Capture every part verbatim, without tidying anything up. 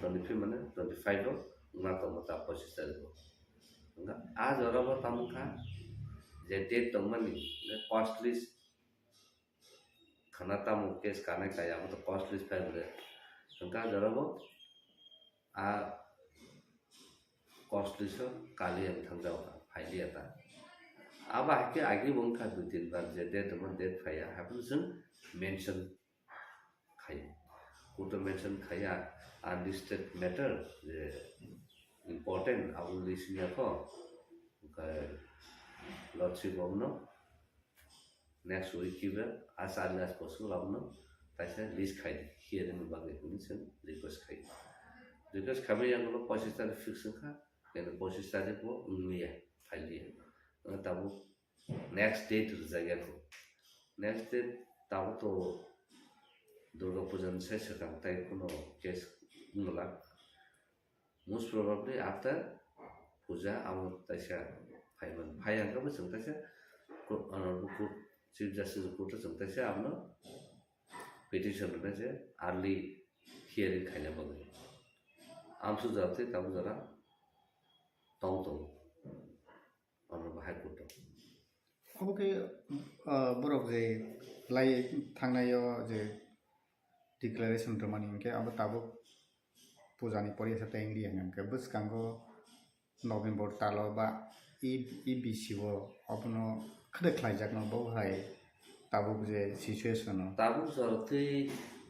Twenty five mane twenty five o wngna tongo ta pochis tarikh o. Wngkha a jora bo tamo kha je date tongmani cost list khana tamo case kanai kaya abo to cost list phai bole. Wngkha a jora bo a cost list o kali ang thangjago phailiya ta. Abo hai khe agi bo wngkha dui tin bar je date tongma date phaiya haphano chwng mention khai. Court o mention khai a unlisted matter je important abo list wngya kho. Wngkha lordship of no next week kibe a char gas post labno taisa list khai di hearing ni bagwi hwnwi chwng request khai. Request khaimani yang ulo pochis tarikh fix wngkha, kene pochis tarikh bo wngya phailiya. Wngkha tabuk next date rwjakya kho. Next date tabuk to Durga Puja ni sai swkang tai kuno case wngla. Most probably after puja abo taisa phaiman. Phai hwnkhe bo chwng taisa court, honorable court, Chief Justice court o chwng taisa abono petition rwnai je early hearing khaina bagwi. Amsu jora tei tabuk jora tong tongo. Honorable High Court o. Obo khe, ah, borok je lai thangnai o je declaration rwmani hinkhe abo tabuk puja ni poriya sa tei wngya hinkhe bwskango November talo ba E, E B C o obono khede khlaijakno bo hai tabuk je situation o. Tabuk jora twi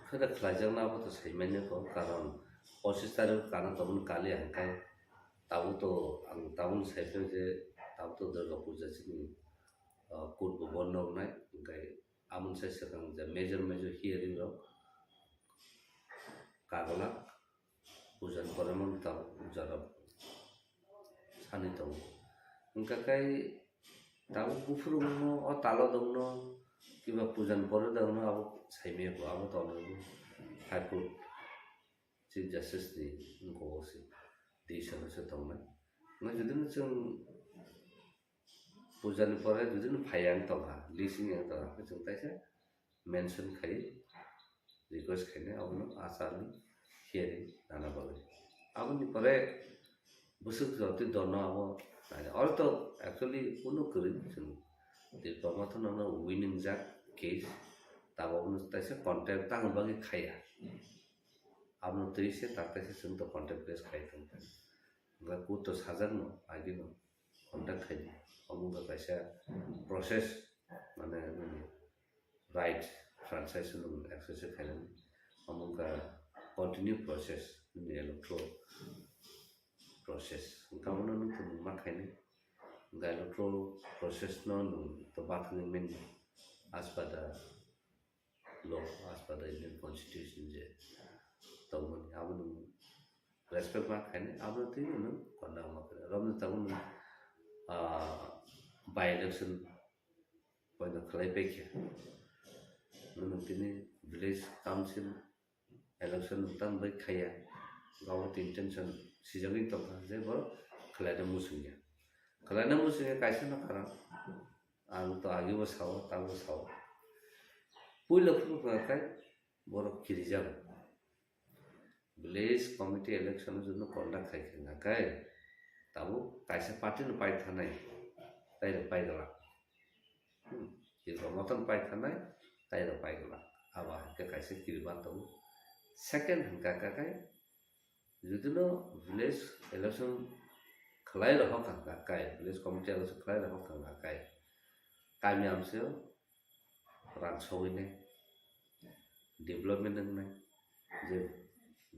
khede khlaijakno abo to saimanya kho, karon pochis tarikh kana tongmani kali hwnkhe tabuk to ang tabuk sai phai je tabuk to Durga Puja chini, ah, court bo bondo wngnai, hwnkhe aboni sai swkang je major major hearing rok kaglak puja ni pore mano tabuk jora sani tongo. Hwnkha khe tabuk buphuru wngno o talo dongno kiba puja ni pore dongno abo saimaya kho, abo to High Court Chief Justice ni wngkha o se decision o se tongnai. Hwnkhe jodi no chwng puja ni pore jodi no phaiya wng tongkha, list wngya wng tongkha, hwnkhe chwng taisa mention khai request khainai abono achar ni hearing nana bagwi. Aboni pore bwswk jotwi dono abo naina. Oro to actually kunu kwrwi chwng Tipra Motha no winning jak case, tabuk no taisa contempt tangwi bagwi khaiya. Abono twi se tak taisa chwng to contempt case khai tongkha. Hwnkhe court to sajakno agino contact khai di. Omo wngkha kaisa process, mane nini right franchise no exercise khainani. Omo wngkha continue process, nini electoral process. Wngkha bono nwng tongmung ma khainai. Wngkha electoral process no nwng to bathangwi manya as per the law, as per the Indian Constitution je tongmani, abono respect ma khainai, abono twi nwng conduct ma khainai. Romni tabuk nwng, ah, by election poino khlai paikha. Nwng tini village council election nwng tamo bai khaiya, government intention sijagwi tongkha je borok khlaina muchungya. Khlaina muchungya kaisa no karon. Ang to agi bo sao, tabo sao. Puila phuru hwnka khe borok kirijago. Village committee election o jono conduct khai khe hwnka khe tabuk kaisa party no pai thanai, tai rok pai glak. Hmm, Tipra Motha no pai thanai, tai rok pai glak. Abo hai khe kaisa kirima tongo. Second hwnka khe Jodi no village election khlai rok kha kha kai, village committee election khlai rok kha kha kai, kami amseo rang sogwi nai, development wng nai, je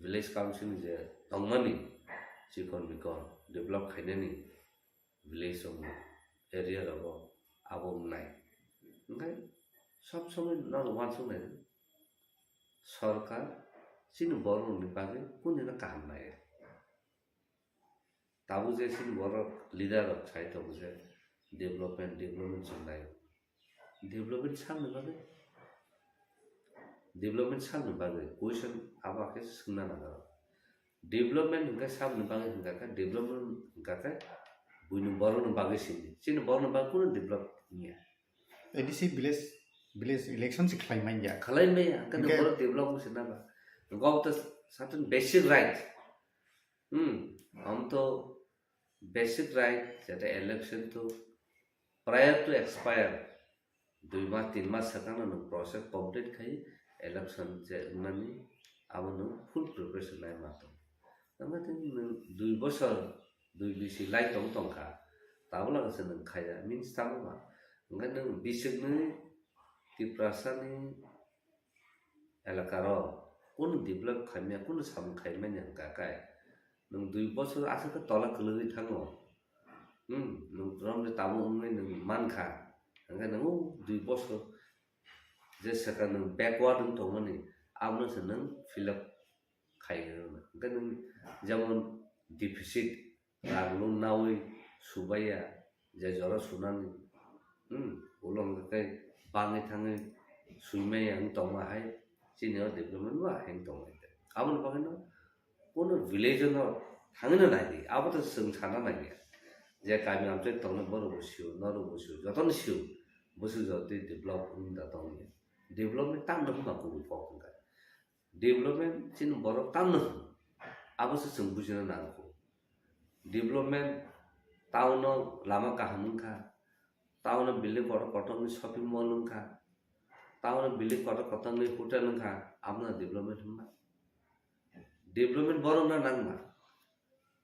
village council ni je tongmani chikon mikon develop khainani village rok area rogo abo wng nai. Hwnkhe sob somoi nono uansuk nai. Sorkar chini borok rokni bagwi kunino kaham nai. Tabuk je chini borok leader rok sai tongo je development, development chwng nai. Development samni bagwi, development samni bagwi question abo khe swngna nango. Development hwnkhe samni bagwi hwnkha khe, development hwnkha khe buini borokni bagwi sini. Chini borokni bagwi kunu develop wngya. A D C village, village election se khlai manya. Khlai manya, hwnkhe Hwnkhe borok develop wngse na ba. Hwnkhe obo to certain basic right. Hmm, am to basic right, jeta election to prior to expire, dui mas, tin mas sakano nwng process complete khai election je wngnani, abo nwng full preparation lai ma tong. Tamo tei nwng dui bosor, dui bisi lai tong tongkha, tabuk lagase nwng khaiya, means tamo ba? Hwnkhe nwng bisiknwi Tiprasani elakaro kunu develop khaimya, kunu samung khaimani hwnkha khe, nwng dui bosor aswk khe tola kwlwgwi thango. Hmm, nwng romni tabuk wngwi nwng mankha, hwnkhe nwng o dui bosor je swkang nwng backward wng tongmani, abono se nwng fill up khai rwna. Hwnkhe nwng jemon deficit, rang loan nawi subaiya, je jora sunani, hmm, ulo hwnkhe bangwi thangwi suimaiya wng tongma hai, chini o development ba hai wng tongmani. Aboni bagwino kono village no thangwino naidi, abo to chwng sana naiya. Je kami amchai tongnai borok bo sio, norok bo sio, jotono sio, bwswk jotoni develop wngda tongya. Development tamno hwnba kubui kok hwnkha. Development chini borok tamno hwn, abo se chwng bujina nango. Development town o lama kaham wngkha, town o building kotor kotor ni shopping mall wngkha, town o building kotor kotor ni hotel wngkha, abono development hwnba? Development borok no nangma.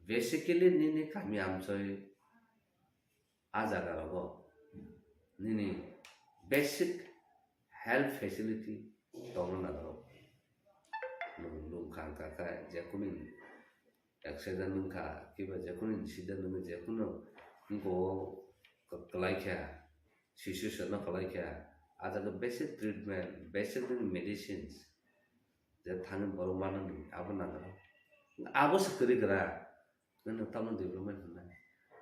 Basically nini kami amchoi a jaga rogo nini basic health facility tongna nango. Nwng lungkha wngkha khe jekunu accident wngkha, kiba jekunu incident wngkha, jekunu wngkha o kwlai kha, situation no kwlai kha, a jaga basic treatment, basic medicines je thani borok manani abo nango. Abo se kwrwi kwra. Nini tamo development hwnna.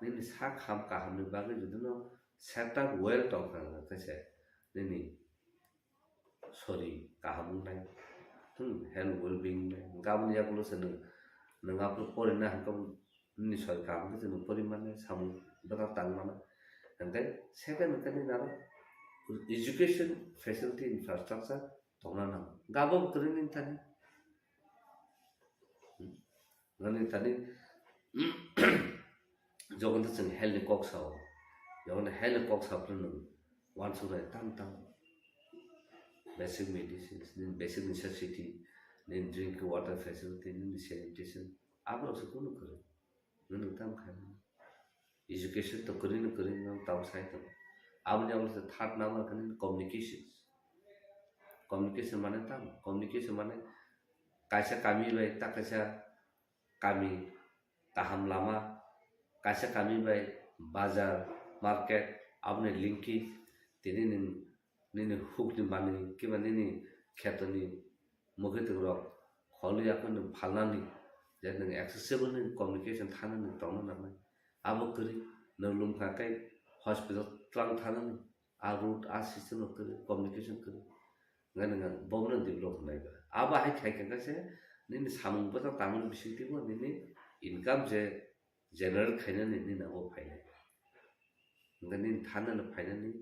Nini sak ham kahamni bagwi jodi no setup well tongkha hwnkhe se nini sori kaham wngnai. Hmm, health well being wngnai. Hwnkhe aboni yagulo se nwng, nwng aphuru porina hwnkhe nini sori kaham khe se nwng pori mannai, samung bwkha tang mano. Hwnkhe second hwnkhe nini aro education facility infrastructure tongna nango. Gabo kwrwi nini thani. Hmm. Nani thani jogon to chwng health ni kok sao. Jogon health ni kok sao phano nwng uansuknai tam tam. Basic medicines, nini basic necessity, nini drinking water facility, nini sanitation. Aborok se kunu kwrwi. Nwng tam khai. Education to kwrwi no kwrwi no tamo sai tongo. Aboni abo se third number khe nini communications. Communication mane tamo? Communication mane kaisa kami bai ta kaisa kami kaham lama, kaisa kami bai bazar, market, aboni linkage, tini nini, nini hukni manwi kiba nini khetoni mwkhwtwng rok kholi yakhwno phalnani, je nwng accessible ni communication thanani tongna nangnai. Abo kwrwi, nwng lungkha khe hospital twlang thanani, a road, a system no kwrwi, communication kwrwi. Hwnkhe nwng bobono develop hwnlai ba. Abo hai khai khe se nini samung bwsa tangmani bisingtwi bo nini income je generate khainani nini abo phainai. Hwnkhe nini thanani phainani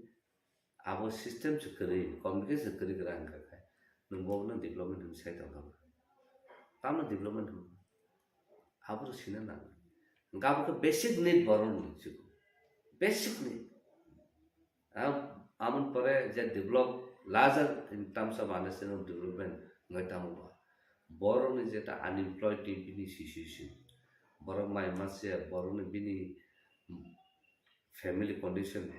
abo system se kwrwi, communication kwrwi kwrang wngkha khe nwng bobono development hwnwi sai tongkha ba. Tamo development hwnba? Abo sina nango. Hwnkhe abo khe basic need borokni, basic need. Am-, amon pore je develop larger in terms of understanding of development wngwi tamo ba. Borokni jeta unemployed ni bini situation, borok mai mase, borokni bini family condition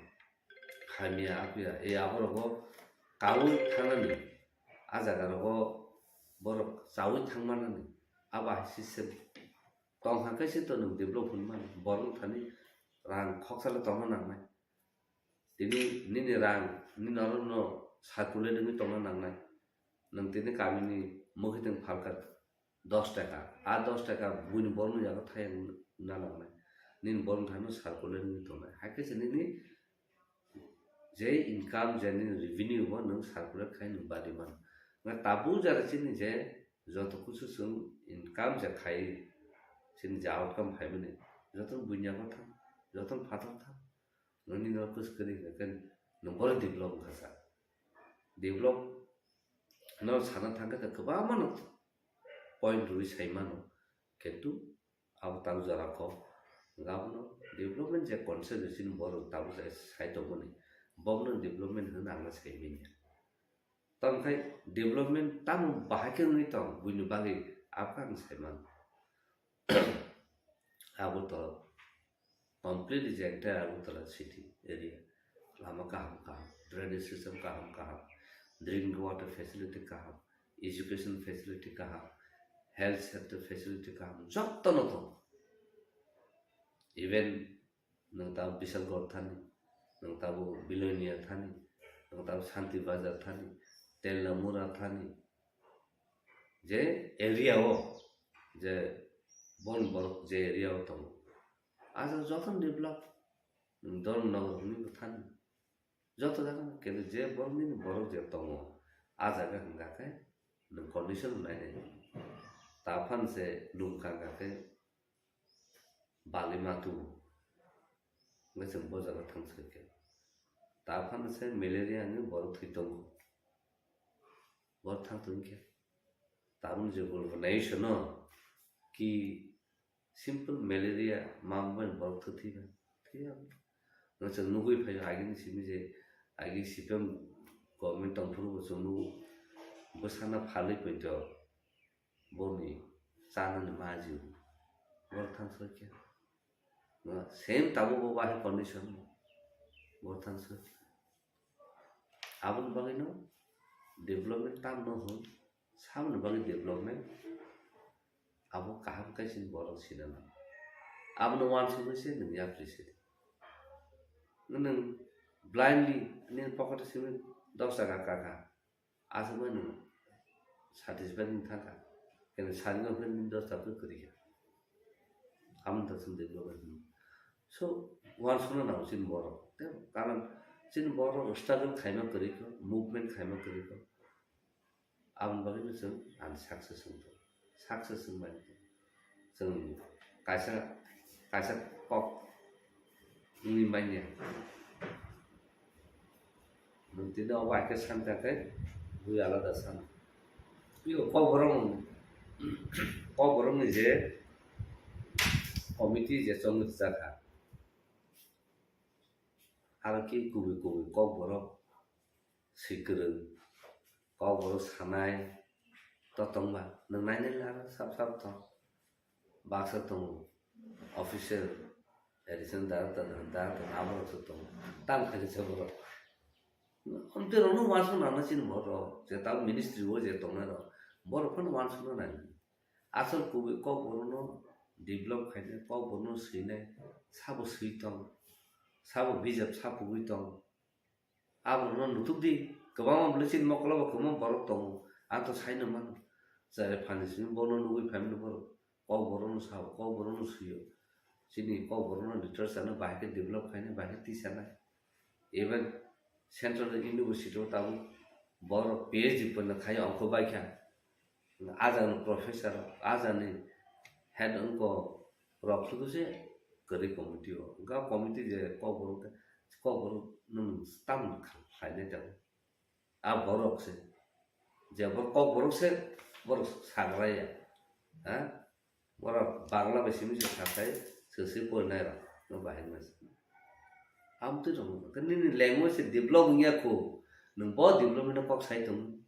hamya apya, e aborogo kaui thangnani, a jaga rogo borok chaui thangmanani, abo hai system tong hwnkhe se to nwng develop hwnmani, borok thani rang khoksa le tongna nangnai. Tini nini rang, nini oro no circulate wngwi tongna nangnai. Nwng tini kamini mwkhwtwng phalkha dos taka, a dos taka buini borokno yago thayang na nangnai. Nini borokno thani circulate wngwi tongnai. Hakhe se nini je income, je nini revenue bo nwng circulate khai nwng badi mano. Nga tabuk jara chini je joto kusu chwng income je khai, chini je outcome phaimani, joto buini yago thang, joto phatar thang. Nini no kus kwrwi hwnkhe nwng bono develop wngkha sa. Develop no sana thangkhe kwbangma no point rwi sai mano, kintu abo tabuk jora kok. Abono development je concept chini borok tabuk je sai tongmani, bobono development hwnwi ang sai manya. Tamo khe development tamo bahai khe wngwi tong, buini bagwi abo khe ang sai mano. Abo to completely je entire Agartala city area, lama kaham kaham, drainage system kaham kaham, drinking water facility kaham, education facility kaham, health sector facility kaham, jotto no tongo. Even nwng tabuk Bisalgor thani, nwng tabuk Bilonia thani, nwng tabuk Santi Bazar thani, Telamura thani, je area o, je bon borok je area o tongo, ah jaga jotono develop, nwng Dharmanagar hwnwi bo thani, joto jaga no, kintu je borok nini borok je tongo, ah jaga hwnkha khe nwng condition nainai, ta phan se lum kha khe bali matu. Hwnkhe chwng bo jaga thang soi khe. Ta phano se malaria ni borok thwi tongo. Borok thang tong khe. Tabuk je gulbo nai sono ki simple malaria ma bai borok thwi thwi ba. Thwi ya. Hwnkhe chwng nugui phai agini simi je agi C P M government tong phuru bo chwng nugo. Bwsana phalwi poito. Boni chanani maji borok thang soi khe. Same tabuk bo bahai condition borok thang soi. Aboni bagwi no development tam no hwn, samoni bagwi development abo kaham khe chini borok sinana. Abono wansugwi se nwng yapri se. Nwng blindly nini pocket o simi dos taka kaka. Aswk bai nwng satisfied wng thangkha. Kene sari no hwnwi dos ta khe kwrwi kha. Amoni ta chwng development hwnwi. So, wansukna nango chini borok. Tei karon chini borok struggle khaima kwrwi kha, movement khaima kwrwi kha. Aboni bagwi no chwng ani success wng thung. Success wng bai. Chwng kaisa, kaisa kok wngwi manya. Nwng tini obo hai khe san kha khe bui alada san. Tei o Kokborok, Kokborokni je committee je chongwi rwjak kha, aro khe kubui kubui Kokborok swi kwrwng, Kokborok sanai to tongba, nwng nainai le aro sap sap tong. Baksa tongo, official, additional director, director, aborok se tongo. Tam khaini se borok. Amtwi rokno uansuk nana chini borok, je tamo ministry o je tongnai rok, borok phano uansukna nai. Asol kubui Kokborokno develop khainai, Kokborokno swinai, sabo swi tong, sabo bijap sapugwi tong. Aborokno nutuk di, kwbangma bwlwi chini mokolo bo kwbangma borok tongo, ang to saino mano. Chwrai phalni simi bono nugwi phaimani borok, Kokborokno sao, Kokborokno swio. Chini Kokborokno literature no bahai khe develop khainai, bahai khe tisanai. Even Central University o tabuk borok P H D pono khai ongkho bai kha. Ajani professor, ajani head wngkho rok sudu se kwrwi committee o. Wngkha committee je Kokborok, Kokborok nwng tam khlainai tongo. A borok se. Je borok Kokborok se, borok sagra ya. Ha? Borok Bangla bai simi se sakhai, se se porinai rok. No bahai ma se. Amtwi rok. Nini language se develop wngya kho. Nwng bo development no kok sai tongo.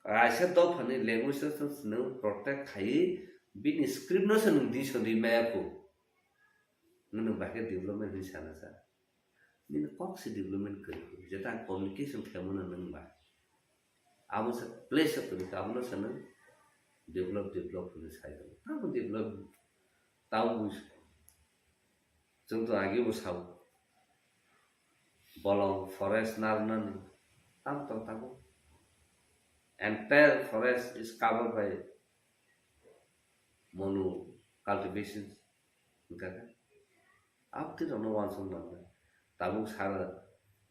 Kaisa dophani language no chwng protect khaiwi bini script no se nwng di sodi maya kho. Nwng bahai khe development hinwi sana sa. Nini kok se development kwrwi kho. Jeta ang communication khaimano nwng ba. Abo se place kwrwi kha, abono se nwng develop, develop hinwi sai tongo. Tamo develop, tamo bus-, chwng to agi bo sao. Bolong forest narwknani tam tong tabuk. Entire forest is covered by mono cultivation. Hwnkha khe, abtwi rokno uansuk nangnai. Tabuk sara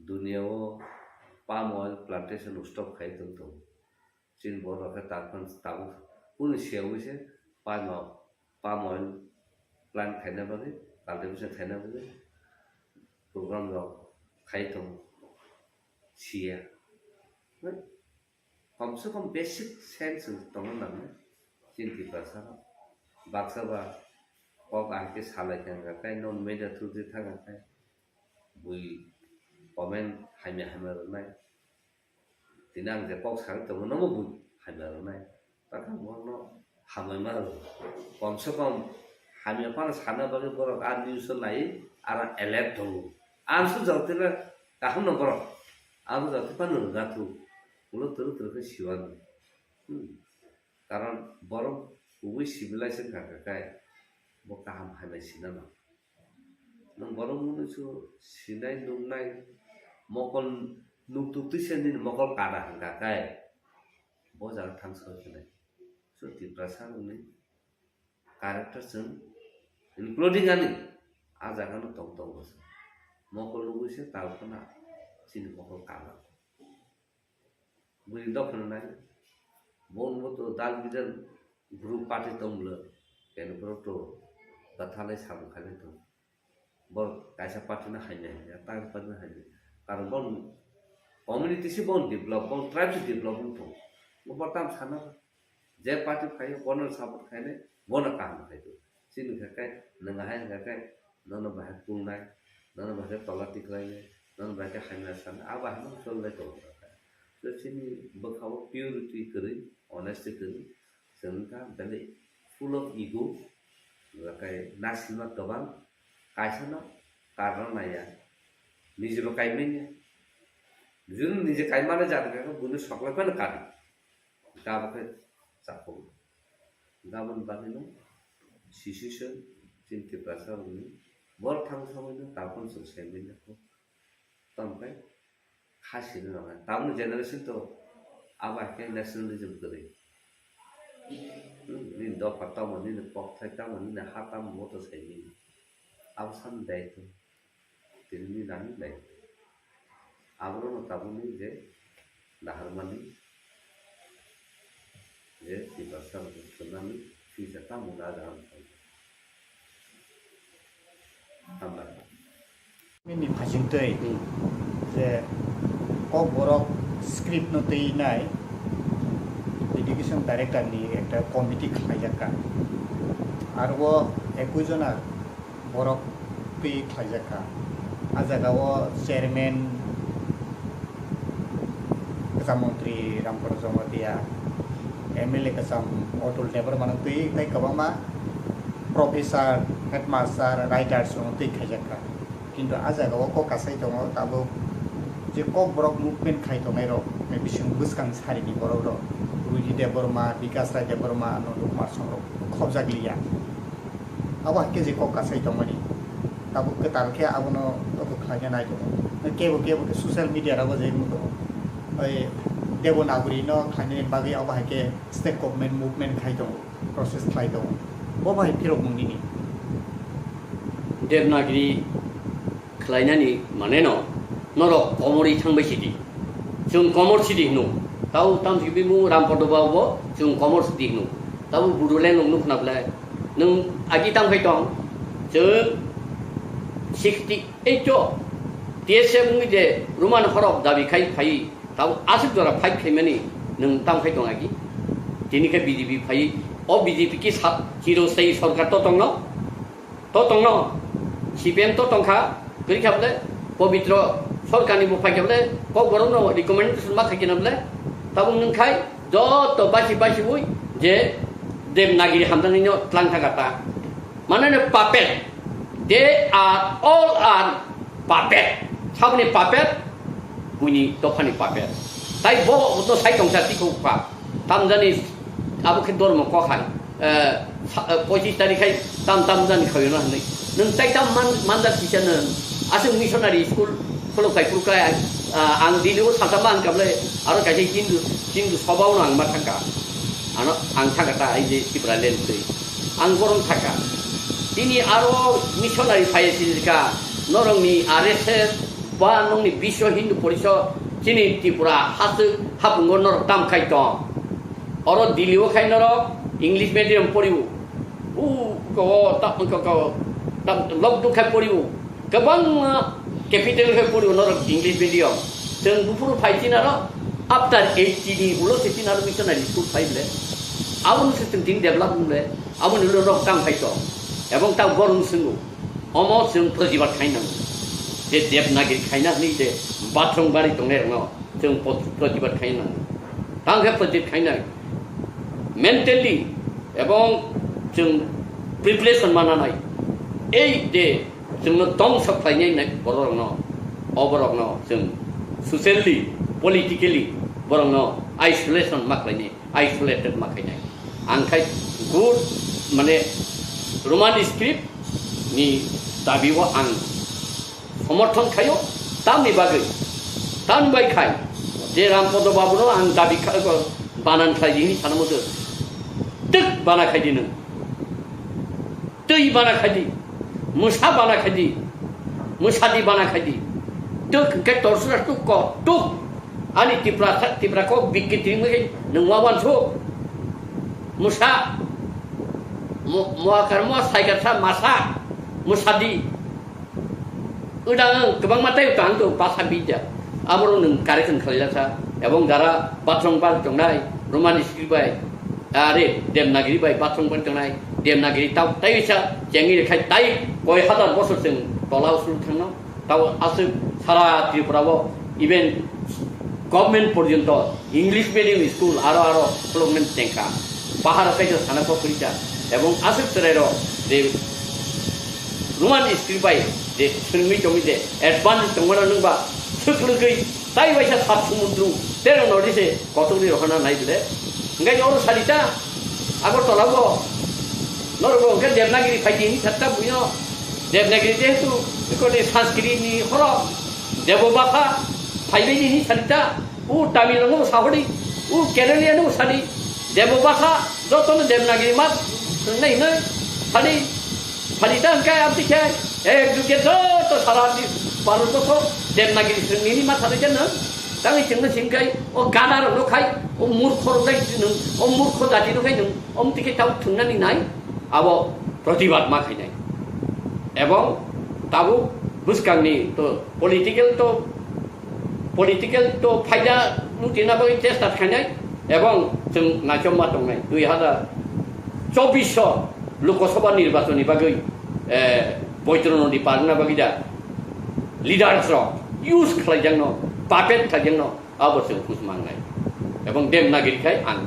dunia o palm oil plantation stop khai tong tongo. Chini borok khe tabuk, tabuk kunu siyaui se palm o-, palm oil plant khaina bagwi, cultivation khaina bagwi program rok khai tongo, siya. Kom se kom basic sense tongna nangnai chini Tiprasa rok. Baksa ba kok ahai khe salai khe wngkha khe, no media through twi thang kha khe, bui comment hamya hamya rwnai. Tini ang je kok sawi tongo, nobo bui hamya rwnai. Takha bono hamya ma rw. Kom se kom hamya phano sana bagwi borok a news o nai, aro alert tongo. Ang se jotila kaham no borok. Ang jotila no rwga thu. Ulo turu turu khe siwano. Hmm. Karon borok kubui civilization kha kha khe bo kaham hamya sinano. Nwng borok mwnwi su sinai nuknai mokol nuktuk twisa nini mokol kada hwnkha khe bo jaga thang soi khe nai. So Tiprasa rokni character chwng including ani a jaga no tong tongo se. Mokol nugwi se tal khna chini mokol kada. Bwrwi dophano nai. Bon bo to dal bidal group party tong bwle. Keno borok to bathalai samung khailai tong. Bor kaisa party no hainai hainai, ta party no hainai. Karon bon community se bon develop, bon tribe se develop wng tong. Bo tam sana. Je party phaio, bono support khainai, bono kaham khaio. Chini kha khe, nwng ahai wngkha khe, nono bahai kulnai, nono bahai khe tola tiklainai, nono bahai khe hamya sanai, abo hai no cholnai tongo kha. So chini bwkhao purity kwrwi, honesty kwrwi, chwng wngkha belai full of ego, wngkha khe nasilma kwbang, kaisa no karna naiya, niji bo kaimanya. Juni niji kaimani jat wngkha khe buino soklai phano kari. Gabo khe chapung. Gabon bagwino sisiswk chini Tiprasa rokni borok thang samwino tabukno chwng saimanya kho. Tamo khe kha sini rwnai. Tabukni generation to abo hai khe nationalism kwrwi. Hmm, nini dopha tamo, nini kokthai tamo, nini ha tamo, bo to saimanya. Abo sani daitw. Tini nani lai. Aborokno tabukni je naharmani je Tiprasa rokno thwrwnani future tamo wngkha a jaga rok. Hambai. Nini phasingtwi Hmm. je Kokborok script no twi nai education director ni ekta committee khlaijakha. Aro o ekui jona borok twi khlaijak kha. A jaga o chairman kwcham montri Ramprasad Jamatia, M L A kwcham Atul Debbarma no twi tei kwbangma professor, headmaster, writers rok no twi khaijak kha. Kintu a jaga o kok kasai tongo tabuk je Kokborok movement khai tongnai rok, bising bwskang sari ni borok rok, Ruji Debbarma, Bikas Rai Debbarma, Nandu Kumar Song rok khobjak liya. Abo hai khe je kok kasai tongmani. Tabuk kwtal khe abono obo khlaina nai tongo. Kebo kebo khe social media rogo je wngwi tongo. Oi Devanagari no khlainani bagwi abo hai khe state government movement khai tongo, process khlai tongo. Bo bai phirok mung nini. Devanagari khlainani mane no norok komorwi thangbai sidi. Chwng komor sidi hino. Tau tamsi bimung Rampada Babu bo chwng komor sidi hino. Tabo Bodoland rok nukna belai. Nwng agi tang phai tong. Chwng sixty eight o T S F wngwi je Roman horok dabi khai phai. Tabo aswk jora fight khaimani nwng tang phai tong agi. Tini khe B J P phai. O B J P ki sa chiro sai sorkar to tongno. To tongno, C P M to tongkha, kwrwi kha bole, Pobitro Sorkarni bo phai kha bole, Kokborokno recommendation ma khai khe na bole, tabuk nwng khai joto basi basi ui je Devanagari hamjaknai no tlang thangkha ta. Mane no puppet, they are all are puppet, saboni puppet, buini dophani puppet. Tai bo no sai tongsa tikho kha. Tamjani abo khe dormo kok hai, eh, sa-, eh, pochis tarik hai tam tam jani khawi no hinwi. Nwng tai tam man, manjak kisa nwng. Aswk missionary school khuluk khai khuluk khai, ah, ang Delhi o salsa ma ang kable aro kaisa Hindu, Hindu soba o ang ma thangka. Ano ang thangka ta ai je Tipraland twi. Ang borom thangka. Tini aro missionary phai sinjika norokni R S S ba nokni Biswa Hindu Porishad chini Tripura haswk hapungo norok tam khai tong. Oro Delhi o khai norok English medium poriwo. U ko ta ko ko ta lok duk khai poriwo. Kwbangma capital khai poriwo norok English medium. Chwng buphuru phai chinaro after eighty ni ulo se chinaro missionary school phai ble. Aboni se chwng tini develop wngde, aboni ulo rok tang phai tong. Ebong ta borong swngo, omo chwng protibad khai nango. Je Devanagiri khaina hwnwi je bathroom bari tongnai rokno chwng pot-, protibad khai nango. Tang khe protibad khainai. Mentally ebong chwng preparation mananai. Ei je chwngno tong sok khlainai nai bororokno, o borokno chwng socially, politically borokno isolation ma khlainai. Isolated ma khainai. Ang khai good, mane, Roman script ni dabi o ang somorthon khaio, tamni bagwi, tamni bai khai je Rampodo Babu no ang dabi kha-, banan khlai di hinwi sana muchung. Twk bana khai di nwng. Twi bana khai di, mwsa bana khai di, mwsadi bana khai di. Tuk hwnkhe torsura tuk ko, tuk. Ani Tipra, Tipra kok bikki twi wngwi nwng wawan su. Mwsa, mo-, moakar moa saikar sa masa, mwsadi. Udang kwbangma tei tang to basa bidya. Aboro nwng correction khlaijak sa. Ebong jara bathroom bar tongnai, Roman script bai, are Devanagiri bai bathroom bar tongnai, Devanagiri tau tei sa chengwi rekhai tai koi hazar bosor chwng tola usul thangno. Tau aswk sara Tripura o even government porjonto English medium school aro aro khulukmani chengkha. Pahar kaisa sana kok kwrwikha. Ebong aswk chwrairok je Roman script bai je swrwngwi tongwi je advance tongmano nwngba swk lwgwi tai waisa sat sumundru tero nodi se kotorni rohorna nai bwle. Hwnkhe oro salita Agartala o norok bo hwnkhe Devanagiri phaidi hinwi satta buino Devanagiri jehetu ekoni Sanskrit ni horo Debo bhasha phaibaini hinwi salita. O Tamil rokno bo sahodi, o Kerala no sadi, Debo bhasha, jotono Devanagiri ma swngnai hwnwi sadi, sadi ta hwnkhe aboni khe ek juge joto sara di Bharat borso Devanagiri swngnini ma sadi jeno. Tangwi chwngno singkhai, o gada rokno khai, o murkho rok dai chwng, o murkho jati no khai nwng, omtwi khe tau thwngnani nai, abo protibad ma khainai. Ebong tabuk bwskangni to political to political to phaida lutina bagwi chesta khainai ebong chwng naichomma tongnai dui hazar chobbish o Lok Sabha nirbachon ni bagwi, eh, Boitro Nodi parna bagwi da leaders rok use khlaijakno, puppet khlaijakno abo chwng hus mangnai. Ebong Devanagiri khai ang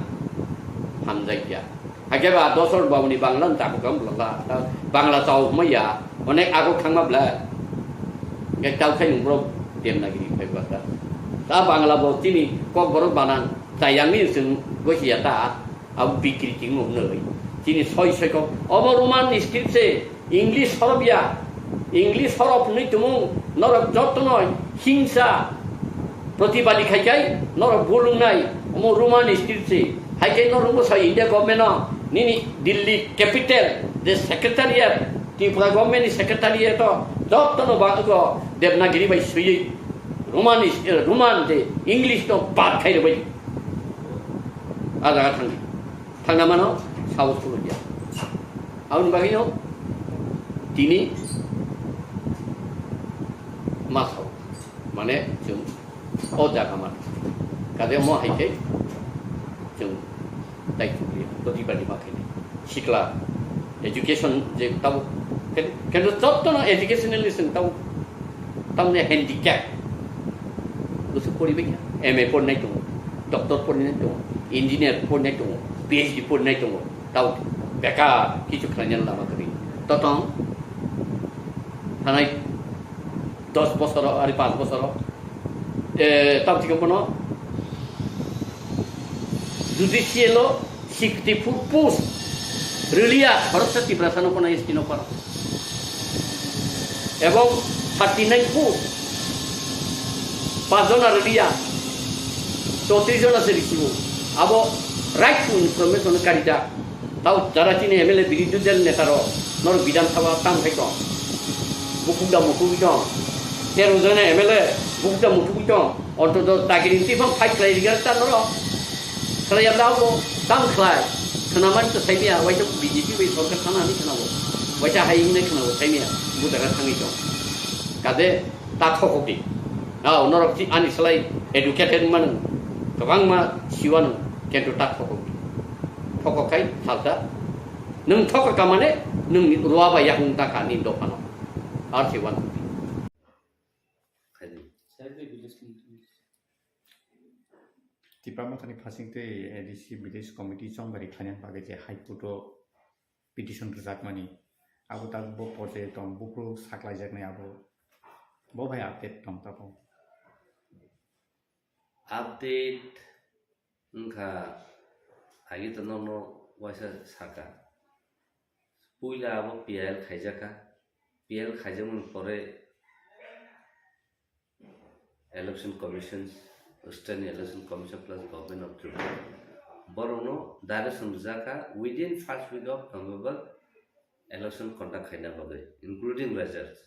hamjakya. Hakhe ba dosor babuni Bangla no chakukam bwlala. Bangla chao hwnmaya, onek aguk thangma bwla. Hwnkhe tao khai nwng borok Devanagiri phai bwlasa. Ta Bangla bo chini Kokborok banan chayangni chwng gosi ya ta, abo bikri chwng hwnwi. Chini soi soi kok. Obo Roman script se English horop ya, English horop hwnwi tumung norok jotono hingsa protibadi khai khai norok bulungnai omo Roman script se. Hai khe norok bwsa India government no nini Delhi capital je secretariat, Tripura government ni secretariat o jotono ba ego Devanagiri bai swiwi Roman is-, eh, Roman je English no bad khai rwbai. A jaga thangdi. Thangna mano, sahos khulukya. Aboni bagwino tini ma sao, mane chwng o jaga ma kade mo hai khe chwng dai chukliya, to dibadi ma khaini. Sikla, education je tabo, ken-, kendo jottono educationally chwng tabo Tamni handicap. Bwswk poribai kha. M A porinai tongo, doctor porinai tongo, engineer porinai tongo, P H D porinai tongo. Tao bekar kichu khlainani lama kwrwi. Totong thanai dos bosoro, ari panch bosoro, eh, tao thikhe bono judicial o sixty four post rwliya, Bharat Tiprasa no kono S T no kono. Ebong thirty nine post, pach jona rwliya, chowtris jona se risibo. Abo right to information karida. Tao jara chini M L A birodhi dal neta rok, norok Bidhan Sabha tam khai tong. Bukuk da mukuk tong. Tero jona M L A bukuk da mukuk tong. Ontoto dagiri twi phang fight khlai rwgwk ta norok. Khlai ya da bo tam khlai. Khwnamani to saimiya, waisa B J P bai sorkar thana hinwi khwnabo. Waisa hai hinwi khwnabo saimiya, bo jaga thangwi tong. Kade ta thokok di. Ao norok chi ani slai educated manu. Kwbangma siwano, kintu ta thokok di. Thoko khai phalta. Nwng thoko kamane nwng ni ruwa ba yakung ta kha ni dophano. R C one. Tipra Mothani phasing tei A D C Village Committee chongbari khlainani bagwi je High Court o petition rwjakmani, abo tak bo porjai tong, buphuru saklaijaknai abo, bo bai update tong tabuk. Update wngkha, agi to nono waisa saka. Puila abo P I L khaijakha. P I L khaijakmani pore Election Commission, State Election Commission plus Government of Tripura, borokno direction rwjakha within first week of November election conduct khaina bagwi, including results.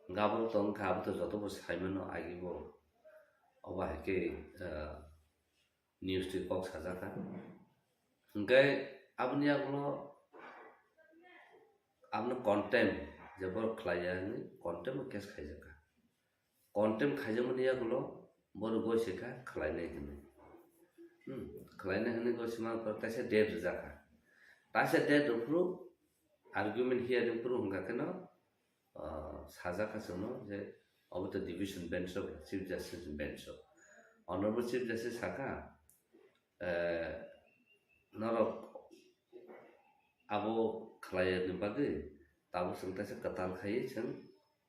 Gabor tong kha, abo to joto bo saimano agi bo. Obo hai khe, ah, news twi kok sajakha. Hwnkhe aboni yagulo abono contempt, je borok khlaiya hinwi contempt o case khaijakha. Contempt khaijakmani yagulo borok goi se kha khlainai hinwi. Hmm, khlainai hinwi goi sima borok taisa date rwjakha. Taisa date rwphuru argument hearing phuru hwnkha kheno, ah, sajak kha chwngno je obo to division bench o, Chief Justice bench o. Honorable Chief Justice sakha, eh, norok abo khlaiya ni bagwi tabuk chwng taisa kwtal khaiwi chwng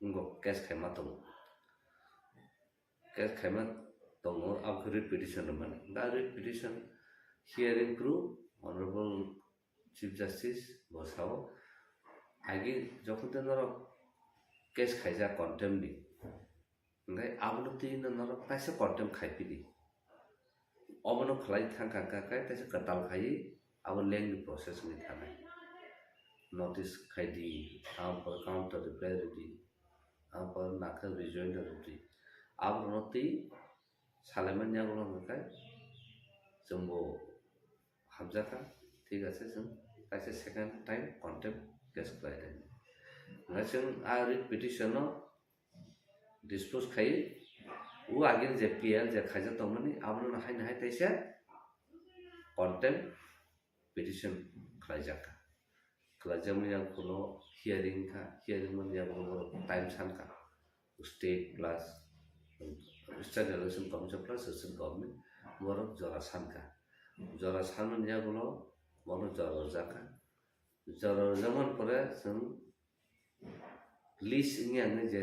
wngkok case khaima tongo. Case khaima tongo, abo khe writ petition rwmani. Da writ petition hearing phuru Honorable Chief Justice bo sao, agi jokhon tei norok case khaijak contempt ni, hwnkhe abono twi no norok taisa contempt khai pili. Obono khlai thang kha kha khe taisa kwtal khaiwi abo lengni process wngwi thanai. Notice khai di, aboni pore counter reply rw di, aboni pore nakhe rejoinder rw di. Abono twi salaimani yagulo hwnkhe chwngbo hamjakha, thik ase, chwng kaisa second time contempt case khlai di. Hwnkhe chwng a writ petition no dispose khai, o agini je P I L je khaijak tongmani, abono haino hai taisa contempt petition khlaijak kha. Khlaijakmani yagulo hearing kha, hearing mani yagulo borok time san kha. State plus State Election Commission plus State Government borok jora san kha. Jora sanmani yagulo borok jora rwjak kha. Jora rwjakmani pore chwng list wngya hwnwi je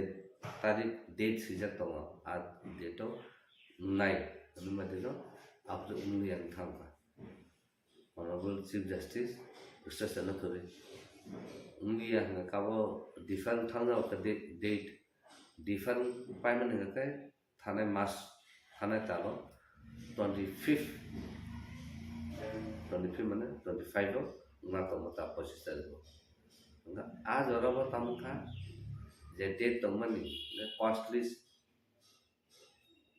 tarik date swijak tongo, a date o wngnai hwnwi ma dino aboni wngya wng thang kha. Honorable Chief Justice Justice no kwrwi wngya hwnwi kabo different thang jao kha date, date different paimani hwnkhe thanai mas, thanai talo twenty fifth, twenty fifth mane twenty five o wngna tongo ta pochis tarikh o. Wngkha a jora bo tamo kha je date tongmani, cost list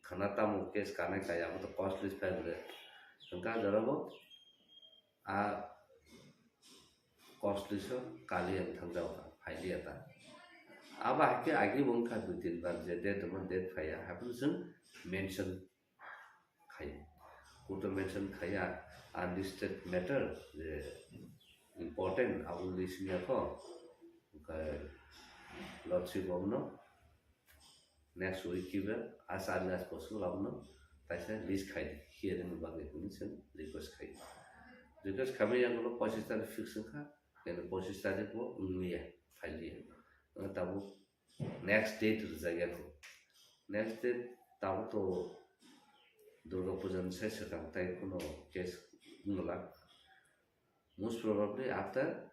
khana tamo case kanai kaya bo to cost list file re. Wngkha a jora bo a cost list o kali ang thang jao kha, phailiya ta. Abo hai khe agi bo wngkha dui tin bar je date tongma date phaiya, haphano chwng mention khai. Court o mention khaiya unlisted matter je important abo list wngya kho. Wngkha Lordship bo no next week kiba as early as possible abono taisa list khai di, hearing ni bagwi hwnwi chwng request khai. Request khaimani yagulo pochis tarikh fix wngkha, kene pochis tarikh bo wngya, phailiya. Wngkha tabuk next date rwjak ya kho. Next date tabuk to Durga Puja ni sai swkang, tai kuno case wngla. Most probably after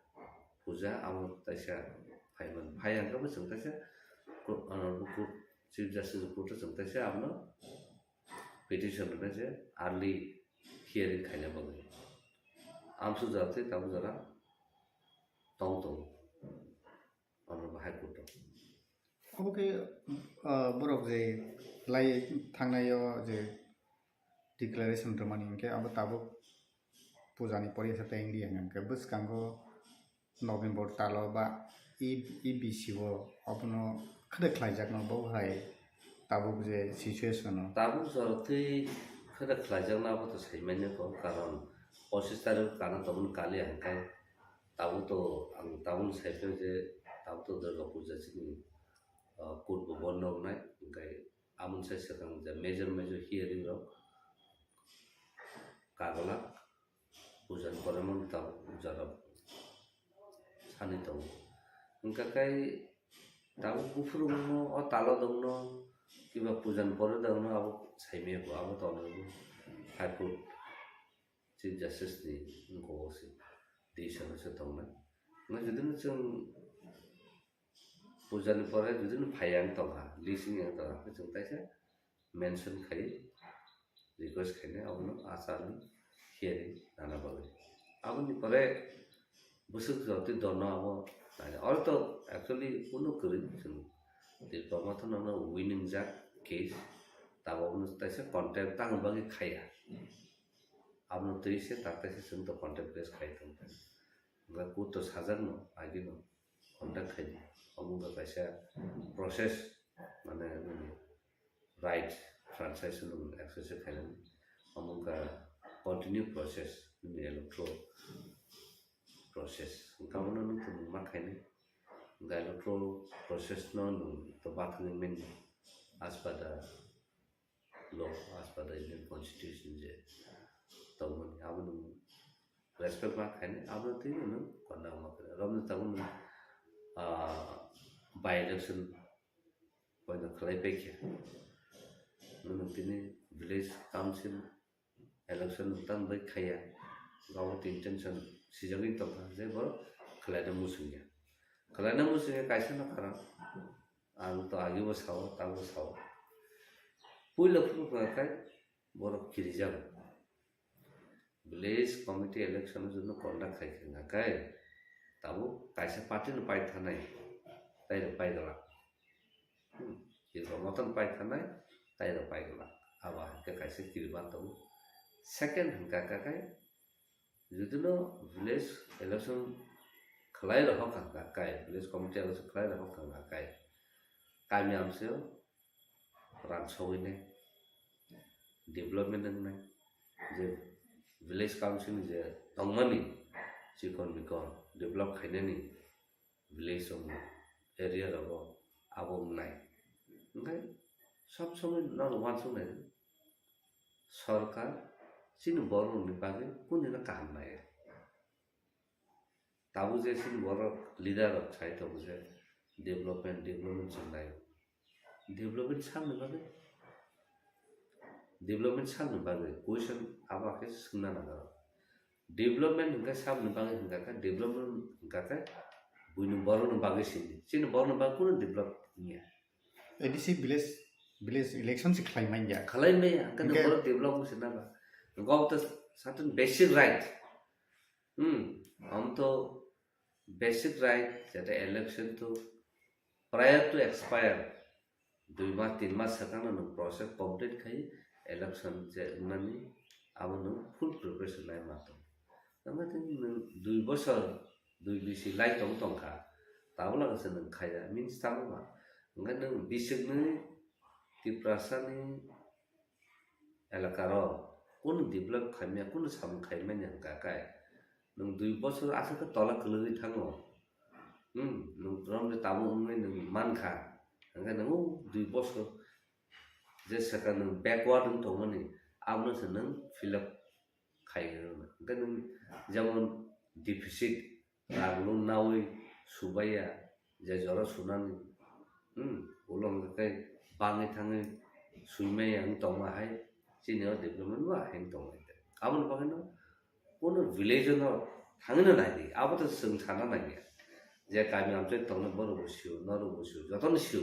puja abo taisa phaiman. Phai hwnkhe bo chwng taisa court, uh, court, Chief Justice court o chwng taisa abono petition rwna je early hearing khaina bagwi. Amsuk jora tei tabuk jora tong tongo. Honorable High Court o. Obo khe, ah, borok je lai thangnai o je declaration rwmani hinkhe abo tabuk puja ni poriya sa tei wngya hinkhe bwskango November tal o ba E-, E B C o abono khwrwk khlaijakno bo hai tabuk je situation o. Tabuk jora twi khwrwk khlaijakno abo to saimanya kho, karon Pochis tarik kana tongmani kali hwnkhe tabuk to ang tabuk sai phai je tabuk to Durga Puja chini, ah, kut bo bondo wngnai, hwnkhe amoni sai swkang je major major hearing rok kagwlak puja ni pore mano tabuk puja rok sani tongo. Hwnkhe kai tabuk buphuru wngno o talo dongno kiba puja ni pore dongno abo saimaya bo abo tongo High Court. Chief Justice ni wngkha o se twi salo se tongnai. Hwnkhai jodi no chwng puja ni pore jodi no phai yang tongkha, lising yang tongkha, hwnkhe chwng taisa mention khai request khainai abono achar ni hearing nana bagwi. Aboni pore bwswk jotwi dono abo naina. Oro to actually kunu kwrwi chwng Tipra Motha no winning jak case, tabok no taisa contempt tangwi bagwi khaiya. Abono twi se tak taisa chwng to contempt case khai tong. Hwnkhe court to sajak no, agi no contact khai di. Omo wngkha kaisa process, mane nini right, franchise no exercise khainani. Omo wngkha continue process, nini electoral process. Hwnkhe abono nwng tong ma khainai. Hwnkhe electoral process no nwng to bathangwi manya as per the law, as per the Indian Constitution je tongmani, abono respect ma khainai, abono twi nwng konna ma khainai. Romni tabuk nwng, ah, by election poino khlai paikha. Nwng tini village council election nwng tamo bai khaiya. Gabo tin tension sijagwi tongkha je borok khlaina muchungya. Khlaina muchungya kaisa no karon. Ang to agibo sao, tabuk sao. Puila phuru hwnka khe borok kirijago. Village committee election no jono conduct khai khe hwnka khe tabuk kaisa party no pai thanai, tai rok pai glak. Hmm. Tipra Motha no pai thanai, tai rok pai glak. Abo hai khe kaisa kiriman tongo. Second hwnka khe Jodi no village election khlai rohor kha hwnka kai, village committee election khlai rohor kha hwnka kai, kami amsio rang sogwi nai, development wng nai, je village council ni je tongmani chikon mikon develop khainani, village o area rogo abo wngnai. Hwnkhe sob somoi nono uansuknai, sorkar chini borok rokni bagwi kunino kaham naiya. Tabuk je chini borok leader rok sai tongo je development, development se naio. Development sakni bagwi, development sakni bagwi question abo khe swngna nango. Development hwnkhe saboni bagwi hwnkha khe, development hwnkha khe buini borokni bagwi sini. Chini borokni bagwi kunu develop wngya. A D C village, village election se khlai manya. Khlai manya, hwnkhe hwnkhe borok develop wngse naba. Hwnkhe obo to certain basic right. Hmm, omo to basic right, jeta election to prior to expire, dui mas, tin mas swkangno nwng process complete khai election je wngnani, abo nwng full preparation lai ma tong. Tamo tini nwng dui bosor, dui bisi lai tong tongkha, tabuk lagase nwng khaiya, means tamo ba? Hwnkhe nwng bisiknwi Tiprasani elakaro kunu develop khaimya, kunu samung khaimani hwnkha khe, nwng dui bosor aswk khe tola kwlwgwi thango. Hmm, nwng romni tabuk wngwi nwng mankha. Hwnkhe nwng o dui bosor je swkang nwng backward wng tongmani, abono se nwng fill up khai rwna. Hwnkhe nwng jemon deficit, rang no nawi subaiya, je jora sunani, hmm, ulo hwnkhe bangwi thangwi suimaiya wng tongma hai, chini o development bo hai wng tongmani. Aboni bagwi no Kuno village no thangwi no nai di, abo to chwng sana nai ya. Je kami amchai tongnai borok bo sio, norok bo sio, jotono sio,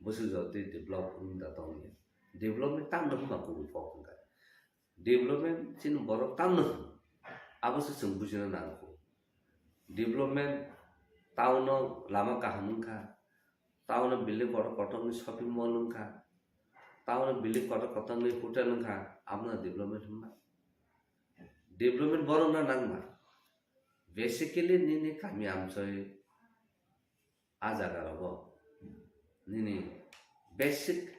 bwswk jotoi develop wng da tong ya. Development tamno hwnba kubui kok hwnka. Development chini borok tamno hwn, abo se chwng bujina nangkho. Development town o lama kaham wngkha, town o building kotor kotor ni shopping mall wngkha, town o building kotor kotor ni hotel wngkha, abono development hwnba. Development borokno nangma. Basically, nini kami amchoi a jaga rogo nini basic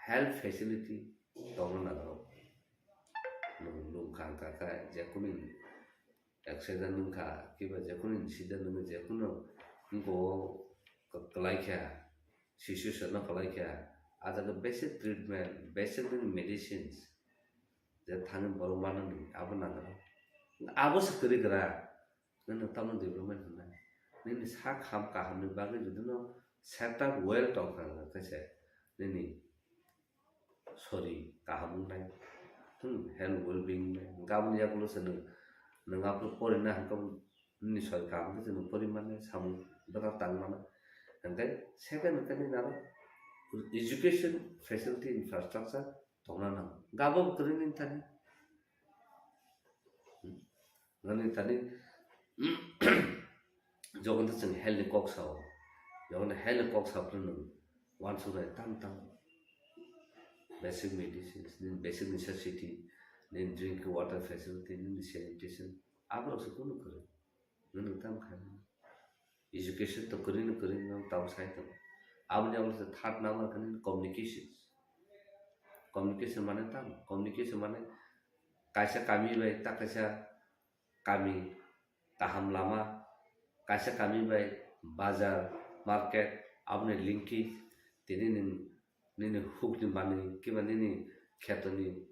health facility tongna nango. Nwng lungkha Kaka, jekunu accident wngkha, kiba jekunu incident wngkha, jekunu wngkha o kwlai kha, situation no kwlai kha, a jaga basic treatment, basic nini medicines, je thani borok manani abo nango. Abo se kwrwi kwra, nini tamo development hwnna. Nini sak ham kahamni bagwi jodi no setup well tongkha, kaisa nini sori kaham wngnai, hmm, health well-being wngnai. Hwnkhe aboni yagulo se nwng, nwng aphuru porina hwnkhe nini sori kaham khe se nwng pori mannai, samung bwkha tang mano. Hwnkhe second hwnkhe nini aro education facility infrastructure tongna nango. Hwnkhe abo bo kwrwi nini thani. Hmm. Nani tani jogon to chwng health ni kok sao, jogon health ni kok sao phano nwng uansuknai tam tam basic medicines, nini basic necessity, nini drinking water facility, nini sanitation, aborok se kunu kwrwi. Nwng tam khai mano. Education to kwrwi no kwrwi no tamo sai tongo. Aboni abo se third number khe nini communications. Communication mane tamo? Communication mane kaisa kami bai ta kaisa kami kaham lama, kaisa kami bai bazar, market, aboni linkage, tini nini, nini hukni manwi, kiba nini khetoni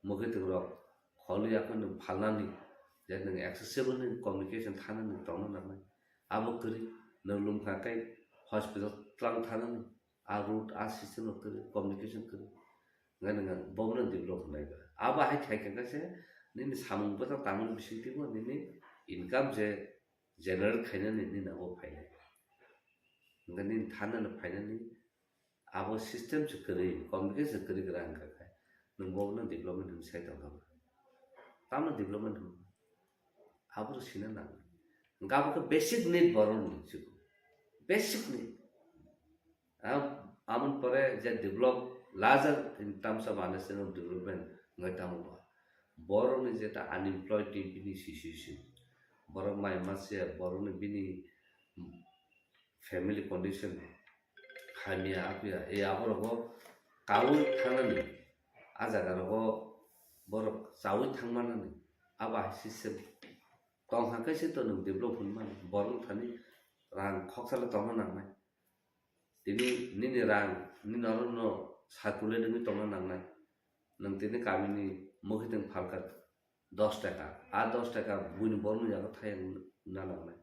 mwkhwtwng rok kholi akhoi nwng phalnani, je nwng accessible ni communication thanani tongna nangnai. Abo kwrwi, nwng lwmkha khe hospital twlang thanani, a route, a system rok kwrwi, communication kwrwi. Hwnkhe nwng bobono develop hwnwi ba. Abo hai khai khe se nini samung bwtang tangmani bisingtwi bo nini income je generate khainani nini abo phainai. Hwnkhe nini thanani phainani abo system se kwrwi, communication se kwrwi kwrang wngkha khe nwng bobono development hwnwi sai tongkha ba. Tamo development hwnwi? Abo sina nango. Hwnkhe abo khe basic need borokni, chikon. Basic need. Am-, amoni pore je develop, larger in terms of understanding of development wngwi tamo ba. Borokni jeta unemployed ni bini situation. Borok mai masa, borokni bini family condition hamya apya, e aborogo kaui thangnani, a jagarogo borok chaui thangmanani, abo hai system. Tongkha khe se to nwng develop hwnmani, borok thani rang khoksa le tongna nangnai. Tini nini rang, nini oro no circulate wngwi tongna nangnai. Nwng tini kamini mwkhwtwng phalkha dos taka, a dos taka buini borokno yago thayang na nangnai.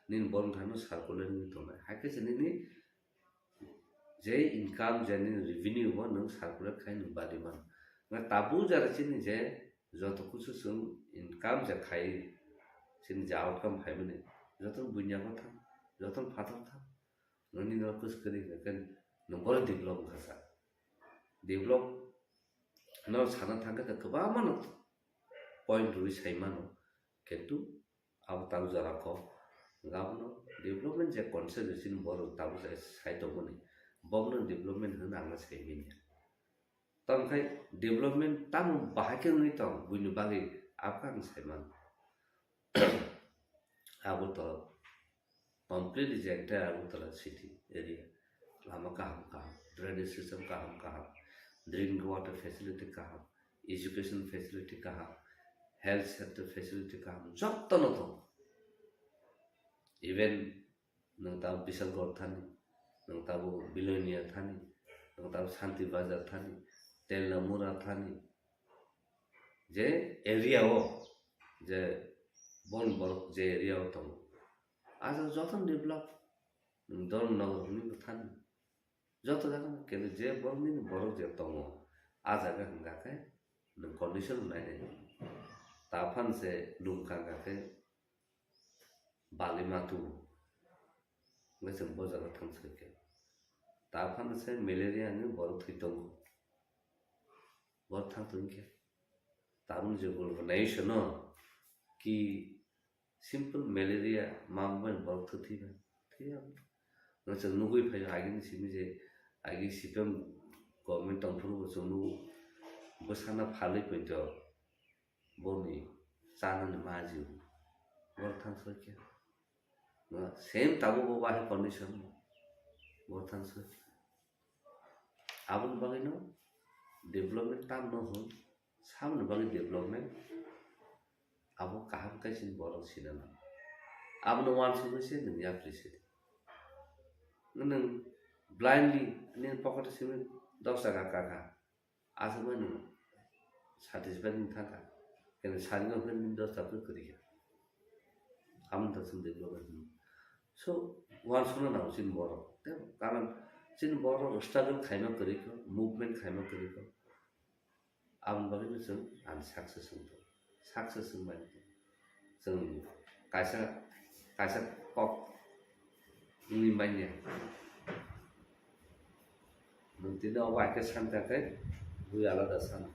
Nini borokno thangno circulate wngwi tongnai. Hai khe se nini je income, je nini revenue bo nwng circulate khai nwng badi mano. Nga tabuk jara chini je joto kusu chwng income je khai, chini je outcome phaimani, joto buini yago thang, joto phatar thang. Nini no kus kwrwi hwnkhe nwng bono develop wngkha sa. Develop no sana thangkhe kwbangma no point rwi sai mano, kintu abo tang jora kok. Abono development je concept chini borok tabuk sai tongmani, bobono development hwnwi ang sai manya. Tamo khai development tamo bahai khe wngwi tong buini bagwi abo khe ang sai mano. Agartala, completely je entire Agartala city area. Lama kaham kaham, drainage system kaham kaham, drinking water facility kaham, education facility kaham, health center facility kaham, jotto no tongo. Even nwng tamo Bisalgor thani, nwng tamo Bilonia thani, nwng tamo Santi Bazar thani, Telamura thani, je area o, je bon borok je area o tongo, a jaga jotono develop, nwng Dharmanagar hwnwi bo thani, joto jaga no, kintu je borok nini borok je tongo, a jaga hwnkha khe nwng condition nainai, ta phano se lwmkha hwnkha khe bali ma tubu. Hwnkhe chwng bo jaga thang soi khe. Ta phano se malaria ni borok thwi tongo. Borok thang tong khe. Tabuk je gulbo nai se no ki simple malaria ma bai borok thwi thwi ba. Thwi ya. Hwnkhe chwng nugwi phai agini simi je agi C P M government tong phuru bo chwng nugo bwsana phalwi poito. Boni chanani maji bo thang soi khe. Same tabuk bo bahai condition bo thang soi khe. Aboni bagwi no development tam no hwn, samni bagwi development Abo kaham khe chini borok sinana. Abono uansukgwi se nwng yapri sidi. Nwng blindly nini pocket o simi dos taka kakha. Aswk bai nwng satisfied wng thangkha. Kene sari no hwnwi dos taka kwrwi kha. Amo to chwng development hwnwi. So, uansukna nango chini borok. Tei karon chini borok struggle khaima kwrwi kho, movement khaima kwrwi kho. Aboni bagwi no chwng ang success wng tong. Success wng bai tong. Chwng kaisa, kaisa kok wngwi manya. Nwng tini obo hai khe san ta khe bui alada san.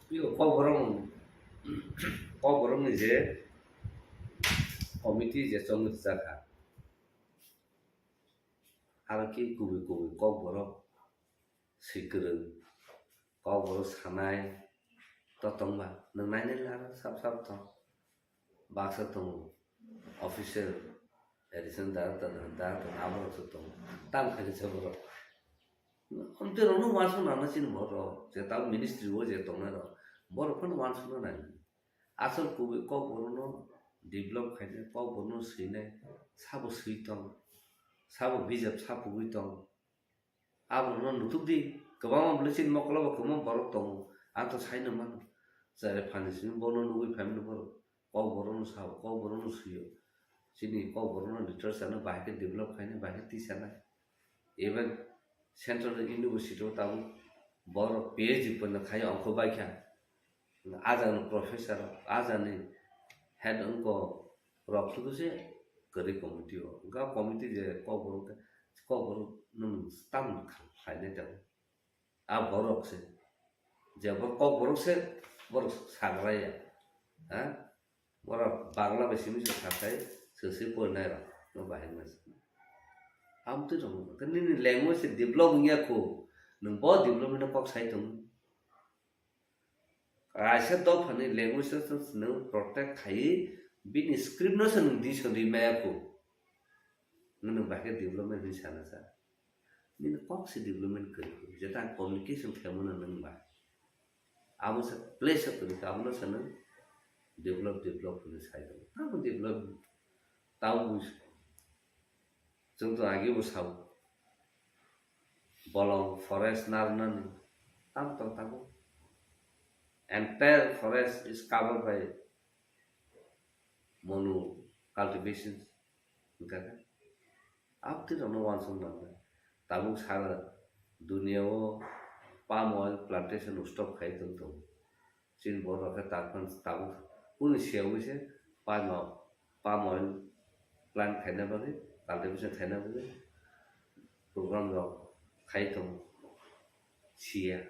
Tei o Kokborok, Kokborokni je committee je chongwi rwjakha, aro khe kubui kubui Kokborok swi kwrwng, Kokborok sanai to tongba, nwng nainai lar sap sap tong. Baksa tongo, official, additional director, director, aborok se tongo. Tam khaini se borok. Amtwi rokno uansuk nangna chini borok, je tam ministry o je tongnai rok, borok phano uansukna nang. Asol kubui Kokborokno develop khainai, Kokborokno swinai, sabo swi tong, sabo bijap sapugwi tong. Abono nutuk di, kwbangma bwlwi chini mokolo bo kwbangma borok tongo. Ang to saino mano. Chare phani simi bono nugwi phaimani borok. Kokborokno sao, Kokborokno sio. Chini Kokborokno literature no bahai khe develop khainai, bahai khe tisanai. Even Central University o tabuk borok P H D pono khai ongkho bai kha. Ajani professor, ajani head wngkha rok sudu se kwrwi committee o. Wngkha committee je Kokborok, Kokborok nwng tam khlainai tongo. A borok se. Je borok Kokborok se, borok sagraya. Ha? Borok Bangla bai simi se sakai, se se porinai rok. No bahai ma se. Amtwi rok. Nini language se develop wngya kho. Nwng bo development no kok sai tongo. Kaisa dophani language no chwng protect khaiwi bini script no chwng dictionary maya kho. Nwng bahai khe development hinwi sana sa. Nini kok se development kwrwi kho. Jeta ang communication khaimano nwng bai. Abo se place kwrwi kha, abono se nwng develop, develop hinwi sai tongo. Tamo develop, tamo bui-, chwng to agi bo sao. Bolong forest narwknani tam tong tabuk. Entire forest is covered by mono cultivations. Hwnkha khe abtwi rokno uansuk nangnai. Tabuk sara dunia o palm oil plantation stop khai tong tongo. Chini borok khe tabuk, tabuk kunu siyaui se palm, palm oil plant khaina bagwi, cultivation khaina bagwi program rok khai tongo siya.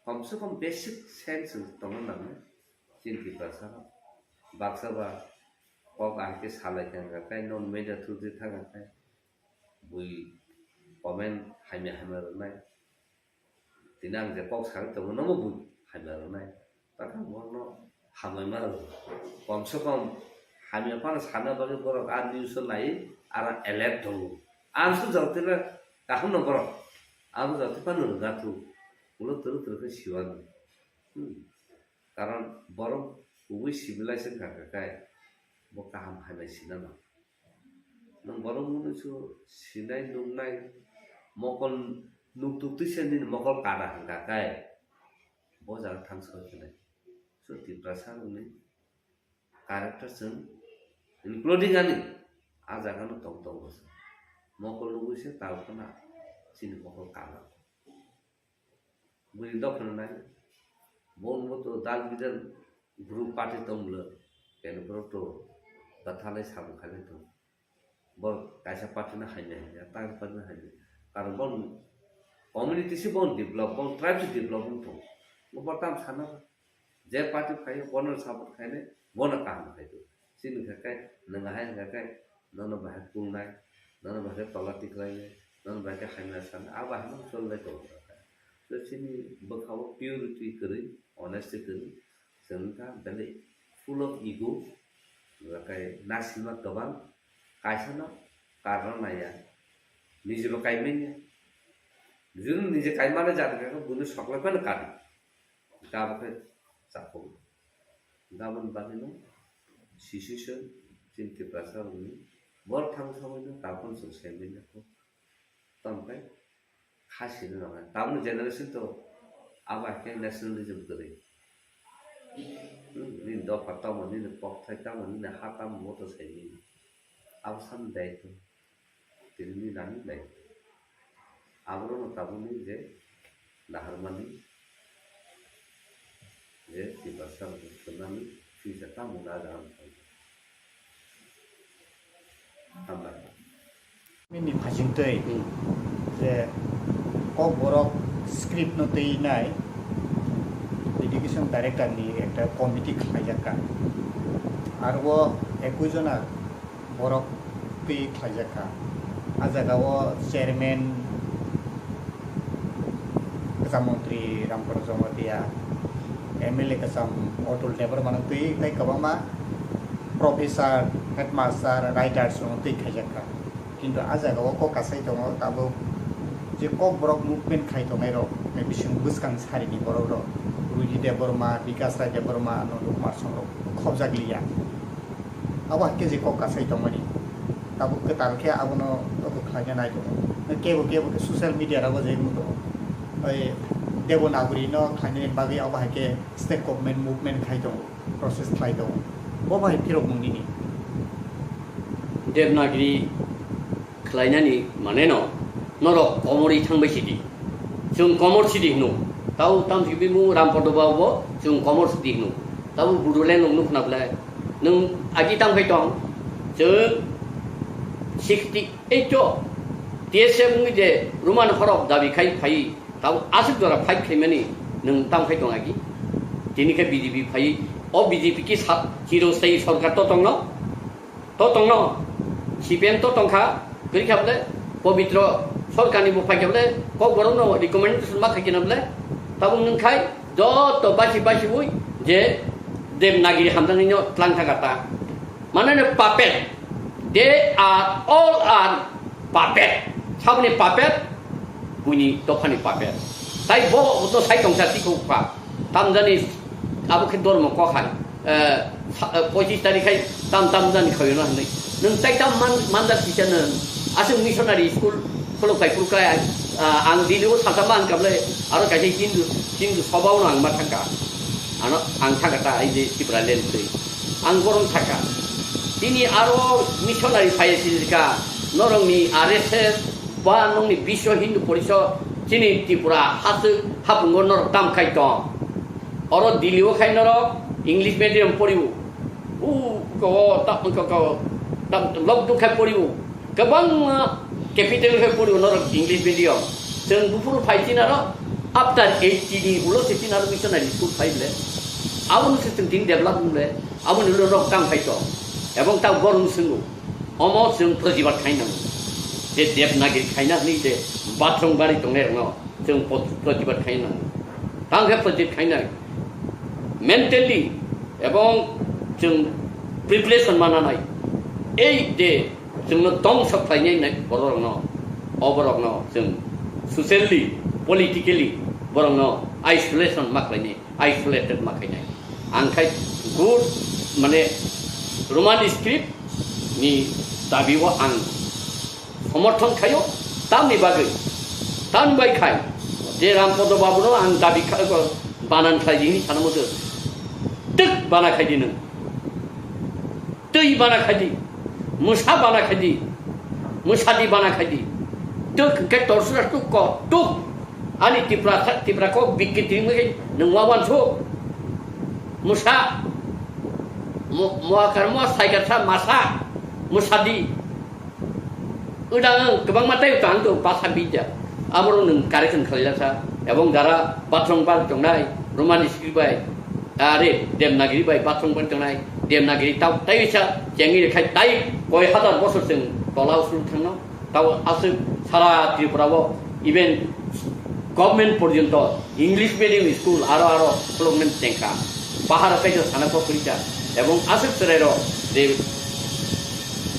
Komse kom basic sense tongna nangnai chini Tiprasa rok. Baksa ba kok ahai khe salai thangkha khe, non media through di thangkha khe, bui comment hamya hamya rwnai. Tini ang je kok sagwi tongo, nomo bui hamya rwnai. Takha borokno hamya ma rw. Komse kom hamya phano sana bagwi borok a news o nai, aro alert tongo. Ang sujak tila kaham no borok. Ang sujak tila no rwga thu. Ulo twrwk twrwk khe siwano. Hmm. Karon borok kubui civilized wngkha khe kai bo kaham hamya sinano. Nwng borok mwnwi su sinai nuknai mokol nuktuk twisa nini mokol kada hwnkha khe bo jaga thang soi khenai. So Tiprasa rokni character chwng including ani a jaga no tong tongo se. Mokol nugwi se tal khna chini mokol kada. Bini dophano nai. Bo wngbo to dal bidal group party tong bwlwi. Keno borok to bathalai samung khailai tong. Borok kaisa party no hamya hamya, ta party no hamya. Karon bo community se bo develop, bo tribe se develop wng tong. Bo tam sana. Je party phaio, bono support khainai, bono kaham khai tong. Chini khe kai, nwng ahai wngkha khe, nono bahai kulnai, nono bahai tola tiklainai, nono bahai khe hamya sanai, abo hai no cholnai tongo khe. So chini bwkha o purity kwrwi, honesty kwrwi, chwng wngkha belai full of ego, wngkha khe nasilma kwbang, kaisa no karna naiya, niji bo kai manya. Juni niji kai mani jat khe buino soklai phano kadi. Abo khe chakhugo. Gabon bagwino situation chini Tiprasa rokni bor thang sogwino tabukno chwng saimanya kho. Tamkhe kha sini rok hai. Tabukni generation to abo hai khe nationalism kwrwi. Hmm, nini dopha tamo, nini kokthai tamo, nini ha tamo, moto saimanya. Abo sani daitw. Tini nani lai. Aborokno tabukni je naharmani je Tiprasa rokno thumnani future tamo na jagani thangkha. Hambai. Nini phasingtwi Hmm. je Kokborok script no twi nai education director ni ekta committee khlaijakha. Aro o ekui jona borok twi khlaijakha. A jaga o chairman kwcham montri Ramprasad Jamatia, M L A kwcham Atul Debbarma no twi tei kwbangma professor, headmaster, writers rok no twi khaijakha. Kintu a jaga o kok kasai tongo tabuk je Kokborok movement khai tongnai rok, bising bwskang sari ni borok rok, Ruji Debbarma, Bikas Rai Debbarma, Nandu Kumar Song rok khobjak liya. Abo hai khe je kok kasai tongmani. Tabuk kwtal khe abono abo khlaina nai tongo. Kebo kebo khe social media rogo je wng tongo. Oi Devanagari no khlainani bagwi abo hai khe state government movement khai tongo, process khlai tongo. Bo bai phirok mung nini. Devanagari khlainani mane no norok komorwi thangbai sidi. Chwng komor sidi hino. Tau tamsi bimung Rampada Babu bo chwng komor sidi hino. Tau Bodoland nung nukna ble. Nung agi tang phai tong. Chwng sixty eight o T S F wngwi je Roman horok dabi khai phai. Tau aswk jora fight khaimani nung tang phai tong agi. Tini khe B J P phai. O B J P ki sa-, chirostai sorkar to tongno. To tongno, C P M to tongkha, kwrwi kha bole, Pobitro Sorkarni bo phaikha bole, Kokborokno recommendation ma khaikhe na bole, tabuk nwng khai joto basi basiwi je Devanagari hamjaknaino tlang thangkha ta. Mane no puppet, they are all are puppet. Saboni puppet, buini dophani puppet. Tai bo no sai tongsa tikhokpha. Tamjani abo khe dormo kok hai, eh, sa-, eh, pochis tarikh hai tam tam jani khawi no hinwi. Nwng tai tam man, manjak kisa nwng. Aswk missionary school khuluk khai phuru khai, ah, ang Delhi o salsa man kable aro kaisa Hindu, Hindu soba o ang ma thangka. Ano ang thangka ta ai je Tipraland twi. Ang borom thangka. Tini aro missionary phai sijika norokni R S S ba nokni Biswa Hindu Porishad chini Tripura haswk hapungo norok tam khai tong. Oro Delhi o khai norok English medium poriwo. U ko ta ko ko ta lockdown khai poriwo. Kwbangma capital khai poriwo norok English medium. Chwng buphuru phai chinaro after eighty ni ulo se chinaro missionary school phai ble. Abono se chwng tini develop ble. Aboni ulo norok tam khai tong. Ebong ta borom swngo. Omo chwng protibad khai nango. Je Devanagari khaina hwnwi je bathroom bari tongnai rokno chwng pot-, protibad khai nango. Tang khe protibad khainai mentally ebong chwng preparation mananai. Ei je chwngno tongsa khlainai nai bororokno, o borokno chwng socially, politically borokno isolation ma khlainai. Isolated ma khainai. Ang khai good, mane, Roman script ni dabi o ang somorthon khaio, tamni bagwi, tamni bai khai je Rampada Babu no ang dabi kha-, banan khlai di hini sana muchung. Twk bana khai di nwng. Twi bana khai di, mwsa bana khai di, mwsadi bana khai di. Twk hwnkhe torsra tuk ko tuk. Ani Tipra, Tipra kok bikki twi wngwi nwng ma wansuk. Mwsa, mo-, moakar mo saikarsa masa, mwsadi. Udang kwbangma tei tang to basa bidya. Aborok nwng correction khlailasa. Ebong jara bathroom bar tongnai, Roman script bai, are Devanagari bai bathroom bar tongnai, Devanagari tau tei sa chengwi khai tai koi hazar bosor chwng tola usuk thangno. Tau aswk sara Tripura o even government porjonto English medium school aro aro khulukmani chengkha. Bahar kaisa sana kok kwrwikha. Ebong aswk chwrairok je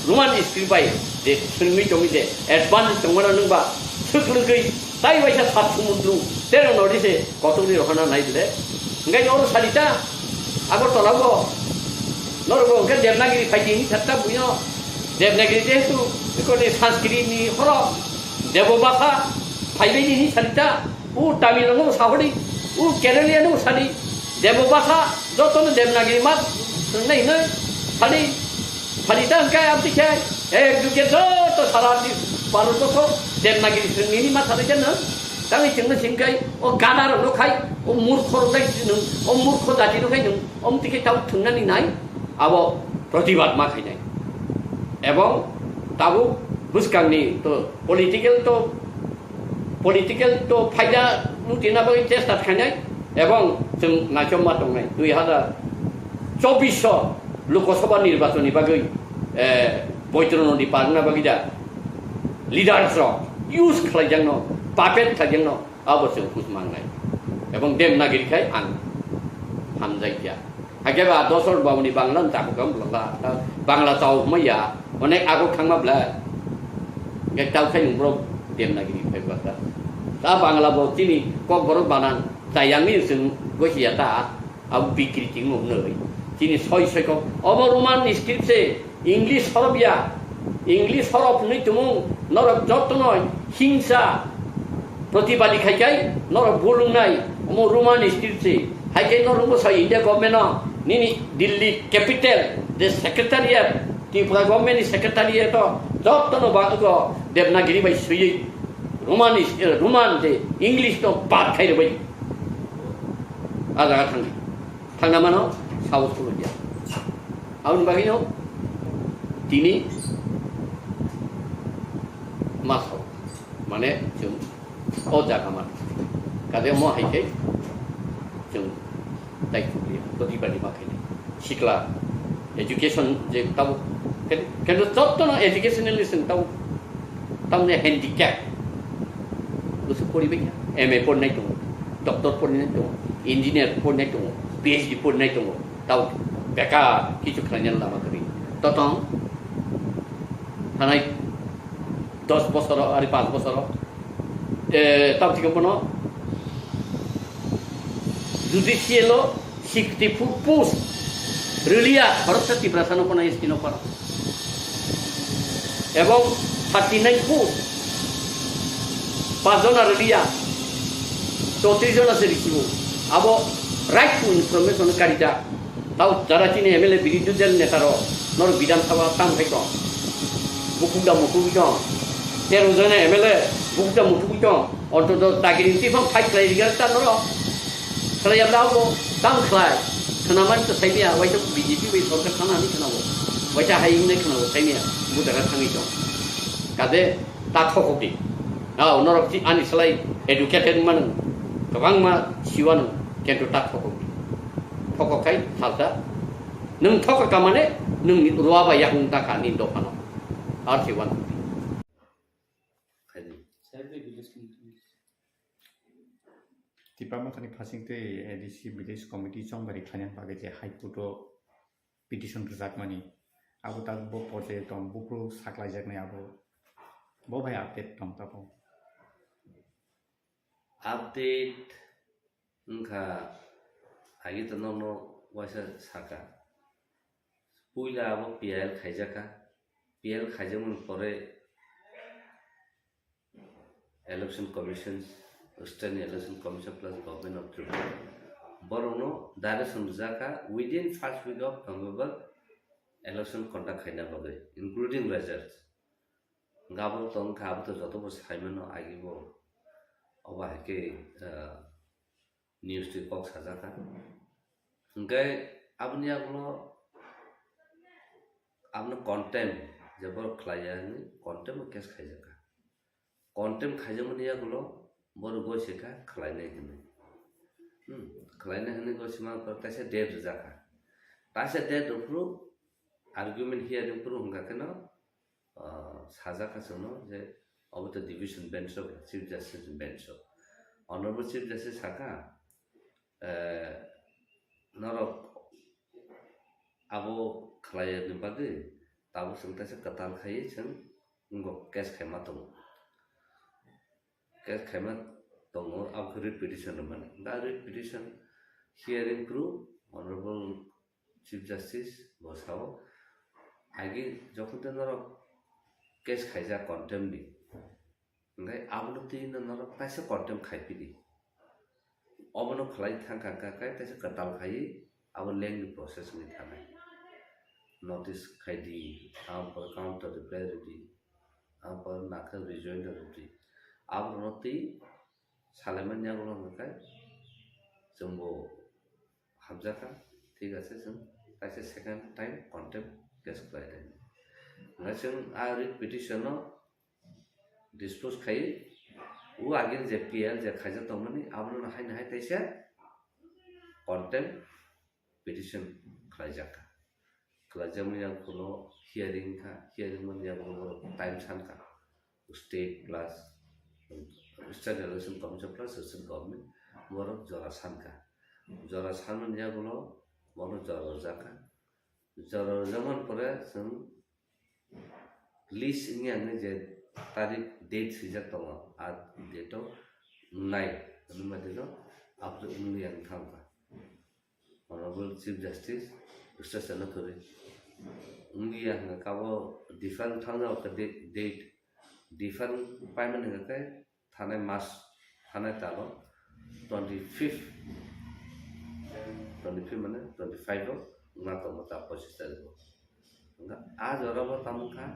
Roman script bai je swrwngwi tongwi je advance tongmano nwngba swk lwgwi tai waisa sat sumundru terong nodi se kotorni rohana nai bwle. Hwnkhe oro salita Agartala bo norok bo hwnkhe Devanagiri phaidi hinwi satta buino. Devanagiri jehetu ekoni Sanskrit ni horo Debo bhasha phaibaidi hinwi sarita. U Tamil no sahori, u Kerala no sadi. Debo bhasha jotono Devanagiri ma swngnai hinwi sadi. Sadi ta hwnkhe abdi khe ek duge joto sara di Bharat borso Devanagiri swngnini ma sadi khe nw. Tangwi chwngno singkai o gada rok no khai, o murkho rok dai nw, o murkho jati no khai nw. Omtwi khe tabuk thwngnani nai, abo protibad ma khainai. Ebong tabuk bwskangni to political to, political to phaida lutina bagwi chesta khainai, ebong chwng naichomma tongnai. Dui hazar chobbish o Lok Sabha nirbachon ni bagwi, eh, Boitro Nodi parna bagwi da leaders rok use khlaijakno, puppet khlaijakno, abo chwng hus mangnai. Ebong Devanagiri khai ang hamjakya. Hakhe ba dosor babuni Bangla no chakhu kha bwlwng ba. Ta Bangla chao hwnma ya. Onek ago khangma bwla. Hwnkhe tao khai nung borok Devanagiri phai bwlwng ta. Ta Bangla bo chini kok borok banan chayangni chwng gosi ya ta. Abo bikri ting nung nai. Chini soi soi kok. Obo Roman script se English horop ya. English horop hwnwi tumung norok jotono hingsa protibadi khai kai norok bulung nai. Omo Roman script se. Hai khe norok bwsa India government no nini Delhi capital je secretariat, Tripura government ni secretariat o jotono ba ego Devanagiri bai swiwi Roman is-, eh, Roman je English no bad khai rwbai. A jaga thangdi. Thangna mano sahos kulo dia. Aboni bagwi no tini ma sao. Mane chwng o jaga man. Kade mo hai khe chwng tai chukliya. Protibadi ma khainai. Sikla education je tabo ken-, kendo jotto no educationally chwng tabo tamne handicap. Bwswk poribai kha, M A porinai tongo, doctor porinai tongo, engineer porinai tongo, P H D porinai tongo, tao bekar kichu khlainani lama kwrwi. Totong thanai dos bosoro, ari panch bosoro, eh, tao thikhe bono judicial o sixty four post rwliya, khoroksa Tiprasa no phano S T no phano. Ebong thirty nine post, pachjona rwliya, chowtris jona se risibo. Abo right to information karijak. Tao jara chini M L A birodhi dal neta rok, norok Bidhan Sabha tamo khai tong. Bukhuk da mukhuk tong. Tero jona M L A bukhuk da mukhuk tong. Ontoto dagiri twi phang fight khlai rwgwk ta norok. Khlai yabla abo tamo khlai. Khwnamani to saimaya, waisa B J P bai sorkar thana hinwi khwnao. Waisa hai hinwi khwnao saimaya, bo jaga thangwi tong. Kade ta thokok di. Nao norok si ani slai educated manu. Kwbangma siwano, kintu ta thokok di. Thokok khai salsa. Nwng thokok ka mane, nwng ruwa bai yakung ta kha nini dophano. Ar si wan. Tipra Mothani phasing tei A D C Village Committee chongbari khlainani bagwi je High Court o petition rwjakmani, abo tabuk bo porjaio tong, buphuru saklaijaknai abo, bo bai update tong tabuk. Update wngkha, agi to nokno waisa saka. Puila abo P I L khaijakha. P I L khaijakmani pore Election Commission, Standing Election Commission plus Government of Tripura borokno direction rijak kha within first week of November election conduct khaina bagwi, including results. Hwnkhe abo tong kha, abo to joto bo sai mano, agi bo obo hai khe, ah, news twi kok sajak kha. Hwnkhe aboni yagulo abono contempt je borok khlaiya hinwi contempt o case khaijakha. Contempt khaijakmani yagulo borok goi se kha khlainai hinwi. Hmm, khlainai hinwi goi se mankha, kaisa date rwjakha. Kaisa date rwphuru argument hearing phuru hwnkha kheno, ah, sajak kha chwngno je obo to division bench o, Chief Justice bench o. Honorable Chief Justice sakha, eh, norok abo khlaiyani bagwi tabuk chwng kaisa kwtal khaiwi chwng wngkok case khaima tongo. Case khaima tongo, abo khe writ petition rwmani. Da writ petition hearing phuru Honorable Chief Justice bo sao, agi jokhon te norok case khaijak contempt ni, hingke abono twi no norok taisa contempt khai pidi. Obono khlai thang kha kha khe taisa kwtal khai abo lengthy process wngwi thanai. Notice khai di, aboni pore counter reply rw di, aboni pore nakhe rejoinder rw di. Abono twi salaimani yagulo hwnkhe chwngbo hamjakha, thik ase, chwng kaisa second time contempt case khlai di. Hwnkhe chwng a writ petition no dispose khai, o agini je P L je khaijak tongmani, abono haino hai taisa contempt petition khlaijak kha. Khlaijakmani yagulo hearing kha, hearing mani yagulo borok time san kha. State plus State Election Commission plus state government borok jora san kha. Jora sanmani yagulo borok jora rwjak kha. Jora rwjakmani pore chwng list wngya hwnwi je tarik date swijak tongo, a date o wngnai hwnwi ma dino apre wngya wng thang kha. Honorable Chief Justice Justice Chana kwrwi wngya hwnka khe abo defer thang jao khe date, defer paimani hwnka khe thanai mas, thanai talo twenty fifth, twenty fifth mane twenty five o wngna tongo ta pochis tarikh o. Hwnka a jora bo tamo kha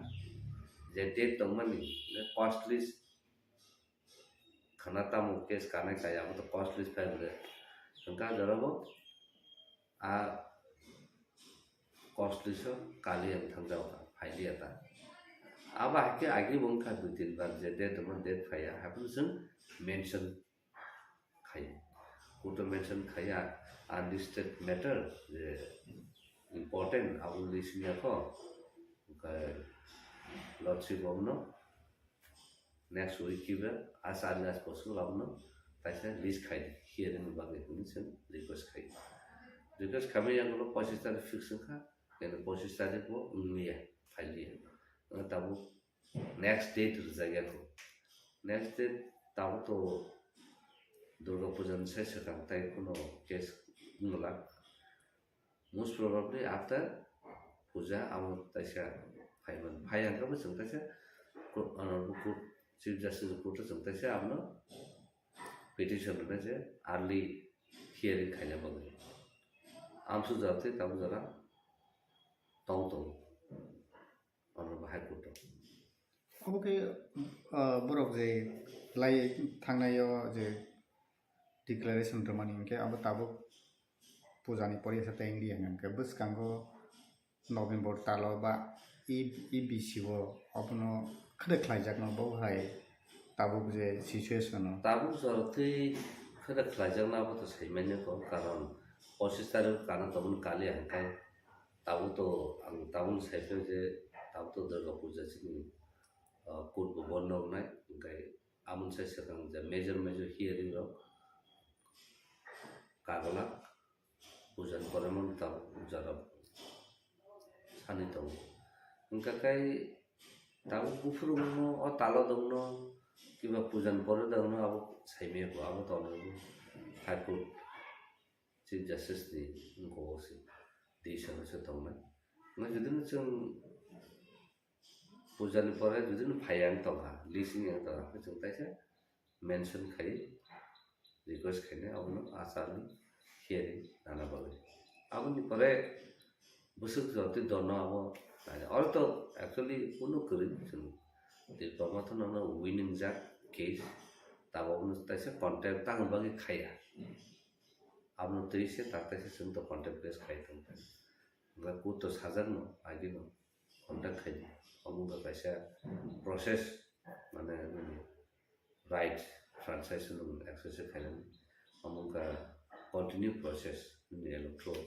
je date tongmani cost list khana tamo case kanai kaya abo to cost list pai bole. Hwnka a jora bo a cost list o kali ang thang jao kha, phailiya ta. Abo hai khe agi bo wngkha dui tin bar je date tongma date phaiya, haphano chwng mention khai. Court o mention khaiya, unlisted matter je important, abo list wngya kho. Hwnkhe Lordship bo no next week kibe as early as possible abono kaisa list khai di, hearing ni bagwi hwnwi chwng request khai di. Request khaimani yagulo pochis tarikh fix wngkha, khe pochis tarikh bo wngliya, phailiya. Wngkha tabuk next date rwjakya kho. Next date tabuk to Durga Puja ni sai swkang tai kuno case wngla. Most probably after puja amo taisa phaiman. Phai hwnkhe bo chwng taisa court, ano court, Chief Justice court o chwng taisa abono petition rwna je early hearing khaina bagwi. Amsu jora tei tabuk jora tong tongo. Ano bo High Court o. Obo khe, ah, borok je lai thangnai o je declaration rwmani hwnkhe abo tabuk puja ni poriya sa tei wngya hwnkhe bwskango November talo ba E, E B C o obono khede khlaijakno bo hai tabuk je situation o. Tabuk jora twi khede khlaijakno abo to saimanya kho, karon pochis tarikh kana tongmani kali hwnkhe tabuk to ang tabuk sai phai je tabuk to Durga Puja chini, ah, court bo bondo wngnai, hwnkhe amoni sai swkang je major major hearing rok kaglak puja ni pore mano tabuk jora sani tongo. Hwnkha khe tabuk buphuru mano o talo dongno kiba puja ni pore dongno abo saimaya bo abo tongo High Court Chief Justice ni wngkha o se decision o se tongnai. Hwnkhe jodi no chwng puja ni pore jodi no phaiya wng tongkha, list wngya wng tongkha, hwnkhe chwng taisa mention khai request khainai abono achar ni hearing nana bagwi. Aboni pore bwswk jotwi dono abo naina. Oro to actually kunu kwrwi chwng Tipra Motha no winning jak case, tabuk abono taisa contempt tangwi bagwi khaiya. Abono twi se tak taisa chwng to contempt case khai tongkha. Hwnkhe court to sajakno agino contact khai di. Omo wngkha kaisa process, mane nini right franchise no exercise khainani. Omo wngkha continue process, nini electoral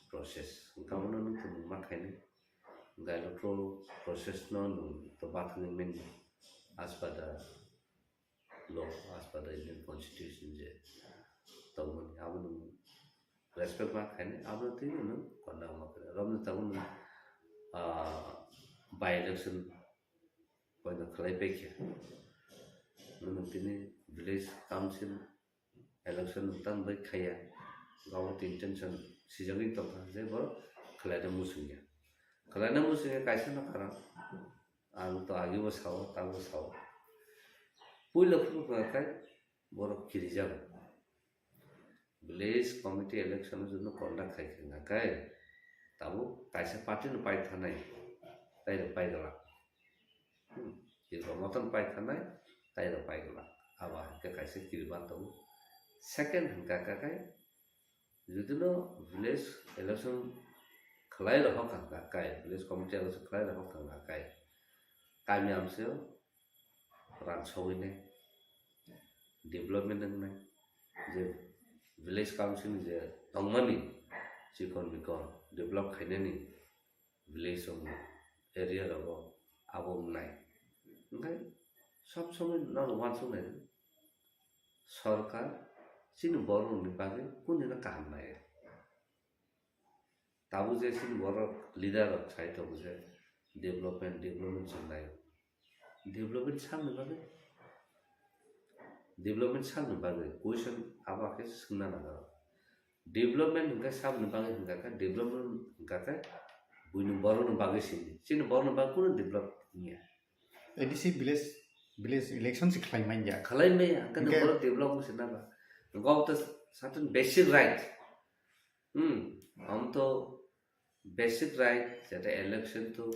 process. Hwnkhe abono nwng tongmung ma khainai. Hwnkhe electoral process no nwng to bathangwi manya as per the law, as per the Indian Constitution je tongmani, abono nwng respect ma khainai, abono twi nwng conduct ma khainai. Romni tabuk nwng, ah, by election poino khlai paikha. Nwng tini village council election nwng tamo bai khaiya. Government intention sijagwi tongkha je borok khwlaina muchungya. Khwlaina muchungya kaisa no karon. Ang to agibo sao, tabuk sao. Puila phuru khai borok kirijago. Village committee election no jono conduct khai kha kai. Tabuk kaisa party no pai thanai. Tai rok pai gala. Hmm. Tirok moton pai thanai, tai rok pai gala. Aba hwnkhe kaisa kiriba tongo. Second hwnkha kha kai, judino village election khwlai rok hokha kai, village committee election khwlai rok hokha kai, kami amseo ransogwi nai, development wngnai, je village council ni je tongmani chikon mikon develop khainani village rok area rogo abo wngnai. Hwnkhe sob somoi nono uansuknai sorkar chini borok rokni bagwi kundina kaham nai. Tabuk je chini borok leader rok sai tongo je development, development chwng naio. Development sakni bagwi, development sakni bagwi question abo khe swngna nango. Development hwnkhe saboni bagwi hwnkha khe, development hwnkha khe buini borokni bagwi sini. Chini borokni bagwi kunu develop wngya. A D C village, village election se khlai manya. Khlai manya, hwnkhe Hwnkhe- borok develop wngse naba. Hwnkhe obo to certain basic right. Hmm, omo to basic right, jeta election to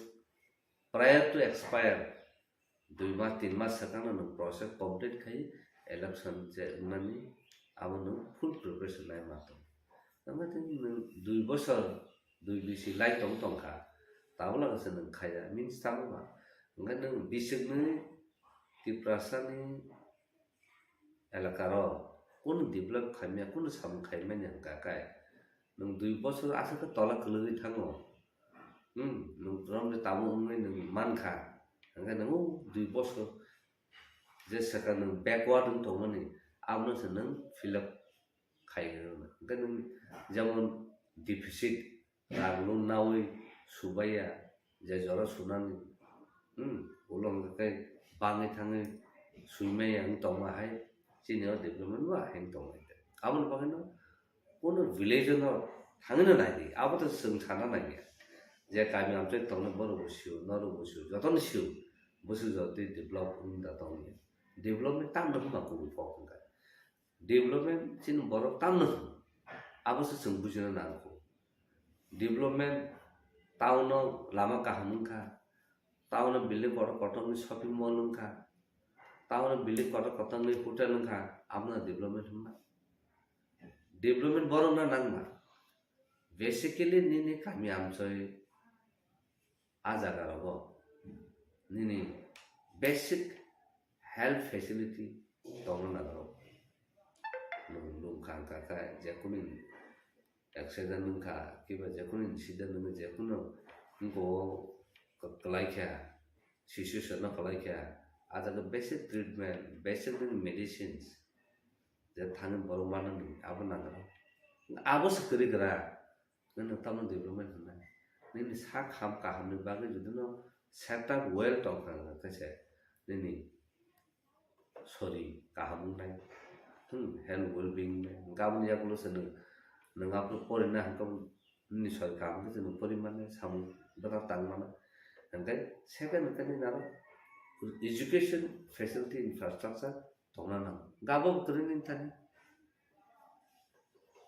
prior to expire, dui mas, tin mas swkangno nwng process complete khai election je wngnani abo nwng full preparation lai ma tong. Tamo tei nwng dui bosor, dui bisi lai tong tongkha, tabuk lagase nwng khaiya, means tamo ba? Hwnkhe nwng bisiknwi Tiprasani elakaro kunu develop khaimya, kunu samung khaimani hwnkha khe, nwng dui bosor aswk khe tola kwlwgwi thango. Hmm, nwng romni tabuk wngwi nwng mankha. Hwnkhe nwng o dui bosor je swkang nwng backward wng tongmani, abono se nwng fill up khai rwna. Hwnkhe nwng jemon deficit, rang loan nawi subaiya, je jora sunani, hmm, ulo hwnkhe bangwi thangwi suimaiya wng tongma hai, chini o development ba heng tongmai. Aboni bagwino Kuno village no thangwi no nai di, abo to chwng sana nai ya. Je kami amchai tongnai borok bo sio, norok bo sio, jotono sio, bwswk jotoni develop wng da tongya. Development tamno hwnba kubui kok hwnkha. Development chini borok tamno hwn, abo se chwng bujina nango. Development town o lama kaham wngkha, town o building kotor kotor ni shopping mall wngkha, town o building kotor kotor ni hotel wngkha, abono development hwnba. Development borokno nangma. Basically nini kami amchoi a jaga rogo nini basic health facility tongna nango. Nwng lungkha wngkha khe jekunu accident wngkha kiba jekunu incident wngkha jekunu wngkha o kwlai kha situation no kwlai kha a jaga basic treatment, basic nini medicines je thangwi borok manani abo nango. Abo se kwrwi gra, nini tamo development hwnna. Nini sak ham kahamni bagwi jodi no setup well tongkha hwnkhe se nini sori kaham wngnai, hmm, health well being wngnai. Hwnkhe aboni yagulo se nwng, nwng abo porina hwnkhe nini sori kaham khe se nwng pori mannai, samung bwkha tang mannai. Hwnkhe second hwnkhe nini aro education facility infrastructure tongna nango. Gabo bo kwrwi nini thani.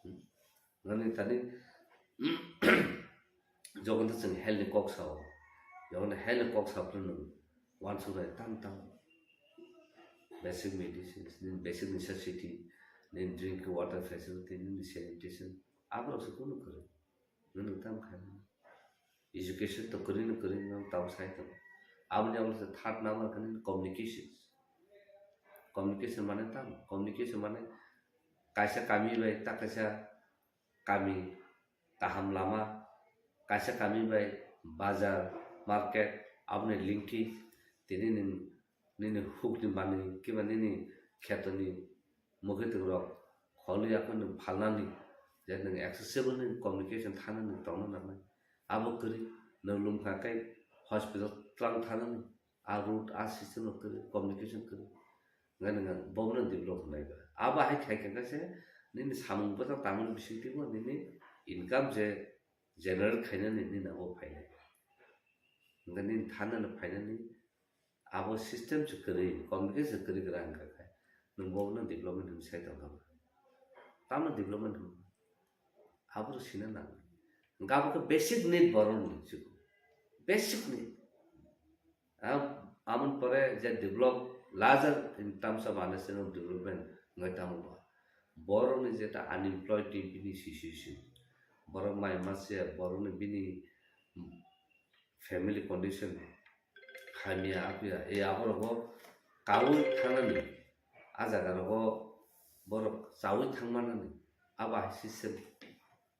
Hmm. Nini thani jogon to chwng health ni kok sao. Jogon health ni kok sao phano nwng uansuknai tam tam. Basic medicines, nini basic necessity, nini drinking water facility, nini sanitation. Aborok se kunu kwrwi. Nwng tam khai. Education to kwrwi no kwrwi no tamo sai tongo. Aboni abo se third number khe nini communications. Communication mane tamo? Communication mane kaisa kami bai ta kaisa kami kaham lama, kaisa kami bai bazar, market, aboni linkage tini nini, nini hukni manwi kiba nini khetoni mwkhwtwng rok kholi yakhwno phalnani, je nwng accessible ni communication thanani tongna nangnai. Abo kwrwi nwng lungkha khe hospital twlang thanani, a road, a system no kwrwi, communication kwrwi. Ngai nang bobo no develop hwnai ba. Abo hai khai khe se Nini samung bwsa tangmani bisingtwi bo nini income je generate khainani nini abo phainai. Hwnkhe nini thanani phainani abo system se kwrwi, communication se kwrwi kwrang wngkha khe nwng bono development hwnwi sai tongkha ba? Tamo development hwnwi? Abo sina nang. Hwnkhe abo khe basic need borokni, basic need. Am-, amon pore je develop, larger in terms of understanding of development wngwi tamo ba. Borokni jeta unemployed ni bini situation, borok mai mase, borokni bini family condition hamya apya, e aborogo kaui thanani, a jaga rogo borok chaui thangmanani, abo hai system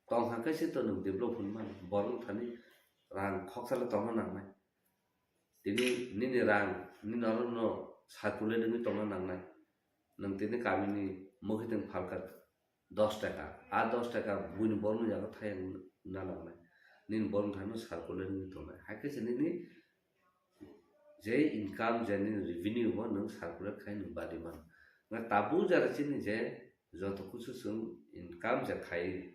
tong hwnkhe se to nwng develop hwnmani, borok thani rang khoksa le tongna nangnai. Tini nini rang, nini norokno circulate wngwi tongna nangnai. Nwng tini kamini mwkhitwng phalkha dos taka, a dos taka buini borokno yago thayang na nangnai. Nini borokno thani circulate wngwi tongnai. Hai khe se nini je income, je nini revenue bo nwng circulate khai nwng badi mano. Nga tabuk jara chini je joto kusu chwng income je khai,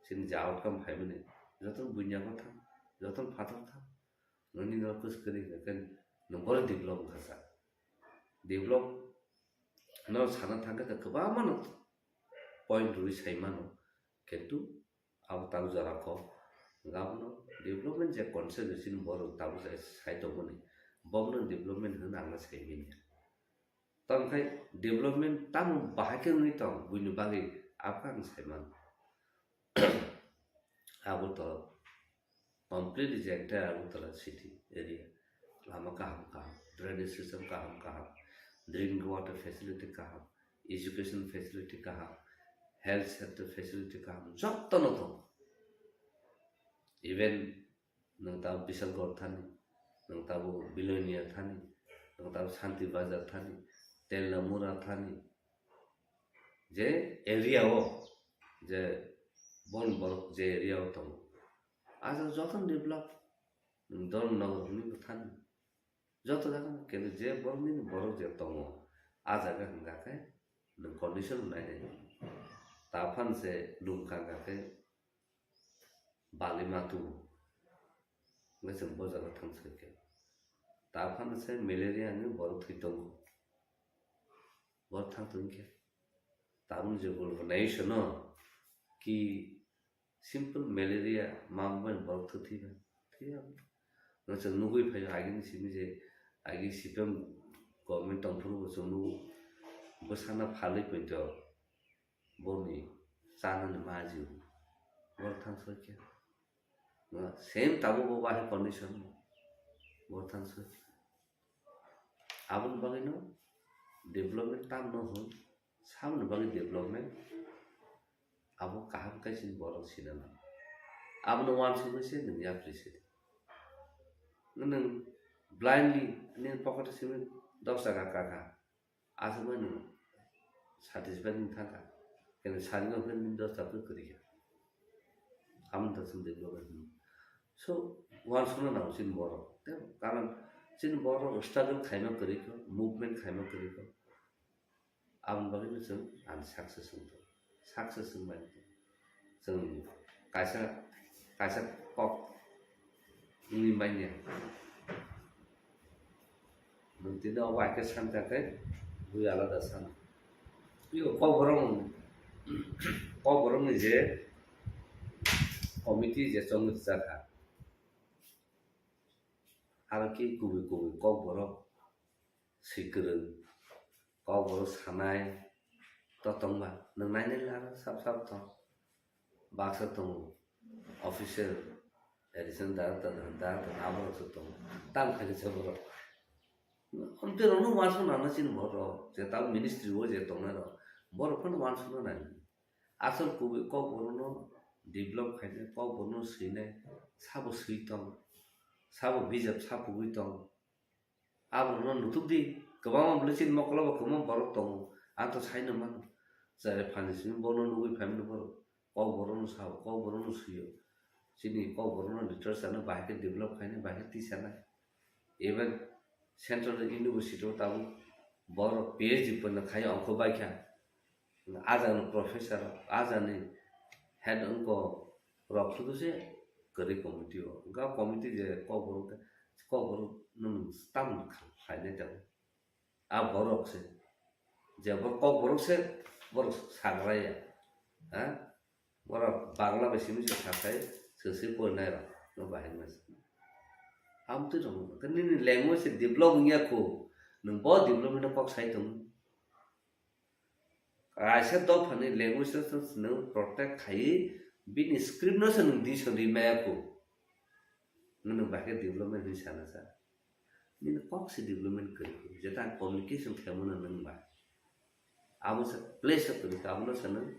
chini je outcome phaimani, joto buini yago thang, joto phatar thang. Nini no kus kwrwi hwnkhe nwng bono develop wngkha sa. Develop no sana thangkhe kwbangma no point rwi sai mano, kintu abo tabuk jora kok. Hwnkhe abono development je concept chini borok tabuk jora sai tongmani, bobono development hwnwi ang sai manya. Tamo khai development tamo bahai khe wngwi tong buini bagwi abo khe ang sai mano. Abo to completely je entire Agartala city area, lama kaham kaham, drainage system kaham kaham, drinking water facility kaham, education facility kaham, health center facility kaham, jotono tongo. Even nwng tabuk Bisalgor thani, nwng tabuk Bilonia thani, nwng tabuk Santi Bazar thani, Telamura thani, je area o, je bon borok je area o tongo, a jaga jotono develop, nwng Dharmanagar hwnwi bo thani, joto jaga no, kintu je borok nini borok je tongo, a jaga hwnkha khe nwng condition nai nai. Ta phan se lum kang kha khe bali ma tubu. Hwnkhe chwng bo jaga thang soi khe. Ta phano se malaria ni borok thwi tongo. Borok thang tong khe. Tabuk je guluk nai sono ki simple malaria ma bai borok thwi thwi ba. Thwi ya. Hwnkhe chwng nugui phai agini simi je agi C P M government tong phuru bo chwng nugo. Bwsana phalwi poito. Boni chanani maji, boro thangsoi khe. Same tabuk bo bahai condition, boro thangsoi. Aboni bagwi no development tam no hwn, samoni bagwi development, abo kaham khe chini borok sina nango. Abono uansugwi se nwng yapri se di. Nwng blindly nini pocket o simi dos taka kaka. Aswk bai nwng satisfied wng thangkha. Khe sari no khe nini dos taka kwrwi kha. Amoni ta chwng development hwnwi. So, uansukna nango chini borok. Tei karon chini borok struggle khaima kwrwi kho, movement khaima kwrwi kho. Aboni bagwi no chwng ani success wng thung. Success wng bai. Chwng kaisa, kaisa kok wngwi manya. Nwng tini obo hai khe san kha khe bui alada sana. Iko Kokborok, Kokborokni je committee je chongwi rwjak kha. Aro khe kubui kubui Kokborok swi kwrwng, Kokborok sanai to tongba, nwng nainai lar sab sab tong. Baksa tongo, official, additional director, director, aborok se tongo. Tam khaini se borok. Amtwi rokno uansuk nangna chini borok, je tamo ministry o je tongnai rok, borok phano uansukna nang. Asol kubui Kokborokno develop khainai, Kokborokno swinai, sabo swi tong, sabo bijap sapugwi tong. Aborokno nutuk di, kwbangma bwlwi chini mokolo bo kwbangma borok tongo, ang to saino mano. Chwrai phalni simi bono nugwi phaimani borok, Kokborokno sao, Kokborokno swio. Chini Kokborokno literature no bahai khe develop khainai, bahai khe tisanai. Even Central University o tabuk borok P H D pono khai ongkho bai kha. Ajani professor, ajani head wngko rok sudu se kwrwi committee o. Ga committee je kokborok, kokborok nwng tam khlainai tongo. A borok se, je borok kokborok se, borok sagraya. Ha? Borok Bangla bai simi se sakai, se se porinai rok, no bahai masa. Amtwi rok, nini language se develop wngya kho, nwng bo development kok sai tongo. Kaisa dophani language no se nwng protect khaiwi, bini script no se nwng disonwi maya kho. Nwng bahai khe development hinwi sana sa. Nini kok se development kwrwi kho, jeta ang communication khaimano nwng ba. Abo se place o kwrwi kha, abono se nwng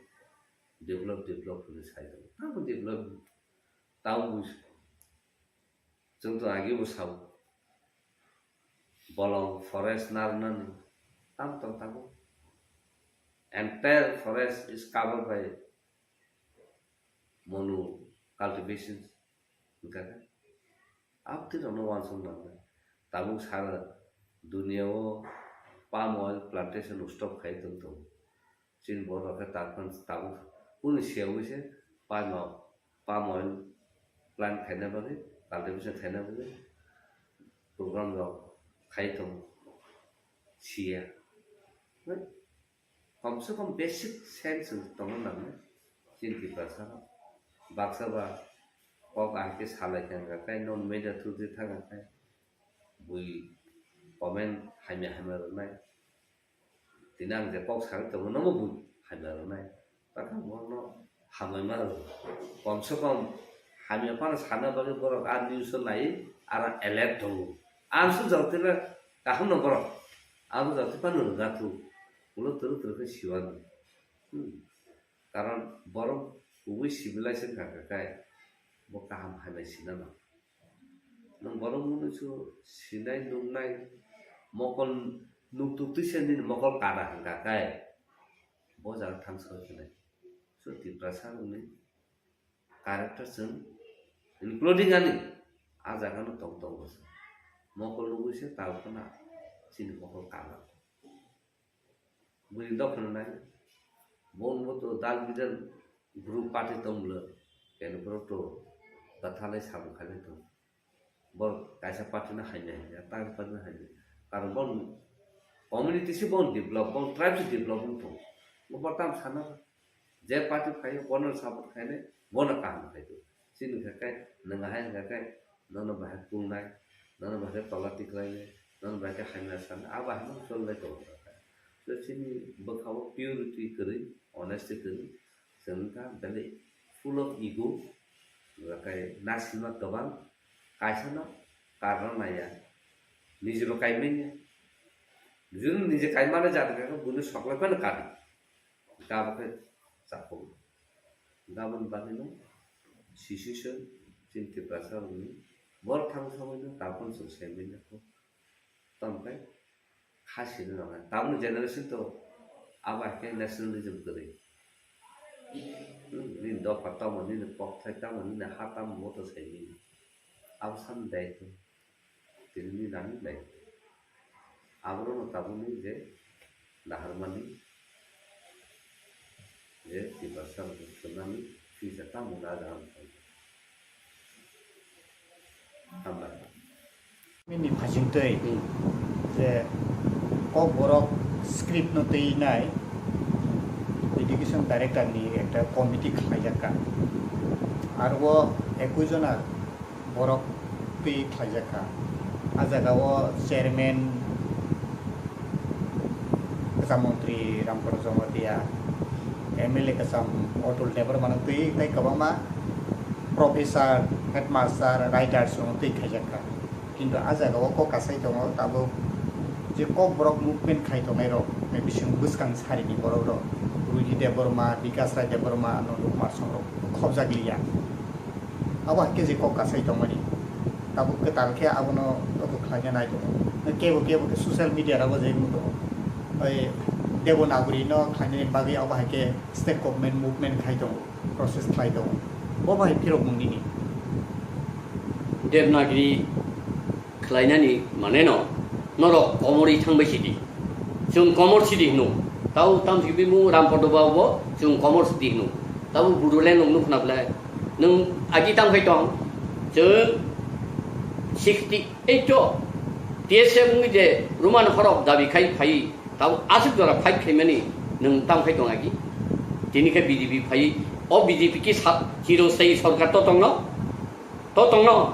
develop, develop hinwi sai tongo. Tamo develop, tamo bui-, chwng to agi bo sao. Bolong forest narnani tam tong tabuk. Entire forest is covered by mono cultivation. Hwnkha khe, abtwi rokno uansuk nangnai. Tabuk sara duniya o palm oil plantation stop khai tong tongo. Chini borok khe tarphan tabuk kunu siyaui se palm o-, palm oil plant khaina bagwi, cultivation khaina bagwi program rok khai tongo siya. Komse kom basic sense tongna nangnai chini Tiprasa rok. Baksa ba kok ahai khe salai kha hwnkha khe, non media through di thang kha khe, bui comment hamya hamya rwnai. Tini ang je kok sawi tongo, nomo bui hamya rwnai. Takham bono hamai ma rw. Kom se kom hamya phano sana bagwi borok a news o nai, aro alert tongo. Ang se jotila kaham no borok. Abo jotila phano rwga thu. Ulo twrwk twrwk khe siwano. Hmm. Karon borok kubui civilization kha kha khai bo kaham hamya sinano. Nwng borok mwnwi su sinai nuknai mokol nuktuk twisa nini mokol kada hwnkha khe bo jaga thang soi khe nai. So Tiprasa rokni character chwng including ani a jaga no tong tongo se. Mokol nugwi se tabuk phano chini mokol kada. Bwrwi dophano nai. Bo wngbo to dal bidal group party tong bwle. Keno borok to kwthalai samung khailai tong. Borok kaisa party no hamya hamya, ta party no hamya. Karon bo community se bo develop, bo tribe se develop wng tong. Bo tam sana. Je party phaio, bono support khainai, bono kaham khaio. Chini khe kai, nwng ahai wngkha khe, nono bahai kulnai, nono bahai tola tiklainai, nono bahai khe hamya sanai, abo hai no cholnai tongo kha. So chini bwkhao purity kwrwi, honesty kwrwi, chwng wngkha belai full of ego, hwnkha khe nasilma kwbang, kaisa no karna naiya, niji bo kaimanya. Juni niji kaimani jat khe buino soklai phano kadi. Gabo khe chapuk. Gabon bagwino sisiswk chini Tiprasa rokni borok thang sogwino tabukno chwng saimanjakho. Tamokhe kha sini rwnai. Tabukni generation to abo hai khe nationalism kwrwi. Hmm, nini dopha tamo, nini kokthai tamo, nini ha tamo, bo to saimanya. Abo sani daitw. Tini nani nai. Aborokno tabukni je naharmani je Tiprasa rokno thwrwnani future tamo na jagani thangkha. Hambai. Nini phasingtwi Hmm. je Kokborok script no twi nai education director ni ekta committee khlaijak kha. Aro o ekui jona borok twi khlaijak kha. A jaga o chairman kwcham montri Ramkoro Jamatia, M L A kwcham Atul Debbarma no twi tei kwbangma professor, headmaster, writers rok no twi khaijak kha. Kintu a jaga o kok kasai tongo tabuk je Kokborok movement khai tongnai rok, bising bwskang sari ni borok rok, Ruji Debbarma, Bikas Rai Debbarma, Nandu Kumar Song rok khobjak liya. Abo hai khe je kok kasai tongmani. Tabuk kwtal khe abono obo khlaina nai tongo. Kebo kebo khe social media rogo je wng tongo. Oi Devanagari no khlainani bagwi abo hai khe state government movement khai tongo, process khlai tongo. Bo bai phirok mung nini. Devanagari khlainani mane no norok komorwi thangbai sidi. Chwng komor sidi hino. Tau tamsi bimung Rampodo Babu bo chwng commerce di hino. Tau Bodoland nung nukna ble. Nung agi tam khai tong. Chwng sixty eight o T S F wngwi je Roman horok dabi khai phai. Tau aswk jora fight khaimani nung tam khai tong agi. Tini khe B J P phai. O B J P ki sa-, chiro sei sorkar to tongno. To tongno,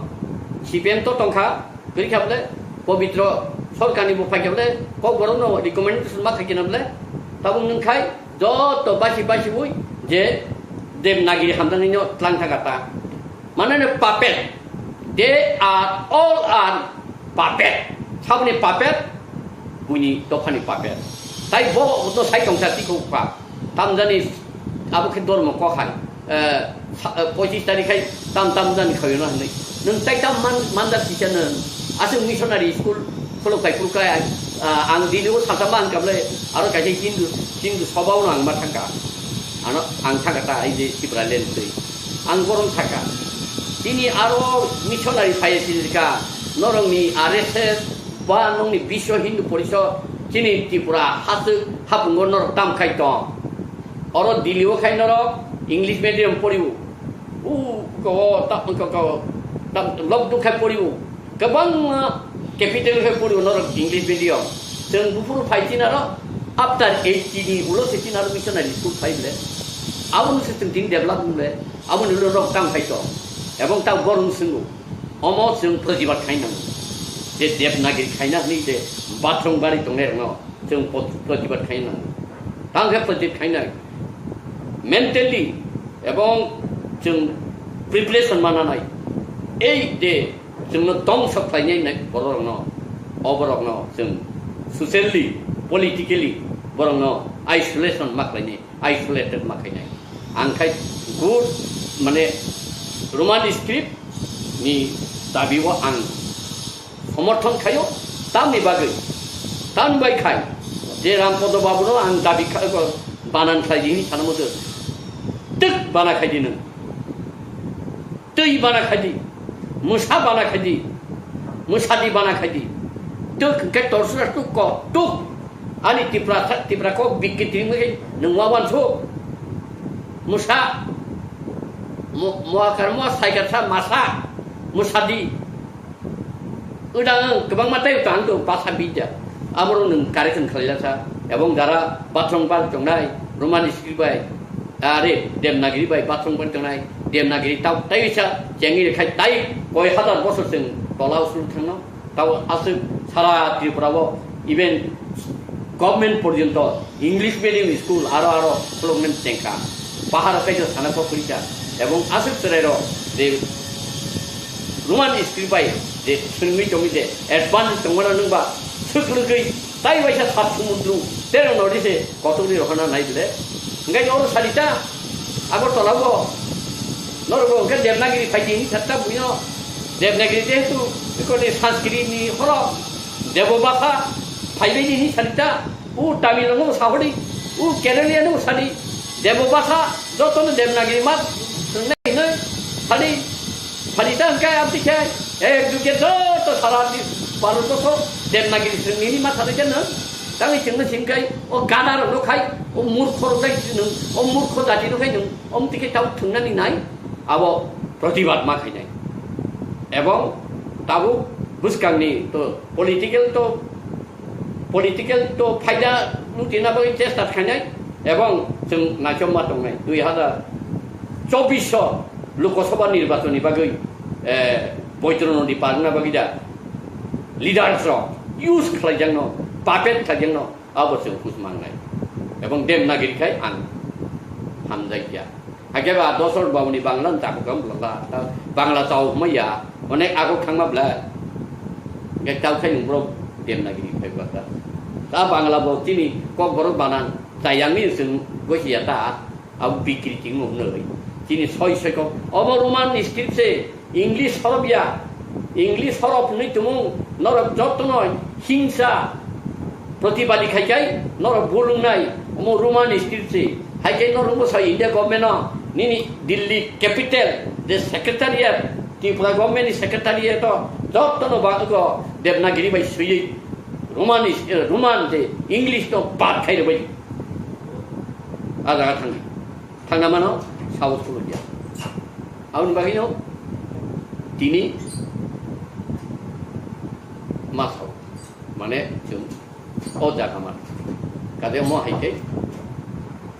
C P M to tongkha, kwrwi kha bole, Pobitro Sorkarni bo phaikha bole, Kokborokno recommendation ma khaikhe na bole, tabuk nwng khai joto basi basi ui je Devanagiri hamjaknaino tlang thangkha ta. Mane no puppet, they are all are puppet. Saboni puppet, buini dophani puppet. Tai bo to sai tongsa tiko pa. Tamjani abo khe dormo kok hai. Eh, sa-, eh, pochis tarik hai tam tam jani khayo na hinwi. Nwng tai tam man, manjak kisa nwng. Aswk missionary school khuluk kai khuluk kai, ah, ang Delhi o salsa man kable aro kaisa Hindu, Hindu sobao no ang ma thangka. Ano ang thangka ta ai je Tipraland twi. Ang borom thangka. Tini aro missionary phai sinjika norokni R S S ba nokni Biswa Hindu Porishod chini Tripura haswk hapungo norok tam khai tong. Oro Delhi o khai norok English medium poriwo. U ko ta ko ko ta lok duk khai poriwo. Kwbangma capital khai poriwo norok English medium. Chwng buphuru phai chinaro after eighty ni ulo se chinaro missionary school phai ble. Aboni se chwng tin develop ble. Aboni ulo norok tam khai tong. Ebong ta borom swngo. Omo chwng protibad khai nango. Je Devanagiri khaina hwnwi je bathroom bari tongnai rokno chwng pot-, protibad khai nango. Tang khe protibad khainai. Mentally ebong chwng preparation mananai. Ei je chwngno tong sok khlainai nai bororokno, o borokno chwng socially, politically borokno isolation ma khlainai. Isolated ma khainai. Ang khai good, mane, Roman script ni dabi o ang somorthon khaio, tamni bagwi, tamni bai khai je Rampodo Babu no ang dabi kha-, banan khlai di hinwi sana muchung. Twk bana khai di nwng. Twi bana khai di, mwsa bana khai di, mwsa di bana khai di. Tuk hwnkhe torsra tuk ko tuk. Ani Tipra, Tipra kok bikki twi hwnkhe nwng ma wansuk. Mwsa, mo-, moakar moa saikar sa masa, mwsa di. Udang kwbangma tei tang tongo basa bidya. Amoro nwng correction khlailasa. Ebong jara bathroom bar tongnai, Roman script bai, are, Devanagiri bai bathroom bar tongnai, Devanagiri tau tei sa chengwi khai tai koi hazar bosor chwng tola usuk thangno. Tau aswk sara Tripura o even government porjonto English medium school aro aro khulukmani chengkha. Pahar kaisa sana kok kwrwikha. Ebong aswk chwrairok je Roman script bai je swrwngwi tongwi je advance tongmano nwngba swk lwgwi tai waisa sat sumundru terong nodi se kotorni rohorna nai bile. Hwnkhe oro salita Agartala o norok bo hwnkhe Devanagiri phai di hinwi satta buino. Devanagiri jehetu ikoni Sanskrit ni horo Debo bhasha phaibai di hinwi salita. O Tamil rokno sahori, o Keralian no sadi, Debo bhasha jotono Devanagiri ma swngnai hinwi sadi, sadi ta hwnkhe aboni khe ek duke joto sara di Bharat borso Devanagiri swngnini ma sadi khe nwng tangwi chwngno singkai o gada rokno khai o murkho rok khai nwng o murkho jati no khai nwng omtwi khe tau thwngnani nai abo protibad ma khainai ebong tabuk bwskangni to political to political to phaida lutina bagwi chesta khainai ebong chwng naichomma tongnai dui hazar chobbish o Lok Sabha nirbachon ni bagwi, eh, Boitro Nodi parna bagwi da leaders rok use khlaijakno, puppet khlaijakno abo chwng hus mangnai. Ebong Devanagiri khai ang hamjakya. Hakhe ba Dosor Babuni Bangla no chakukam bwla ta Bangla chao hwnmaya, onek agok thangma bwla. Hwnkhe tao khai nwng borok Devanagiri khai bwla ta. Ta Bangla bo chini Kokborok banan chayangni chwng gosiya ta, abo bikri tingno hwnwi. Chini soi soi kok, obo Roman script se, English horop ya, English horop hwnwi tumung norok jotono hingsa protibadi khai kai norok bulungnai omo Roman script se. Hai kai norok bwsa India government no nini Delhi capital je secretariat, Tripura government ni secretariat o jotono ba ego Devanagiri bai swiwi Roman is, eh, Roman je English no bad khai rwbai. A jaga thangdi. Thangna mano, sabo khulukya. Aboni bagwino tini ma sao. Mane chwng o jaga man. Kade mo hai khe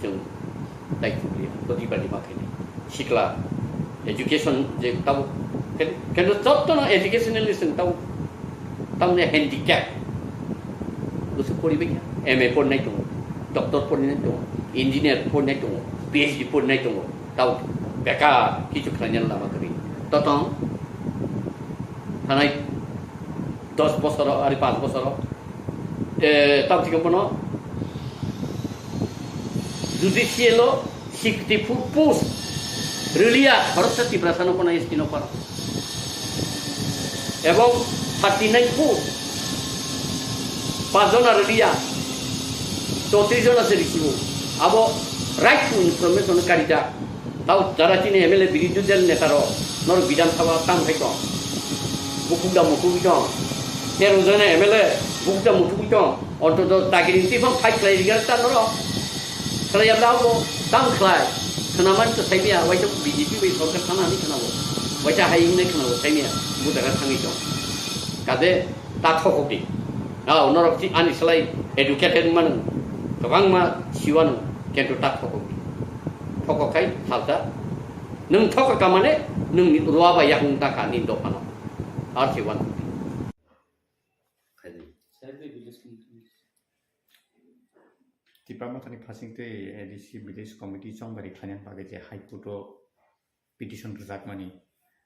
chwng tai khukliya. Koti badi ma khainai. Sikla education je tabo. Ken-, kendo jotto no educational lesson tabo. Tamni handicap. Busu poribai kha. M A pornai tongo, doctor pornai tongo, engineer pornai tongo, P H D pornai tongo. Tau bekar kichu khlainani lama kwrwi. Totong thanai dos bosoro, ari panch bosoro. Eh, tau thikhe bono judicial o sixty four post rwliya, khoroksa Tiprasa no kono S T no kono. Ebong thirty nine post, pajona rwliya, chowtris jona se risibo. Abo right to information karijak. Tau jara chini M L A birodhi dal neta rok norok Bidhan Sabha tang khai tong. Bukhuk da mukhuk tong. Tero jona M L A bukhuk da mukhuk tong. Ontoto dagiri twi phang fight khlai rwgwk ta norok. Khlai yabla abo tang khlai. Khwnamani to saimiya, waisa B J P bai sorkar thana hinwi khwnabo. Waisa hai hinwi khwnabo saimiya. Bo jaga thangwi tong. Kade ta thokok di. Ao norok si ani slai educated manu. Kwbangma siwano kento ta thokok di. Thokok khai salsa. Nwng thokok ka mane nwng ruwa bai yakung ta kha ni dophano. Ar si wan. Tipra Mothani phasing tei A D C Village Committee chongbari khlainani bagwi je High Court o petition rwjakmani,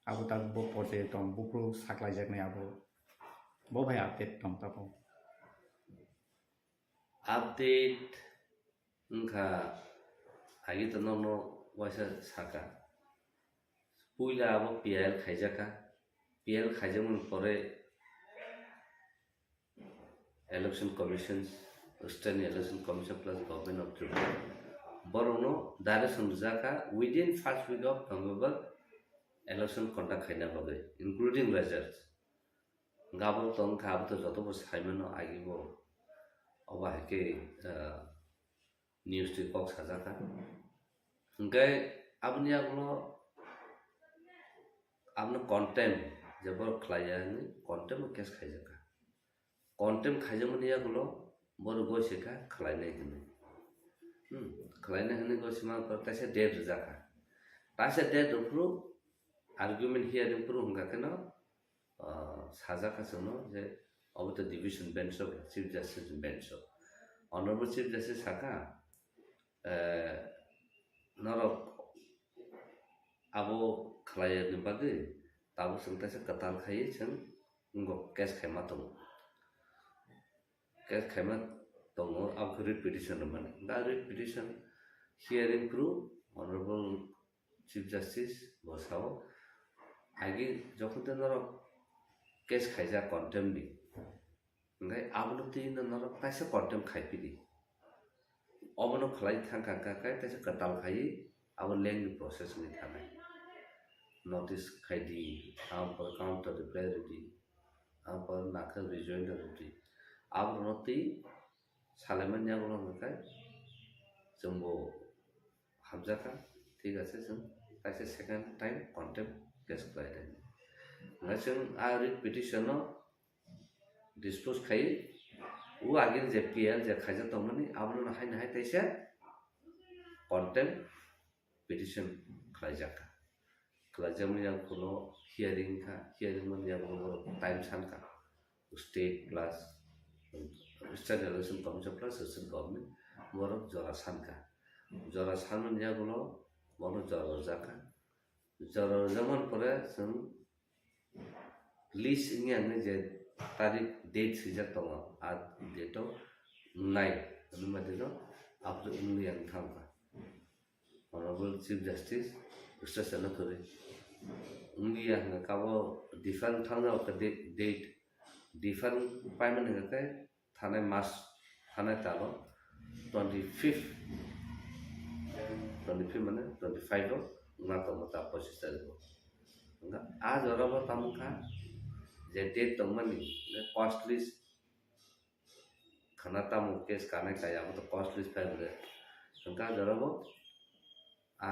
abo tabuk bo porjai tong, buphuru saklaijaknai abo, bo bai update tong tabuk. Update wngkha, agi to nono waisa saka. Puila abo P I L khaijakha. P I L khaijakmani pore Election Commission, State Election Commission plus Government of Tripura, borokno direction rwjakha within first week of November election conduct khaina bagwi, including results. Gabor tong kha, abo to joto bo saimano agi bo. Obo hai khe, ah, news twi kok sajak kha. Hwnkhe aboni yagulo abono contempt, je borok khlai ya hinwi contempt o case khaijak kha. Contempt khaijakmani yagulo borok goi se kha khlainai hinwi. Hmm, khlainai hinwi goi se ma borok taisa date rwjak kha. Taisa date rwphuru argument hearing phuru hwnkha kheno, ah, sajak kha chwngno je obo to division bench o, Chief Justice bench o. Honorable Chief Justice sakha, eh, norok abo khlai ya ni bagwi tabuk chwng taisa kwtal khai chwng wngkok case khaima tongo. Case khaima tongo, abo khe writ petition rwmani. Da writ petition hearing phuru Honorable Chief Justice bo sao, agi jokhon tei norok case khaijak contempt ni, hwnkhe abono twi no norok taisa contempt khai phidi. Obono khlai thang kha kha khe taisa kwtal khai abo lengthy process wngwi thanai. Notice khai di, aboni pore counter reply rw di, aboni pore nakhe rejoinder rw di. Abono twi salaimani yagulo hwnkhe chwngbo hamjakha, thik ase, chwng kaisa second time contempt case khlai di. Hwnkhe chwng a writ petition no dispose khai, o agini je P I L je khaijak tongmani, abono haino hai taisa contempt petition khlaijak kha. Khlaijakmani yagulo hearing kha, hearing mani yagulo borok time san kha. State plus State Election Commission plus State Government borok jora san kha. Jora sanmani yagulo borok jora rwjak kha. Jora rwjakmani pore chwng list wngya hwnwi je tarik date swijak tongo, a date o wngnai hwnwi ma dino upload wngwi ang thangkha. Honorable Chief Justice Mister Chana Turi wngya hwnka kabo different thangna kha date, date different paimani hwnka khe thanai mas, thanai talo twenty fifth, twenty fifth mane twenty five o wngna tongo ta pochis tarik o. Wngkha a jora bo tamo kha je date tongmani, cost list khana tamo case kanai kaya abo to cost list phai bwle Hwnkha jorabo a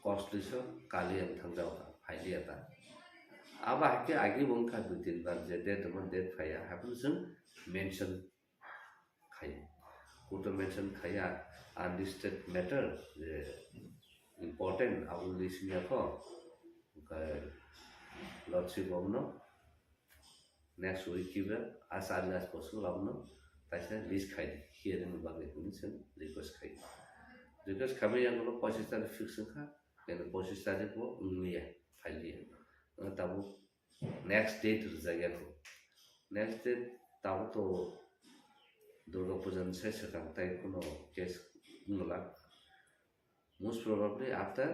costly so kaliya thangjago, phailiya ta. Abo haikhe agi bo wngkha dui tin bar je date tongma date phaiya, haphano chwng mention khai. Court o mention khaiya unlisted matter je important, abo list wngya kho. Okai lordship of no next week kiba as early as possible abono taisa list khai di, hearing ni bagwi hinwi chwng request khai. Request khaimani yagulo pochis tarikh fix wngkha, kene pochis tarikh bo wngliya, phailiya. Wngkha tabuk next date rwjakya kho. Next date tabuk to Durga Puja ni sai swkang tai kuno case wngla. Most probably after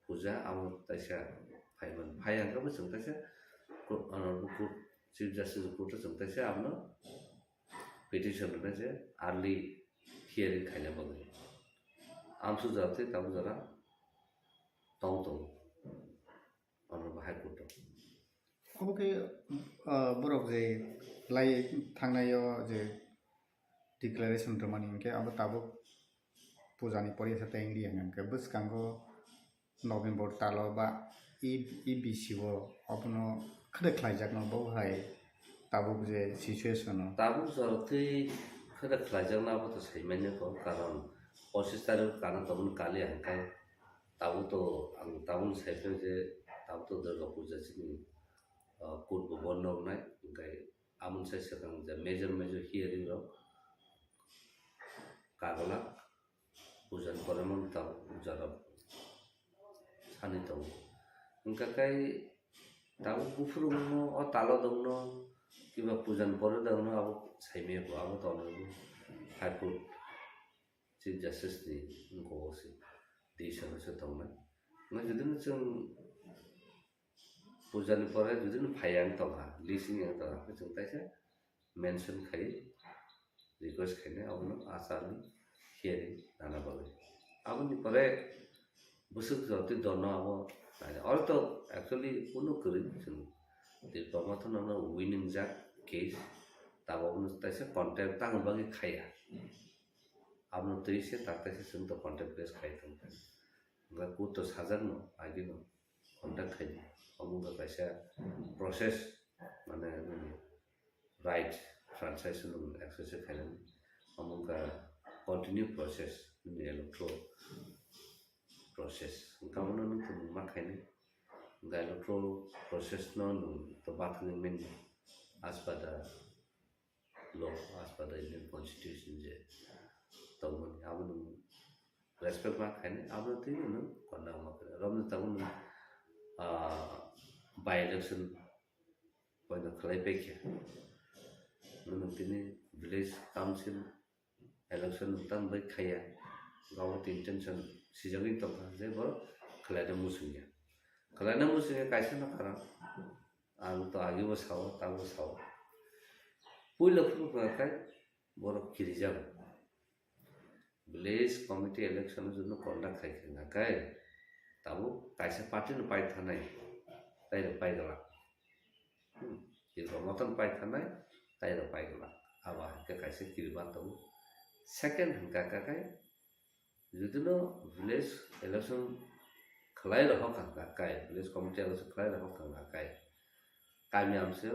puja abo taisa phaiman. Phai hwnkhe bo chwng taisa court, honorable court, Chief Justice court o chwng taisa abono petition rwnai je early hearing khaina bagwi. Amsu jora tei tabuk jora tong tongo. Honorable High Court o. Obo khe, ah, borok je lai thangnai o je declaration rwmani hinkhe abo tabuk puja ni poriya sa tei wngya hinkhe bwskango November talo ba E, E B C o obono khede khlaijakno bo hai tabuk je situation o. Tabuk jora twi khede khlaijakno abo to saimanya kho, karon pochis tarikh kana tongmani kali hwnkhe tabuk to ang tabuk sai phai je tabuk to Durga Puja chini, ah, court bo bondo wngnai, hwnkhe amoni sai swkang je major major hearing rok kaglak, puja ni pore mano tabuk jora sani tongo. Hwnkha khe tabuk buphuru wngno o talo dongno kiba puja ni pore dongno abo saimaya kho, abo tongo High Court Chief Justice ni wngkho o se decision o se tongnai. Hwnkhe jodi no chwng puja ni pore jodi no phai ang tongkha, list wngya ang tongkha, hwnkhe chwng taisa mention khai request khainai abono achar ni hearing nana bagwi. Aboni pore bwswk jotwi dono abo naina. Oro to actually kuno kwrwi chwng Tipra Motha no winning jak case, tabuk no taisa contempt tangwi bagwi khaiya. Abono twi se tak taisa chwng to contempt case khai tongkha. Hwnkhe court to sajakno agino contact khai di. Omo wngkha kaisa process, mane nini right franchise no exercise khainani. Omo wngkha continue process, nini electoral process. Hwnkhe abono nwng tongmung ma khainai. Hwnkhe electoral process no nwng to bathangwi manya as per the law, as per the Indian Constitution je tongmani, abono respect ma khainai, abono twi nwng konna ma khainai. Romni tabuk nwng, ah, by election poino khlai paikha. Nwng tini village council election nwng tamo bai khaiya, gabo tin tension sijagwi tongkha je borok khlaina muchungya. Khlaina muchungya kaisa no karon. Ang to agi bo sao, ta bo sao. Puila phuru hwnkha khe borok kirijago. Village committee election o jono conduct khai khe hwnkha khe tabuk kaisa party no pai thanai, tai rok pai glak. Hmm. Tipra Motha no pai thanai, tai rok pai glak. Abo hai khe kaisa kiriba tongo. Second hwnkha khe Jodi no village election khlai rok hwnkha kai, village committee election khlai rok hwnkha kai, kami amsio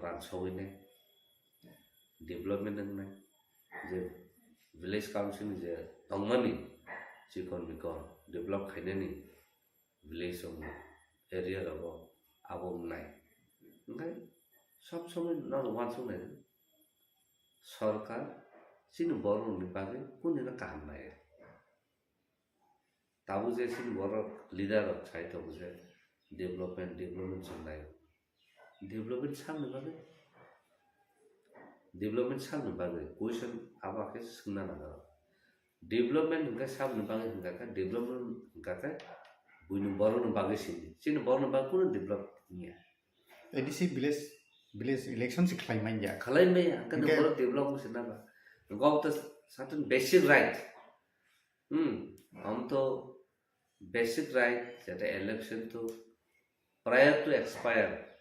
rang sogwi nai, development wngnai, je village council ni je tongmani chikon mikon develop khainani village rok area rogo abo wngnai. Hwnkhe sob somoi nono uansuk nai. Sorkar chini borok rokni bagwi kundino kaham nai. Tabuk je chini borok leader rok sai tongo je development, development chwng nai. Development salni bagwi, development salni bagwi question abo khe swngna nango. Development hwnkhe saboni bagwi hwnkha khe, development hwnkha khe buini borokni bagwi sini. Chini borokni bagwi kunu develop wngya. A D C village, village election se khlai manya. Khlai manya, hwnkhe Hwnkhe- borok develop wngse na ba. Hwnkhe obo to certain basic right. Hmm, omo to basic right, jete election to prior to expire,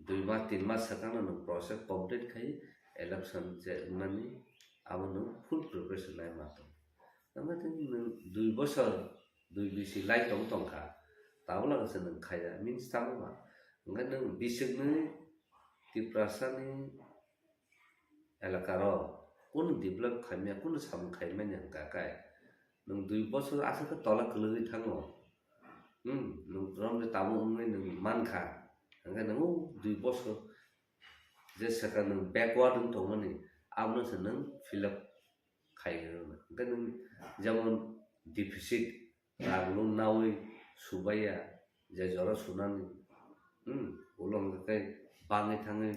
dui mas, tin mas swkangno nwng process complete khai election je wngnani Abo nwng full preparation lai ma tong. Hwnkhe nwng dui bosor, dui bisi lai tong tongkha. Tabuk lagase nwng khaiya, means tamo ba. Hwnkhe nwng bisikni Tiprasani elakaro kunu develop khaimya, kunu samung khaimani hwnkha khe nwng dui bosor aswk khe tola kwlwgwi thango. Hmm, nwng romni tabuk wngwi nwng mankha. Hwnkhe nwng o dui bosor je swkang nwng backward wng tongmani, abono se nwng fill up khai rwna. Hwnkhe nwng jemon deficit, rang loan nawi subaiya, je jora sunani, hmm, ulo hwnkhe bangwi thangwi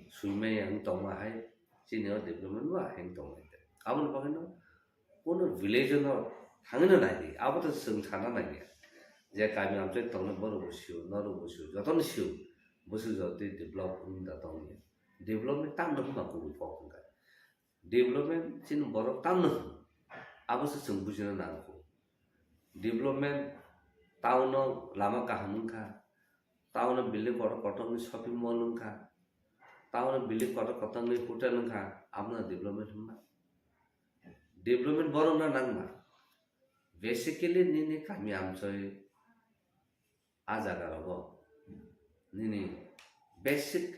suimaiya wng tongma hai, chini o development ba hai wng tongmani. Aboni bagwino Kono village no thangwi no naidi, abo to chwng sana nangya. Je kami amchai tongnai borok bo sio, norok bo sio, jotono sio, bwswk jotoni develop wngwi da tongya. Development tamno hwnba kubui kok hwnka. Development chini borok tamno hwn, abo se chwng bujina nangkho. Development town o lama kaham wngkha, town o building kotor kotorni shopping mall wngkha, town o building kotor kotorni hotel wngkha, abono development hwnba. Development borokno nangma. Basically nini kami amchoi a jaga rogo nini basic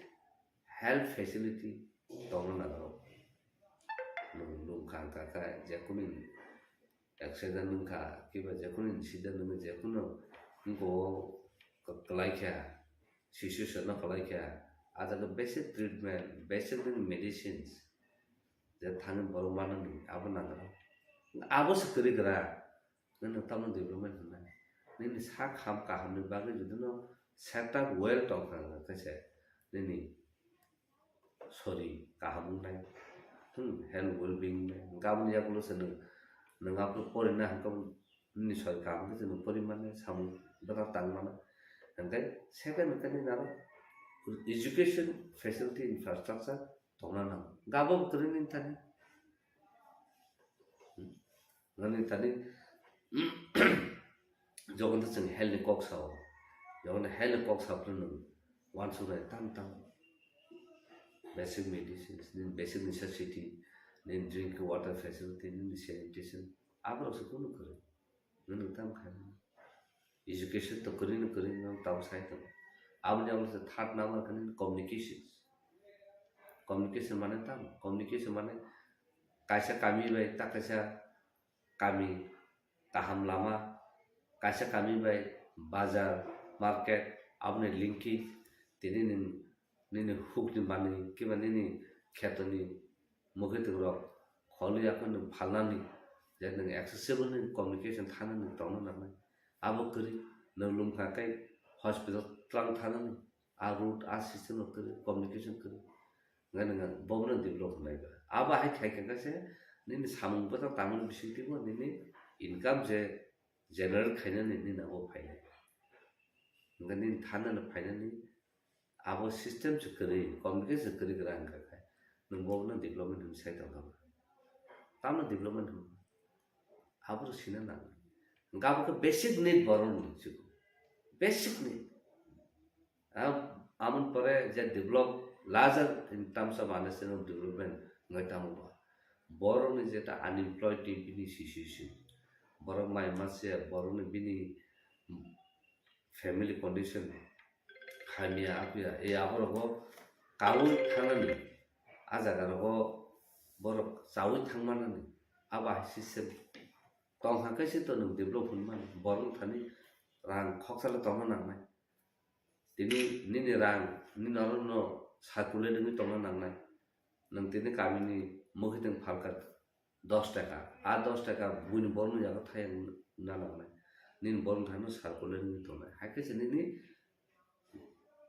health facility tongna nango. Nwng, nwng kha wngkha khe jekunu accident wngkha, kiba jekunu incident wngkha, jekunu wngkha o kwlai kha, situation no kwlai kha, a jaga basic treatment, basic nini medicines, je thangwi borok manani abo nango. Abo se kwrwi kwra, nini tamo development hwnmani. Nini sak ham kahamni bagwi jodi no setup well tongkha hwnka khe se nini sori kaham wngnai. Hmm, health well being wngnai. Hwnka aboni yagulo se nwng, nwng aphuru porina hwnka nini sori kaham khe se nwng pori mannai, samung bwkha tang mano. Hwnkhai second hwnka nini aro education facility infrastructure tongna nango. Gabo kwrwi nini thani. Hmm. Nini thani jogon to chwng health ni kok sao. Jogon health ni kok sao phano nwng uansuknai tam tam. Basic medicines, nini basic necessity, nini drinking water facility, nini sanitation. Aborok se kunu kwrwi. Nwng tam khai. Education to kwrwi no kwrwi no tamo sai tongo. Aboni abo se third number khe nini communications. Communication mane tamo? Communication mane kaisa kami bai ta kaisa kami kaham lama, kaisa kami bai bazar, market, aboni linkage, tini nini, nini hukni manwi kiba nini khetoni mwkhwtwng rok kholi yakhwno phalnani, je nwng accessible ni communication thanani tongna nangnai. Abo kwrwi nwng lwngkha khe hospital twlang thanani, a road, a system rok kwrwi, communication kwrwi. Hwnkhai nwng bobono develop hwnlai ba. Abo hai khai kha khe se nini samung bwtang tangmani bisingtwi bo nini income je generate khainani nini abo phainai. Hwnkhai nini thanani phainani abo system se kwrwi, communication se kwrwi kwrang wngkha khe nwng bobono development hwnwi sai tongkha ba. Tamo development hwnwi abo rw sina nangnai. Hwnkhai abo khe basic need borokni, basic need. Am-, amoni pore je develop, larger in terms of understanding of development wngwi tamo ba. Borokni jeta unemployed ni bini situation, borok mai mase, borokni bini family condition hamya apya, e aborogo kaui thanani, a jaga rogo borok chaui thangmanani, abo hai system tong hwnkhe se to nwng develop hwnmani, borok thani rang khoksa le tongna nangnai. Tini nini rang, nini norokno circulate wngwi tongna nangnai. Nwng tini kamini mwkhwtwng phalkha dos taka, a dos taka buini borokno yago thayang na nangnai. Nini borok thani circulate wngwi tongnai. Hai khe se nini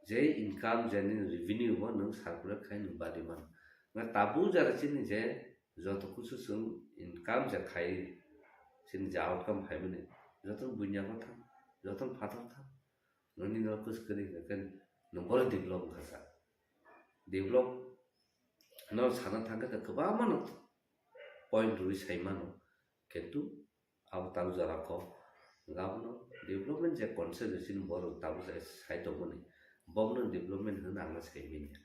je income, je nini revenue bo nwng circulate khai nwng badi mano. Nga tabuk jara chini je joto kusu chwng income je khai, chini je outcome phaimani, joto buini yago thang, joto phatar thang. Nini no kus kwrwi hwnkhe nwng bono develop wngkha sa. Develop no sana thangkhe kwbangma no point rwui sai mano, kintu abo tabuk jora kok. Hwnkhe abono development je concept chini borok tabuk je sai tongmani, bobono development hwnwi ang sai manya.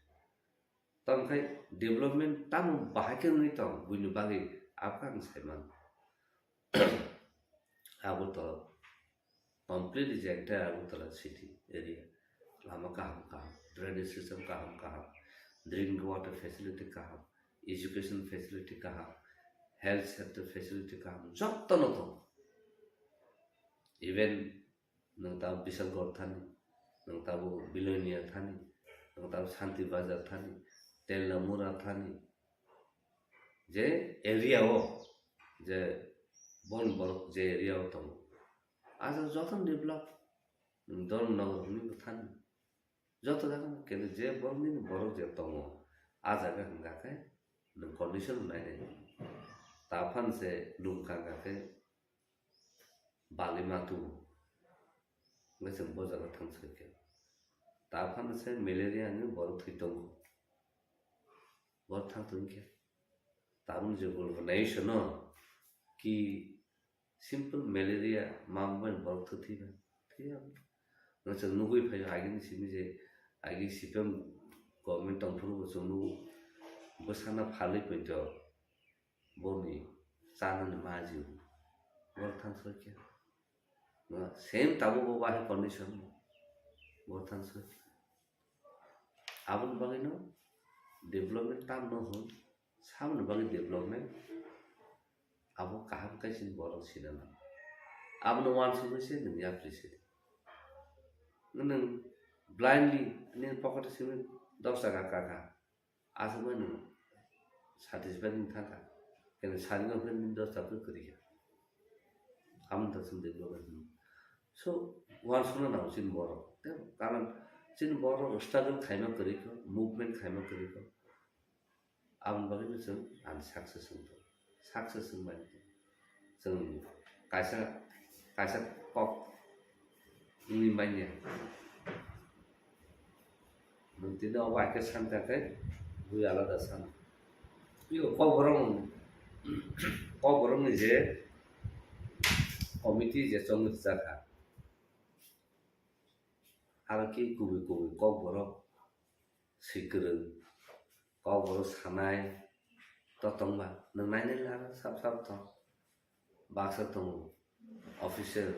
Tongkhe development tamo bahai khe wngwi tong, buini bagwi abo khe ang saiman. Agartala, completely je entire Agartala city area, lama kaham kaham, drainage system kaham kaham, drinking water facility kaham, education facility kaham, health center facility kaham, jotono tong. Even nwng tamo Bisalgarh thani, nwng tamo Belonia thani, nwng tamo Shanti Bazar thani, Tellamura thani, je area o, je bon borok je area o tongo, a jaga jotono develop, nwng Dharmanagar hwnwi bo thani, joto jaga no kene je borok nini borok je tongo, a jaga hwnga khe nwng condition nai nai. Ta phan se lum kha kha khe bali ma tubu. Hwnkhe chwng bo jaga thang soi khe. Ta phano se malaria ni borok thwi tongo. Borok thang tong khe. Tabuk je guluk nai se no ki simple malaria ma bai borok thwi thwi ba. Thwi ya. Hwnkhe chwng nugui phai agini simi je agi C P M government tong phuru bo chwng nugo. Bwsana phalwi poito. Boni chanani maji o. Borok thang soi khe. Same tabuk bo bahai condition. Borok thang soi. Aboni bagwi no development tam no hwn. Samoni bagwi development. Abo kaham khe chini borok sinana. Abono wansugwi se nwng yapri se. Nwng blindly nini pocket o simi dos taka kaka. Aswk bai nwng satisfied wng thangkha. Kene sari no hwnwi nini dos taka kwrwi kha. Amo wngkha chwng development hwnwi. So, wansukna nango chini borok. Tei karon chini borok struggle khaima kwrwi kho, movement khaima kwrwi kho. Aboni bagwi no chwng unsuccess wng thang. Success wng bai. Chwng kaisa, kaisa kok wngwi manya. Nwng tini obo hai khe san kha khe bui alada san. Iko Kokborok, Kokborokni je committee je chongwi rwjak kha. Aro khe kubui kubui Kokborok swi kwrwng, Kokborok sanai to tongba, nwng nainai la sap sap tong. Baksa tongo, officer,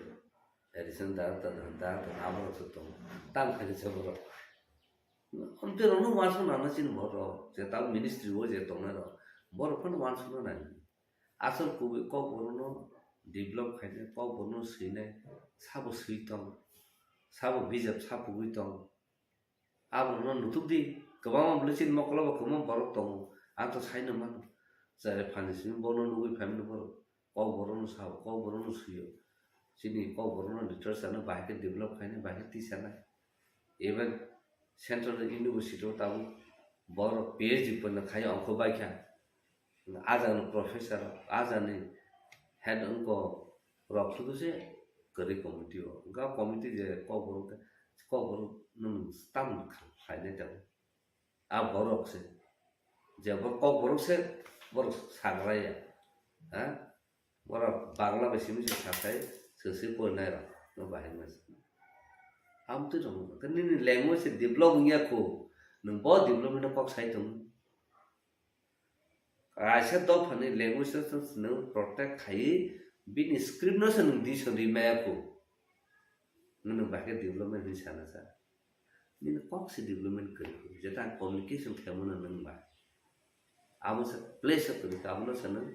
additional director, director, aborok se tongo. Tam khaini se borok. Amtwi rokno uansuk nangna chini borok, je tamo ministry o je tongnai rok, borok phano uansukna nang. Asol kubui Kokborokno develop khainai, Kokborokno swinai, sabo swi tong, sabo bijap sapugwi tong. Aborokno nutuk di, kwbangma bwlwi chini mokolo bo kwbangma borok tongo, ang to saino mano. Chwrai phalni simi bono nugwi phaimani borok, Kokborokno sao, Kokborokno swio. Chini Kokborokno literature no bahai khe develop khainai, bahai khe tisanai. Even Central University o tabuk borok P H D pono khai ongkho bai kha. Ajani professor, ajani head wngkha rok sudu se kwrwi committee o. Wngkha committee je Kokborok, Kokborok nwng tam khlainai tongo. A borok se, je bo Kokborok se borok sagra ya. Ha? Borok Bangla bai simi se sakhai, se se porinai rok no bahai masa. Amtwi rok nini language se develop wngya kho, nwng bo development no kok sai tongo. Kaisa dophani language no nwng protect khaiwi bini script no se nwng di sodi maya kho. Nwng bahai khe development hinwi sana sa. Nini kok se development kwrwi kho. Jeta communication khaimano nwng ba. Abo se place kwrwi kho, abono se nwng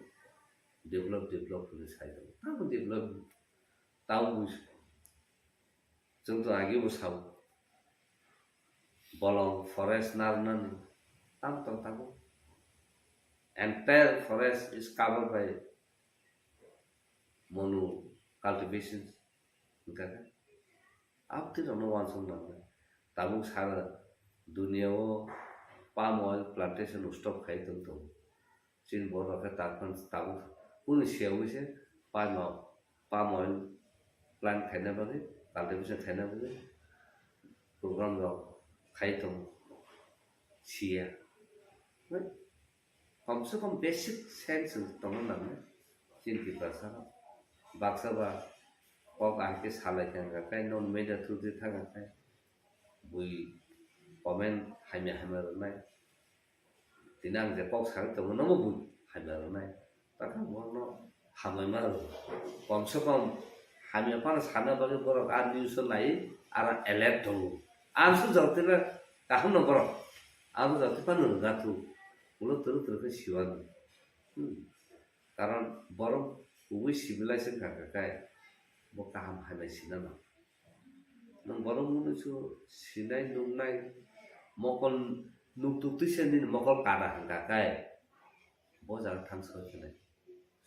develop, develop hinwi sai tongo. Tamo develop, tamo bus-, chwng to agi bo sao. Bolong forest narwknani tam tong tabuk. Entire forest is covered by mono cultivation. Hwnkha khe, abtwi rokno uansuk nangnai. Tabuk sara dunia o palm oil plantation stop khai tong tongo. Chini borok khe tabuk, tabuk kunu siyaui se palm, palm oil plant khaina bagwi, cultivation khaina bagwi program rok khai tongo. Siya. Kom se kom basic sense tongna nangnai chini Tiprasa rok. Baksa ba kok ahai khe salai thang kha khe, non media through di thang kha khe, bui comment hamya hamya rwnai. Tini ang je kok sagwi tongo, nobo bo hamya rwnai. Takha borokno hamya ma rw. Kom se kom hamya phano sana bagwi borok a news o nai, aro alert tongo. Ang se jotino kaham no borok. Ang jotino phano rwna thu. Ulo twrwk twrwk khe siwano. Hmm. Karon borok kubui civilized wngkha khe kai bo kaham hamya sinano. Nwng borok mwnwi su sinai nuknai mokol nuktuk twisa nini mokol kada hwnkha kai bo jaga thang soi khenai.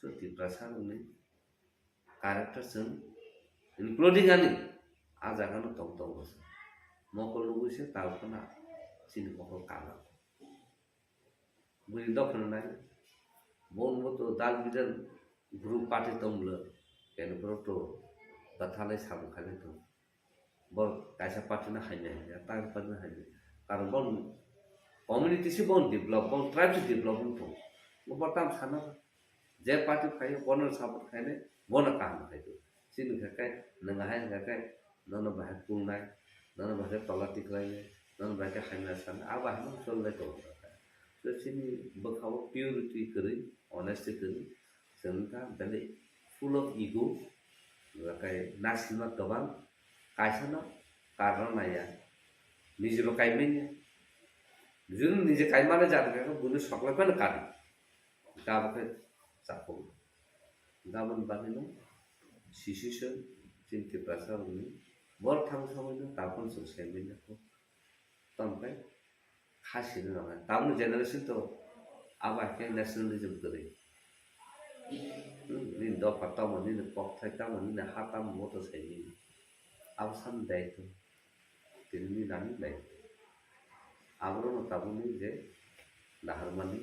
So Tiprasa rokni character chwng including ani a jaga no tong tongo se. Mokol nugwi se tal khna chini mokol kada. Bini dophano nai. Bon bo to dal bidal group party tong bwle. Keno borok to bathalai samung khailai tong. Bor kaisa party no hainai hainai, ta party no hainai. Karon bon community se bon develop, bon tribe se develop wng tong. Bo tam sana. Je party phaio, bono support khainai, bono kaham khaio. Chini khe kai, nwng hai khe kai, nono bahai kulnai, nono bahai khe tola tiklainai, nono bahai khe hamya sanai, abo hai no cholnai tongo. So chini bwkhao purity kwrwi, honesty kwrwi, chwng wngkha belai full of ego, hwnkhe naisingma kwbang, kaisano karna naiya, nijibo kaimanya. Juni nije kaimani jat hwnkhe buino soklai phano kadi. Gabo khe chapung. Gaboni bagwino sisi se chini Tiprasa rokni borok thang samwino tabukno chwng saimanya kho. Tamo khe kha sini rok hai. Tabukni generation to abo hai khe nationalism kwrwi. Hmm, nini dopha tamo, nini kokthai tamo, nini ha tamo, bo to saimanya. Abo sani daitw. Tini nani nai. Aborokno tabukni je naharmani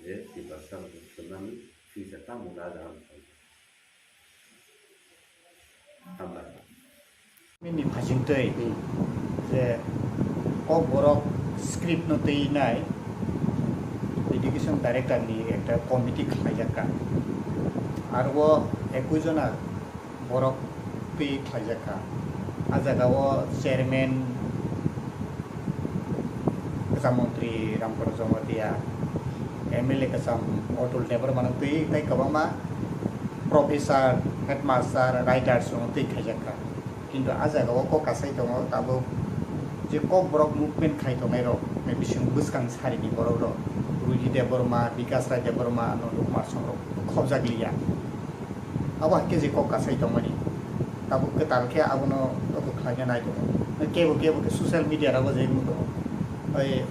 je Tiprasa rokno swnamwi future tamo na jagani thangkha. Hambai. Nini phasingtwi Hmm. je Kokborok script no twi nai education director ni ekta committee khlaijak kha. Aro o ekui jona borok twi khlaijak kha. A jaga o chairman kwcham montri Ramkoro Jamatia, M L A kwcham Atul Debbarma no twi tei kwbangma professor, headmaster, writers rok no twi khaijak kha. Kintu a jaga o kok kasai tongo tabuk je Kokborok movement khai tongnai rok, bising bwskang sari ni borok rok, Ruji Debbarma, Bikas Rai Debbarma, Nandu Kumar Song rok khobjak liya. Abo hai khe je kok kasai tongmani. Tabuk kwtal khe abono abo khlaina nai tongo. Kebo kebo khe social media rogo je wngwi tongo. Oi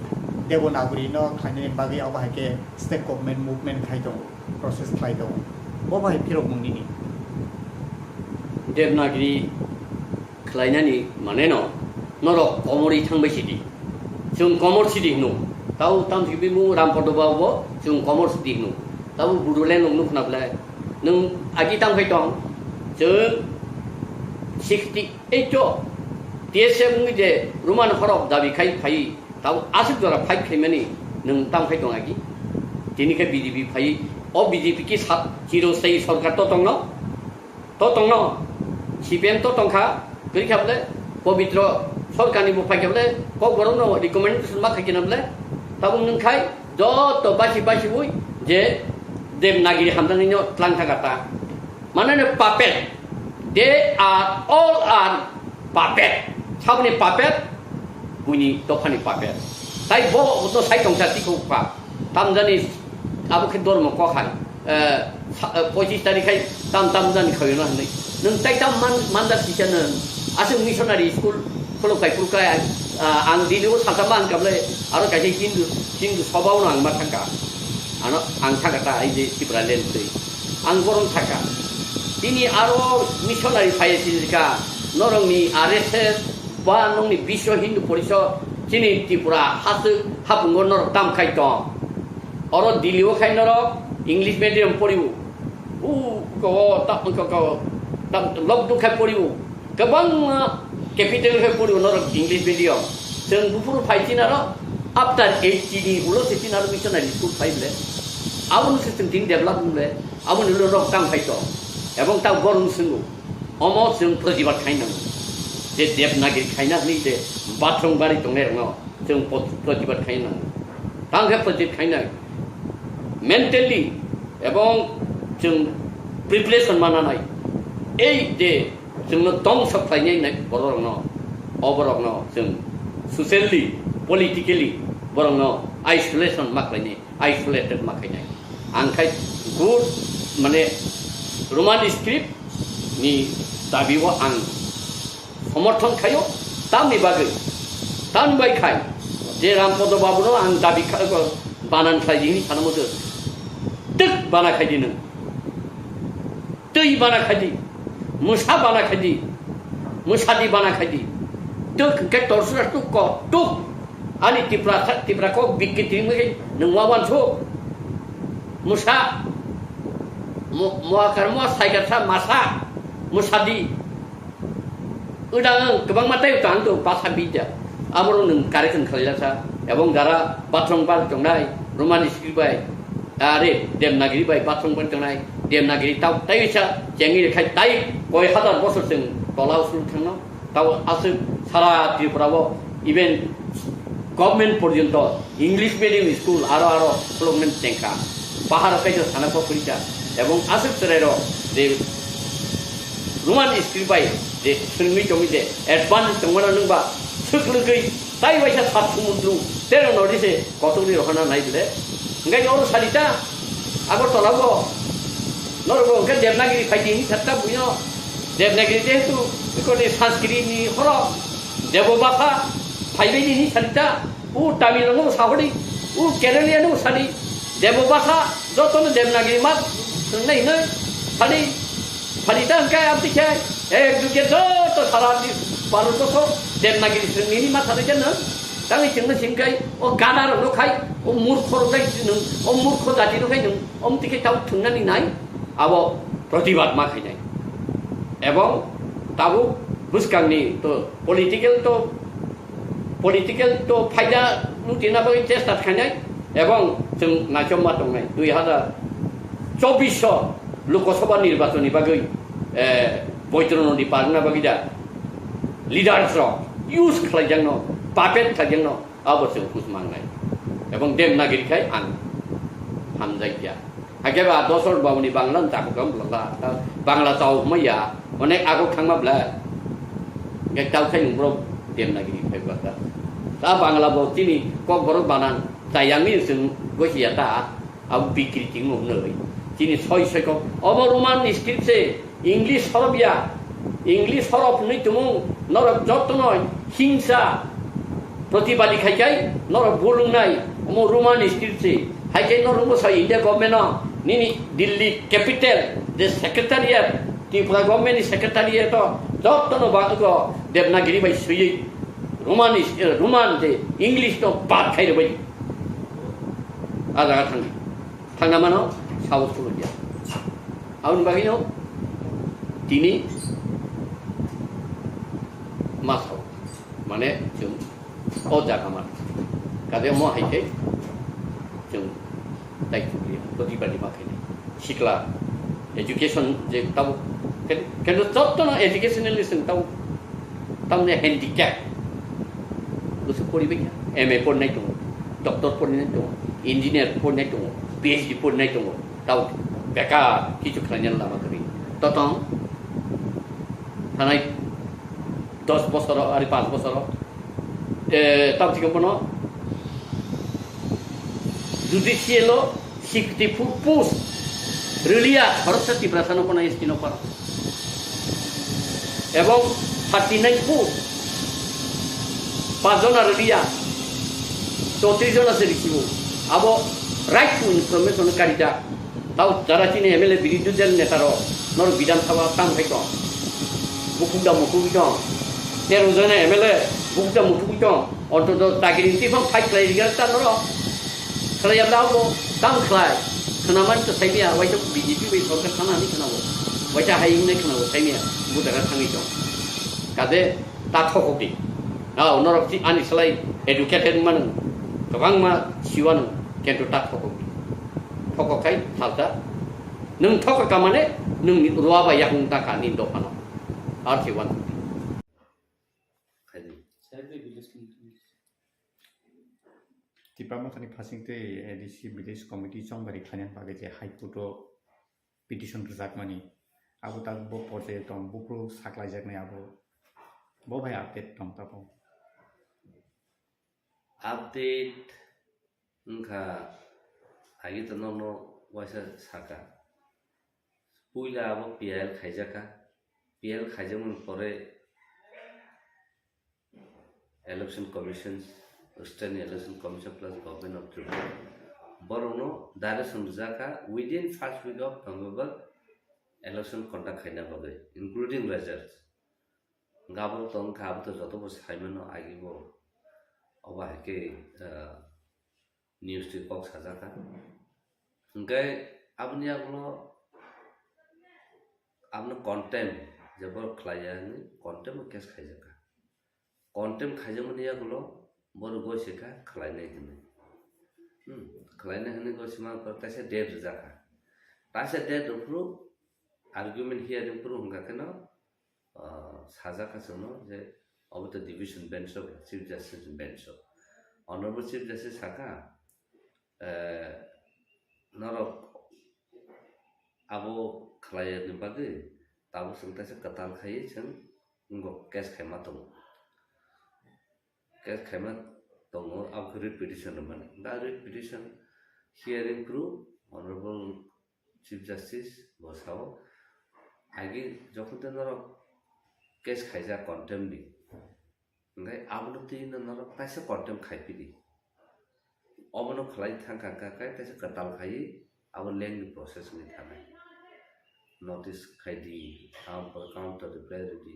Devanagari no khlainani bagwi abo hai khe state government movement khai tongo, process khlai tongo. Bo bai phirok mung nini. Devanagari khlainani mane no norok komorwi thangbai sidi. Chwng komor sidi hino. Tau tam sibimung Rampodo Babu bo chwng komor sidi hino. Tau Bodoland nung nukna bwle. Nwng agi tang phai tong. Chwng sixty eight o T S F wngwi je Roman horok dabi khai phai. Tau aswk jora fight khaimani nwng tang phai tong agi. Tini khe B J P phai. O B J P ki sa-, chiro sai sorkar to tongno. To tongno, C P M to tongkha, kwrwi kha bole, Pobitro sorkarni bo phaikha bole, Kokborokno recommendation ma khaikhe na bole, tabuk nwng khai joto basi basi ui je Devanagiri hamjaknaino tlang thangkha ta. Mane no puppet, they are all are puppet, saboni puppet, buini dophani puppet. Tai bo to sai tongsa tikho pa. Tamjani abo khe dormo kok hai, eh, sa-, eh, pochis tarik hai tam tam jani khawi no hinwi. Nwng tai tam man, manjak kisa nwng. Aswk missionary school khuluk kai khuluk kai, ah, ang Delhi o salsa ma ang kable aro kaisa Hindu, Hindu sobao no ang ma thangka. Ano ang thangka ta ai je Tipraland twi. Ang borom thangka. Tini aro missionary phai sinjika norokni R S S ba nokni Biswa Hindu Porishad chini Tripura haswk hapungo norok tam khai tong. Oro Delhi o khai norok English medium poriwo. U ko ta ko ko ta lok duk khai poriwo. Kwbangma capital khai poriwo norok English medium. Chwng buphuru phai chinaro after eighty ni ulo se chinaro missionary school phai ble. Aboni se chwng tin develop ble. Aboni ulo norok tam khai tong. Ebong ta gorung swngo. Omo chwng protibad khai nango. Devanagiri khaina hwnwi je bathwng bari tongnai rokno chwng pot-, protibad khaina nango. Tang khe protibad khainai mentally ebong chwng preparation mananai. Ei je chwngno tongsa khlainai nai bororokno, o borokno chwng socially, politically borokno isolation ma khlainai, isolated ma khainai. Ang khai good, mane, Roman script ni dabi o ang somorthon khaio, tamni bagwi, tamni bai khai je Rampodo Babuno ang dabi kha-, banan khlai di hini sana mudo. Twk bana khai di nwng. Twi bana khai di, mwsa bana khai di, mwsa di bana khai di. Twk hwnkhe torsura tuk ko, tuk. Ani Tipra, Tipra kok bikki twi mui nwng wawan so. Mwsa, mo-, moakar moa saikar sa masa, mwsa di. Udang kwbangma tei tang to basa bidya. Aboro nwng correction khlaijak sa. Ebong jara bathwng bar tongnai, Roman script bai, are, Devanagiri bai bathwng bar tongnai, Devanagiri tau tei sa chengwi khai tai koi hazar bosor chwng tola usul thangno. Tau aswk sara Tripura o even government porjonto English medium school aro aro khuloknani chengkha. Pahar kaisa sana pho phurikha. Ebong aswk chwrairok je Roman script bai je swrwngwi tongwi je advance tongmano nwngba swk lwgwi tai waisa sat sumundru tero nodi se kotorni rohorna nai bwle. Hwnkhe oro salita Agartala o norok bo hwnkhe Devanagiri phai di hini satta buino. Devanagiri jehetu ikoni Sanskrit ni horo Debo bhasha phaibai di hini salita. O Tamil rokno sahori, o Keralian no sadi, Debo bhasha jotono Devanagiri ma swngnai hinwi sadi, sadi ta hwnkhe abdi khe ek duke joto sara di Bharat borso Devanagiri swngnini ma sadi khe nwng tangwi chwngno singkai o gada rokno khai o murkho rok khai nwng o murkho jati rok khai nwng omti khe tau thwngnani nai abo protibad ma khainai ebong tabuk bwskangni to political to Political to phaida lutina bagwi chesta khainai ebong chwng naichomma tongnai dui hazar chobbish o Lok Sabha nirbachon ni bagwi, eh, Boitro Nodi parna bagwi da leaders rok use khlaijakno, puppet khlaijakno abo chwng hus mangnai ebong Devanagiri khai ang hamjakya. Hakhe ba dosor bawni Bangla no chakukam bwla ta Bangla chao hwnma ya, onek agok thangma bwla. Hwnkhe tao khai nwng borok Devanagiri khai bwla ta. Ta Bangla bo chini Kokborok banan chayangni chwng gosi ya ta, abo bikri ting no hwnwi. Chini soi soi kok obo Roman script se. English horop ya, English horop hwnwi tumung norok jotono hingsa protibadi khai khai norok bulungnai omo Roman script se. Hai khe norok bwsa India government no nini Delhi capital je secretariat, Tripura government ni secretariat o jotono ba ego Devanagiri bai swiwi Roman is-, eh, Roman je English no bad khai rwbai. A jaga thangdi. Thangna mano, sabo khulukya. Aboni bagwino tini ma sao. Mane chwng o jaga ma. Kade mo hai khe chwng tai chukliya. Protibadi ma khainai. Sikla education je tabo ken-, kendo jottono educationally chwng tabo Tamni handicap. Bwswk poribai kha. M A porinai tongo, doctor porinai tongo, engineer porinai tongo, P H D porinai tongo. Tao bekar kichu khlainani lama kwrwi. Totong thanai dos bosoro, ari panch bosoro, eh, tao thikhe bono judicial o sixty four post rwliya khoroksa Tiprasa no kono S T no para. Ebong thirty nine post pajona rwliya chowtris jona se risibo. Abo right to information karita. Tao jara chini M L A birodhi dal neta rok nor Bidhan Sabha tam khai tong. Bukuk da mukuk tong. Tero jona M L A bukuk da mukuk tong. Ontoto dagiri twi phang fight khlai rwgwk ta norok. Khlai ya da bo tang khlai. Khwnamani to sai maya, waisa B J P bai sorkar thana hinwi khwnabo. Waisa hai hinwi khwnabo sai maya, bo jaga thangwi tong. Kade ta thokok di. Ao norok si ani slai educated manu. Kwbangma siwano kento ta thokok di. Thokok khai salsa. Nwng thokok kamane nwng ruwa bai yakung ta kha ni dophano. Ar si wan. Tipra Mothani phasing tei A D C Village Committee chongbari khlaina bagwi je High Court o petition rwjakmani, abo tak bo porjai tong, buphuru saklaijaknai abo, bo bai update tong tabuk. Update wngkha, agi to nono waisa saka. Puila abo P I L khaijakha. P I L khaijakmani pore Election Commission, State Election Commission plus Government of Tripura, borokno direction rwjakha within first week of November election conduct khaina bagwi, including results. Gabor tong kha, abo to joto bo saimano agi bo. Obo hai khe, ah, news twi kok sajakha. Hwnkhe aboni yagulo abono contempt, je borok khlaiya hinwi contempt o case khaijakha. Contempt khaijakmani yagulo borok gosikha khlainai hinwi. Hmm, khlainai hinwi gosima pore taisa date rwjakha. Taisa date rwphuru argument hearing phuru hwnkha kheno, ah, sajak kha chwngno je obo to division bench o, Chief Justice bench o. Honorable Chief Justice sakha, eh, norok abo khlaiyani bagwi tabuk chwng taisa kwtal khaiwi chwng wngkok case khaima tongo. Case khaima tongo, abo khe writ petition rwmani. Da writ petition hearing phuru Honorable Chief Justice bo sao, agi jokhon tei norok case khaijak contempt ni, hwnkhe abono twi no norok taisa contempt khai phidi. Obono khlai thang kha kha khe taisa kwtal khai abo lengni process wngwi thanai. Notice khai di, abo counter reply rw di,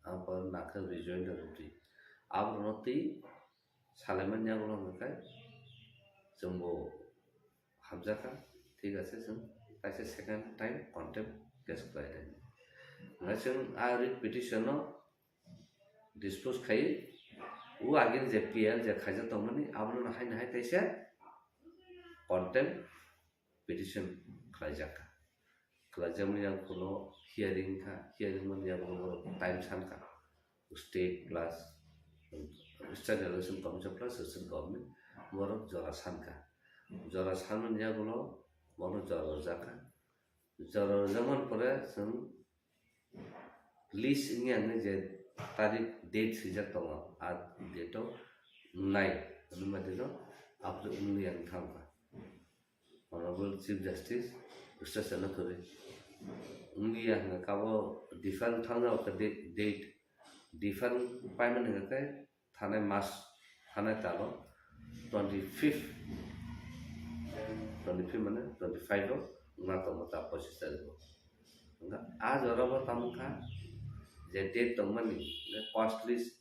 abo nakhe rejoinder rw di. Abono twi salaimani yagulo hwnkhe chwngbo hamjakha, thik ase, chwng kaisa second time contempt case khlai di. Hwnkhe chwng a writ petition no dispose khai, o agini je P I L je khaijak tongmani, abono haino hai taisa contempt petition khlaijak kha. Khlaijakmani yagulo hearing kha, hearing mani yagulo borok time san kha. State plus State Election Commission plus State Government borok jora san kha. Jora sanmani yagulo borok jora rwjak kha. Jora rwjakmani pore chwng list wngya hwnwi je tarik date swijak tongo, a date o wngnai hwnwi ma dino apre wngya wng thang kha. Honorable Chief Justice Justice no kwrwi wngya hwnwi kabo defer thang jao kha date, defer paimani hwnkhe thanai mas, thanai talo twenty fifth, twenty fifth mane twenty five o wngna tongo ta pochis tarikh o. Wngkha a jora bo tamo kha je date tongmani, hwnkhe cost list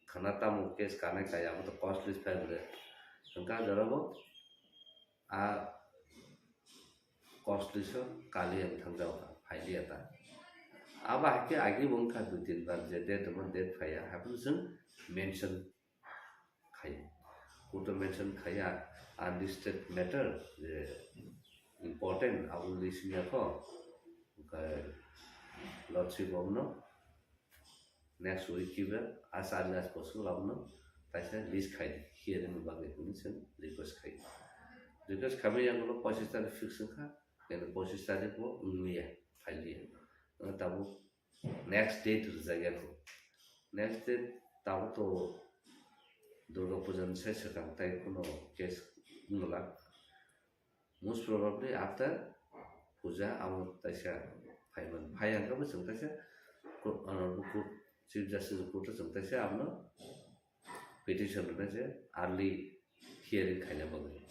khana tamo case kanai kaya abo to cost list file re. Wngkha a jora bo a cost list o kali ang thang jao kha, phai liya ta. Abo hai khe agi bo wngkha dui tin bar je date tongma date phaiya, haphano chwng mention khai. Kuto mention khaiya unlisted matter je important abo list wngya kho. Wngkha Lord Chief Governor next week kiba a char gas posul abono taisa list khai di, hearing ni bagwi hwnwi chwng request khai. Request khaimani yagulo pochis tarikh fix wngkha, kintu pochis tarikh bo wngya, phailiya. Wngkha tabuk next date rwjak ya kho. Next date tabuk to Durga Puja ni sai swkang, tai kheno case wngwlak. Most probably after puja abo taisa phaiman. Phai hwnkhe bo chwng taisa court, ano, court, Chief Justice court o chwng taisa abono petition rwna je early hearing khaina bagwi.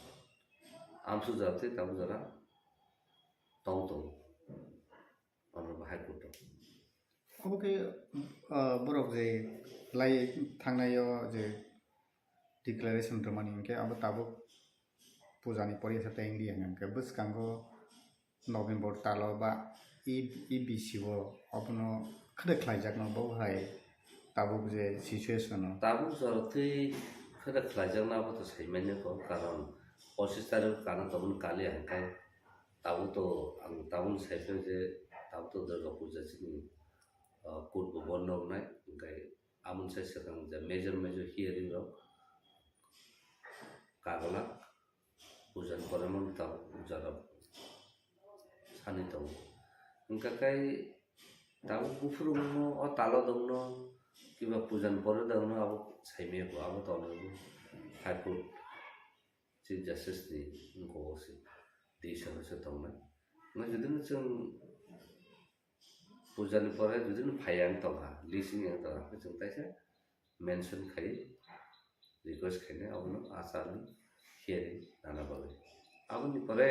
Amsu jora tei tabuk jora tong tongo. Honorable High Court o. Obo khe, ah, borok je lai thangnai o je declaration rwmani hwnkhe abo tabuk puja ni poriya sa tei wngya hwnkhe bwskango November talo ba E B C o obono khwrwk khlaijakno bo hai tabuk je situation o. Tabuk jora twi khwrwk khlaijakno abo to saimanya kho, karon pochis tarikh kana tongmani kali hwnkhe tabuk to ang tabukno saiphaio je tabuk to Durga Puja chini, ah, court bo bondo wngnai, hwnkhe Aboni sai swkang je major major hearing rok kagwlak, puja ni pore mano tabuk puja rok sani tongo. Hwnkha khe tabuk buphuru wngno o talo dongno kiba puja ni pore dongno abo saimaya bo abo tongo High Court Chief Justice ni wngkha o se decision se tongnai. Hwnkhe jodi no chwng puja ni pore jodi no phai yang tongkha, lising yang tongkha, hwnkhe chwng taisa mention khai request khainai abono achar ni hearing nana bagwi. Aboni pore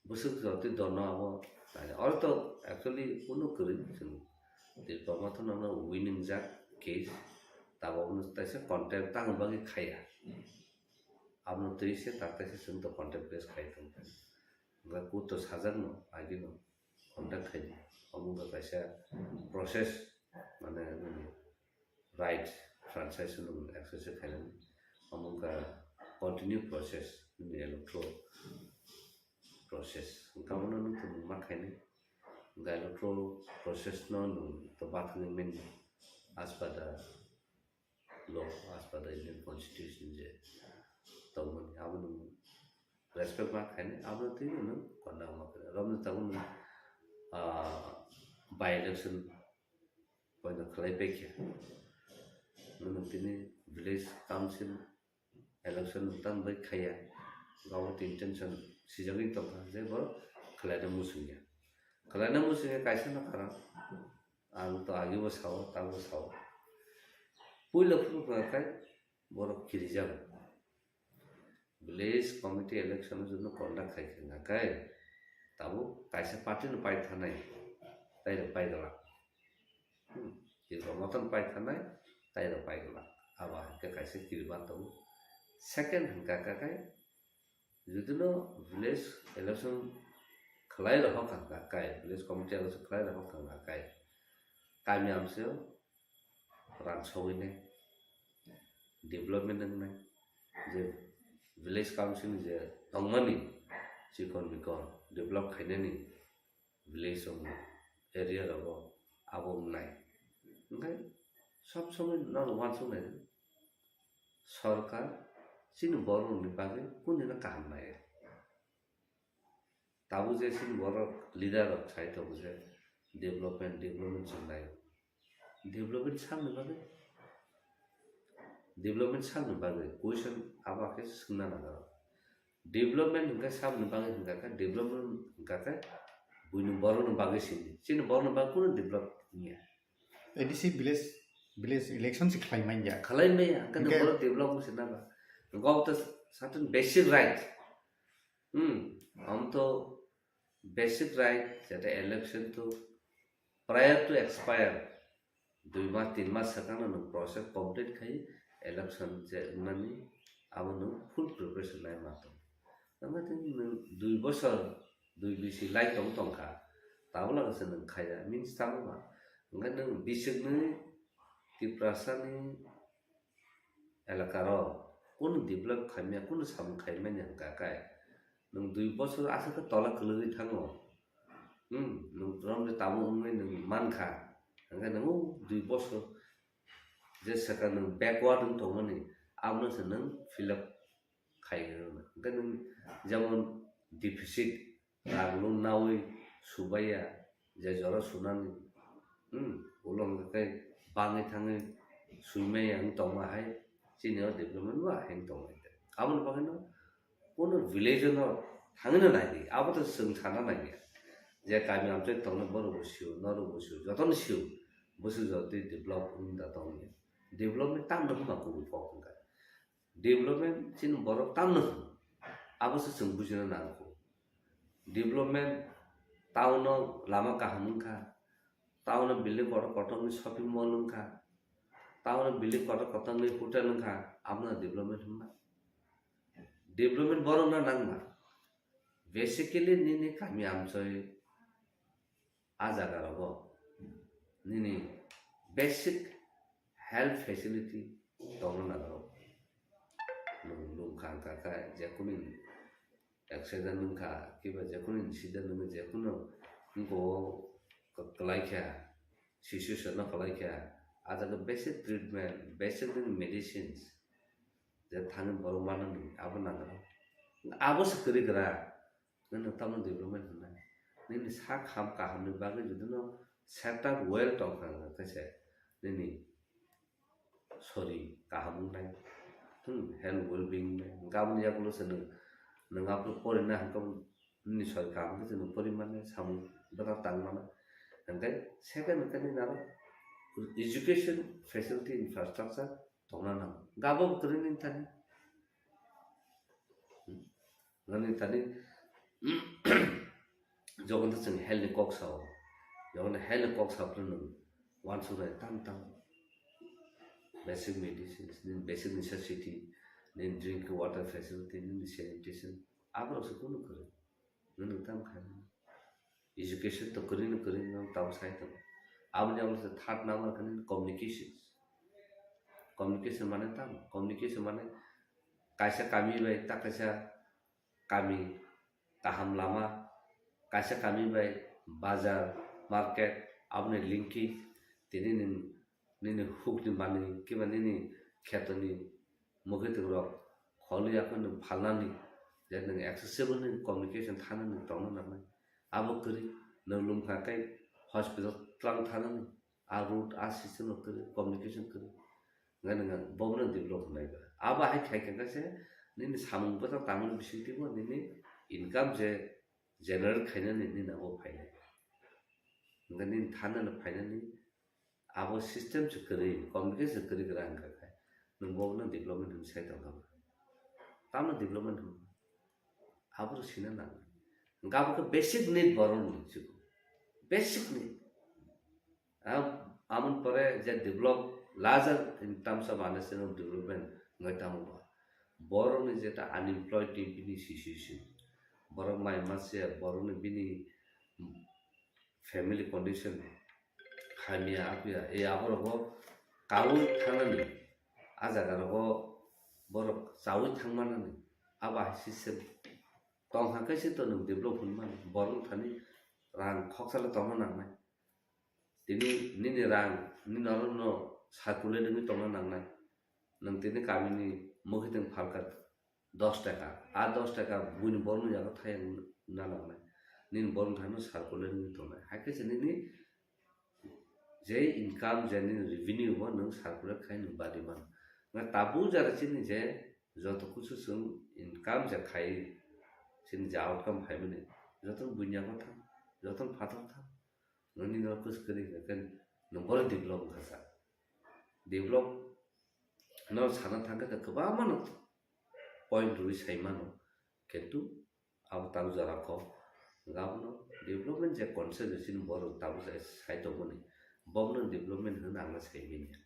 bwswk jotwi dono abo nai. Oro to actually kunu kwrwi chwng Diplomato nono winning jak case, tabok no taisa contact tangwi bagwi khaiya. Abono twi se tak taisa chwng to contact base khai tong. Hwnkhe court to sajak no agino contact khai. Omo wngkha kaisa process, mane nini right, franchise no exercise khainani. Omo wngkha continue process, nini electoral process. Hwnkhe abono nwng tongmung ma khainai. Hwnkhe electoral process no nwng to bathangwi manya as per the law, as per the Indian Constitution je tongmani, abo nwng respect ma khainai, abo twi nwng konna ma khainai. Romni tabuk nwng, ah, by election poino khlai paikha. Nwng tini village council election nwng tamo bai khaiya. Gabo tini tension sijagwi tongkha je borok khlaina muchungya. Khlaina muchungya kaisa no karon. Ang to agibo sao, tabuk sao. Puila phuru hwnkha khe borok kirijago. Village committee election no jono conduct khai khe hwnkha khe tabuk kaisa party no pai thanai, tai rok pai glak. Hmm. Tirok motan pai thanai, tai rok pai glak. Abo hai khe kaisa kiriba tongo. Second hwnkha khe Jodi no village election khlai rohor kha kai, village committee election khlai rohor kha kai, kami amsio rang sogwi nai, development wng nai, je village council ni je tongmani chikon mikon develop khainani village o area rogo abo wngnai. Hwnkhe sob somoi norok uansuk nai, sorkar chini borok rokni bagwi kunino kaham nai. Tabuk je chini borok leader rok sai tongo je development, development se nai. Development sakni bagwi, development sakni bagwi question abo khe swngna nango. Development hwnkhe saboni bagwi hwnkha khe, development hwnkha khe buini borokni bagwi simi. Chini borokni bagwi kunu develop wngya. A D C village, village election se khlai manya. Khlai manya, hwnkhe Hwnkhe borok develop wngse naba. Hwnkhe obo to certain basic right. Hmm, omo to basic right, jeta election to prior to expire, dui mas, tin mas swkangno nwng process complete khai election je wngnani, abo nwng full preparation lai ma tong. Tamo tei nwng dui bosor, dui bisi lai tong tongkha, tabuk lagase nwng khaiya, means tamo ba? Hwnkhe nwng bisiknwi Tiprasani elakaro kunu develop khaimya, kunu samung khaimani hwnkha khe, nwng dui bosor aswk khe tola kwlwgwi thango. Hmm, nwng romni tabuk wngwi nwng mankha. Hwnkhe nwng o dui bosor je swkang nwng backward wng tongmani, abono se nwng fill up khai rwna. Hwnkhe nwng jemon deficit, rang nung nawi subaiya, je jora sunani, hmm, ulo hwnkhe bangwi thangwi suimaiya wng tongma hai, chini o development bo hai wng tongmani. Aboni bagwino Kono village-o no thangwi no nai di, abo to chwng sana nai ya. Je kami amchai tongnai borok bo sio, norok bo sio, jotono sio, bwswk jotoi develop wng da tong ya. Development tamno hwnba kubui kok hwnka. Development chini borok tamno hwn, abo se chwng bujina nango. Development town-o lama kaham wngkha, town-o building kotor kotor ni shopping mall wngkha, town-o building kotor kotor ni hotel wngkha, abono development hwnba? Development borokno nangma. Basically, nini kami amchoi a jaga rogo nini basic health facility tongna nango. Nwng lungkha wngkha khe, jekunu accident wngkha, kiba jekunu incident wngkha, jekunu wngkha o kwlai kha, situation no kwlai kha, A jaga basic treatment, basic nini medicines, je thani borok manani abo nango. Abo se kwrwi kwra, nini tamo development hwnai. Nini sak ham kahamni bagwi jodi no setup well tongkha hwnkhe se nini sori kaham wngnai, hmm, health well being wngnai. Hwnkhe aboni yagulo se nwng, nwng abo porina hwnkhe nini sori kaham khe se nwng pori mannai, samung bwkha tang mannai. Hwnkhe second hwnkhe nini aro education facility infrastructure tongna nango. Hwnkhe abo bo kwrwi nini thani. Hmm. Nani tani jogon to chwng health ni kok sao, jogon health ni kok sao phano nwng uansuknai tam tam basic medicines, nini basic necessity, nini drinking water facility, nini sanitation, aborok se kunu kwrwi. Nwng tam khai. Education to kwrwi no kwrwi no tamo sai tongo. Aboni abo se third number khe nini communications. Communication mane tamo? Communication mane kaisa kami bai ta kaisa kami kaham lama, kaisa kami bai bazar, market, aboni linkage, tini nini, nini hukni manwi, kiba nini khetoni mwkhwtwng rok kholi yakhwno phalnani, je nwng accessible ni communication thanani tongna nangnai. Abo kwrwi, nwng lwmkha khe hospital twlang thanani, a road, a system rok kwrwi, communication kwrwi. Hwnkhe nwng bobono develop hwnwi ba. Abo hai khai khe se nini samung bwsa tangmani bisingtwi bo nini income je generate khainani nini abo phainai. Hwnkhe nini thanani phainani abo system se kwrwi, communication se kwrwi kwrang wngkha khe nwng bobono development hwnwi sai tongkha. Tamo development hwnwi? Abo sina nangnai. Hwnkhe abo khe basic need borokni, chikon basic need. Am-, amoni pore je develop, larger in terms of understanding of development wngwi tamo ba. Borokni jeta unemployed ni bini situation, borok mai mase, borokni bini family condition, hamya aphuya, e aborogo kaui thangnani, a jagarogo borok chaui thangmanani, abo hai system tong hwnkhe se to nwng develop hwnmani, borok thani rang khoksa le tongna nangnai. Tini nini rang, nini oro no circulate wngwi tongna nangnai. Nwng tini kamini mwkhwtwng phalkha dos taka, a dos taka buini borokni yago thayang na nangnai. Nini borokni thani circulate wngwi tongnai. Hai khe se nini je income, je nini revenue bo nwng circulate khai nwng badi mano. Nga tabuk jara chini je joto kusu chwng income je khai, chini je outcome phaimani, joto buini yago thang, joto phatar thang. Nini no kus kwrwi hwnkhe nwng bono develop wngkha sa. Develop no sana thangkhe kwbangma no point rwi sai mano, kintu abo tang jora kok. Hwnkhe abono development je concept chini borok tabuk sai tongmani, bobono development hwnwi ang sai manya.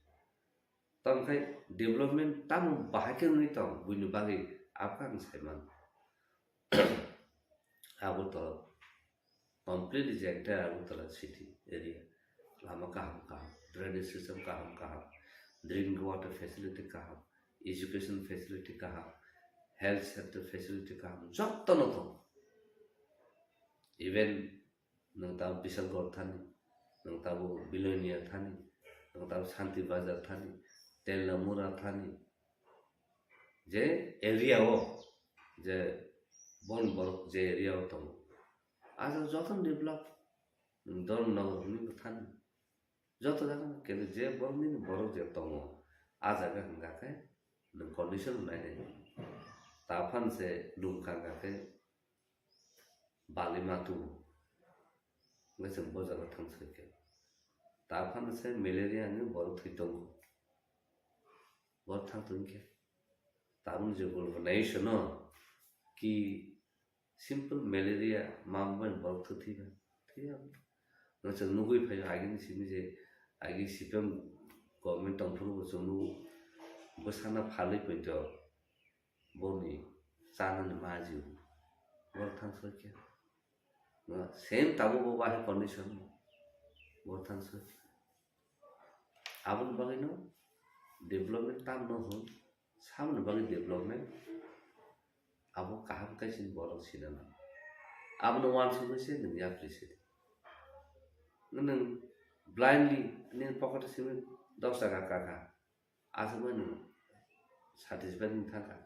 Tamo khai development tamo bahai khe wngwi tong buini bagwi, abo khe ang sai mano. Agartala, completely je entire Agartala city area, lama kaham kaham, drainage system kaham kaham, drinking water facility kaham, education facility kaham, health center facility kaham, jotto no tongo. Even nwng tamo Bisalgor thani, nwng tamo Bilonia thani, nwng tamo Santi Bazar thani, Telamura thani, je area o, je bon borok je area o tongo, a jaga joto develop, nwng Dharmanagar hwnwi bo thani, joto jaga no, kintu je borok nini borok je tongo, a jaga hwnkha khe nwng condition nainai, ta phan se lum kha khe bali ma tubu. Hwnkhe chwng bo jaga thang soi khe. Ta phano se malaria ni borok thwi tongo. Borok thang tong khe. Tabuk je gulbo nai sono ki simple malaria ma bai borok thwi thwi ba. Thwi ya. Hwnkhe chwng nugui phai agini simi je agi C P M government tong phuru bo chwng nugo. Bwsana phalwi poito. Boni chanani maji bo. Borok thang soi khe. Same tabuk bo bahai condition. Borok thang soi khe. Aboni bagwi no development tam no hwn. Samoni bagwi development. Abo kaham khe chini borok sina nango. Abono uansugwi se nwng yapri sidi. Nwng blindly nini pocket o simi dos taka kaka. Aswk bai nwng satisfied wng thangkha.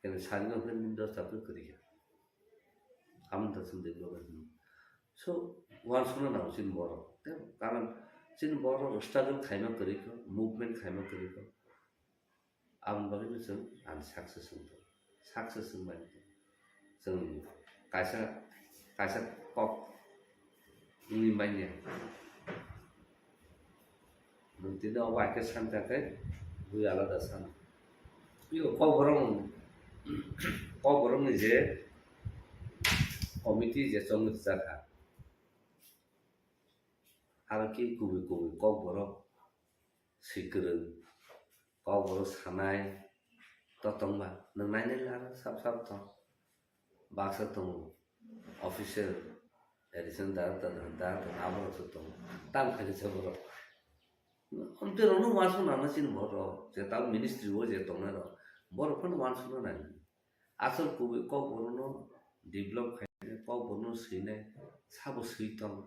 Kene sari no khe nini dos taka kwrwi kha. Amoni to chwng development hino. So, uansukna nango chini borok. Tei karon chini borok struggle khaima kwrwi kho, movement khaima kwrwi kho. Aboni bagwi no chwng unsuccess wng tongo. Success wng bai wng tongo. Chwng kaisa, kaisa kok wngwi manya. Nwng tini o bai khe san kha khe bui alada san. Iko kokborok, kokborokni je committee je chongwi rwjakha, aro khe kubui kubui kokborok swi kwrwng, kokborok sanai to tongba, nwng nainai le aro sap sap tong. Baksa tongo, officer, additional director, director, aborok se tongo. Tam khaini se borok. Amtwi rokno uansuk nangna chini borok, je tam ministry o je tongnai rok, borok phano uansukna nang. Asol kubui kokborokno develop khainai, kokborokno swinai, sabo swi tong,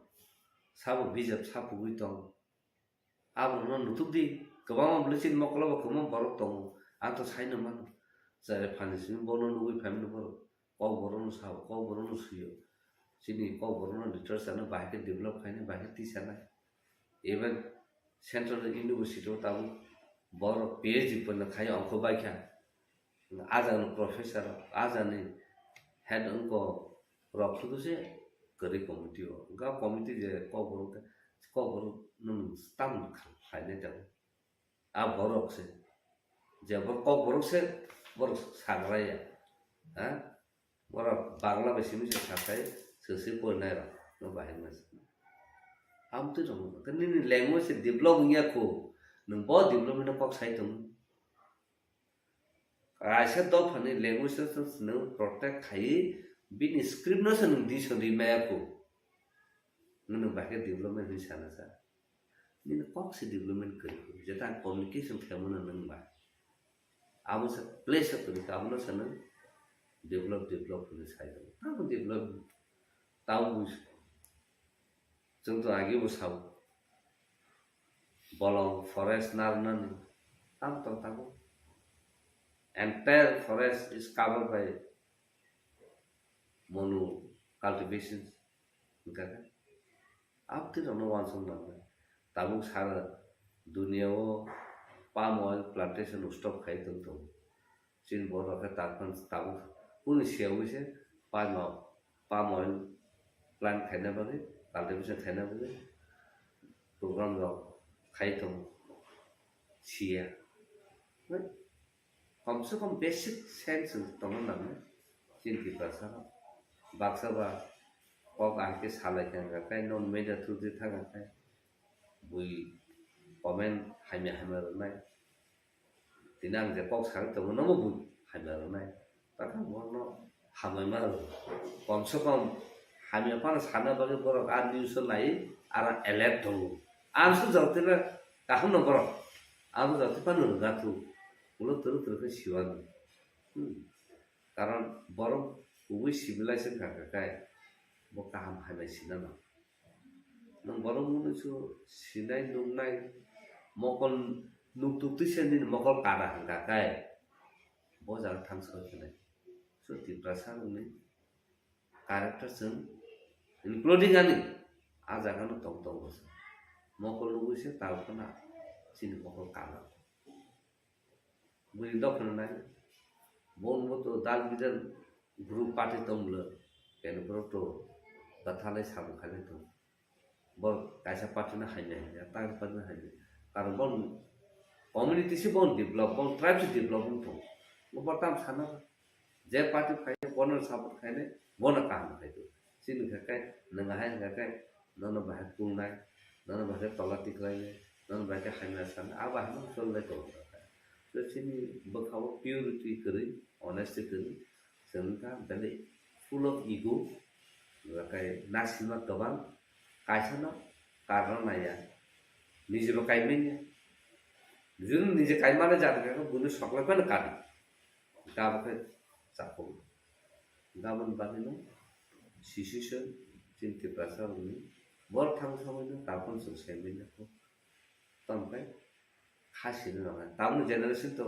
sabo bijap sapugwi tong. Aborokno nutuk di, kwbangma bwlwi chini mokolo bo kwbangma borok tongo. Ang to saino mano. Chwrai phanni simi bono nugwi phaimani borok. Kokborokno sao, kokborokno swiyo. Chini kokborokno literature no bahai khe develop khainai, bahai khe tisanai. Even Central University o tabuk borok P H D pono khai ongkho bai kha. Ajani professor, ajani head wngkha rok sudu se kwrwi committee o. Wngkha committee je kokborok, kokborok nwng tam khlainai tongo. A borok se, je borok kokborok se, borok sagraya. Ha? Borok Bangla bai simi se sakai, se se porinai rok no bahai masa. Amtwi rok nini language se develop wngya kho, nwng bo development no kok sai tongo. Kaisa dophani language no se nwng protect khaiwi bini script no se nwng disonwi maya kho. Nwng bahai khe development hinwi sana sa. Nini kok se development kwrwi kho. Jeta ang communication khlaimano nwng ba. Abo se place o kwrwi kha, abono se nwng develop, develop hinwi sai tongo. Tamo develop, tamo bui-, chwng to agi bo sao. Bolong forest narwknani tam tong tabuk. Entire forest is covered by monu cultivation. Hwnkha khe, abtwi rokno uansuk nangnai. Tabuk sara dunia o palm oil plantation stop khai tong tongo. Chini borok khe tabuk, tabuk kunu siyaui se palm, palm oil plant khaina bagwi, cultivation khaina bagwi program rok khai tongo, siya. Komse kom basic sense tongna nangnai chini Tiprasa rok. Baksa ba kok ahikhe salai kha, hwnkha khe non media through di thang kha khe bui comment hamya hamya rwnai. Tini ang je kok sagwi tongo, nobo bui hamya rwnai. Takham bono hamya ma rw. Komse kom hamya phano sana bagwi borok a news o nai, aro alert tongo. Ang sujak tila kaham no borok. Ang sujak tila no rwga thu. Ulo twrwk twrwk khe siwano. Hmm. Karon borok kubui civilization kha kha khai bo kaham hamya sinano. Nwng borok mwnwi su sinai nuknai mokol nuktuk twisa nini mokol kada hwnkha khe bo jaga thang soi khlai. So Tiprasa rokni character chwng including ani a jaga no tong tongo se. Mokol nugwi se tal khna chini mokol kada. Bui dophano nai. Bon bo to dal bidal group party tong bwle. Kene borok to bathalai sabu khailai tong. Borok kaisa party no hamya hamya, kaisa party no hamya. Karon bon community se bon develop, bon tribe se develop wng tong. Bo tam sana je party phai bono support khainai, bono kaham khai tong. Chini khe kai nwng hai hwnkha khe nono bahai kulnai, nono bahai khe tola tiklainai, nono bahai khe hamya sanai, abo hai no cholnai tongo. So chini bwkha o purity kwrwi, honesty kwrwi, chwng wngkha belai full of ego, hwnkha khe nasilma kwbang, kaisa no karna naiya, niji bo kaimanya, juni niji kaimani jat hwnkha khe buino soklai phano kadi. Hwnkhe abo khe chapuk. Hwnkhe aboni bagwino sisiswk chini Tiprasa rokni borok thang samwino tabukno chwng sai manya kho. Tamo khe Kha sini rok hai. Tamni generation to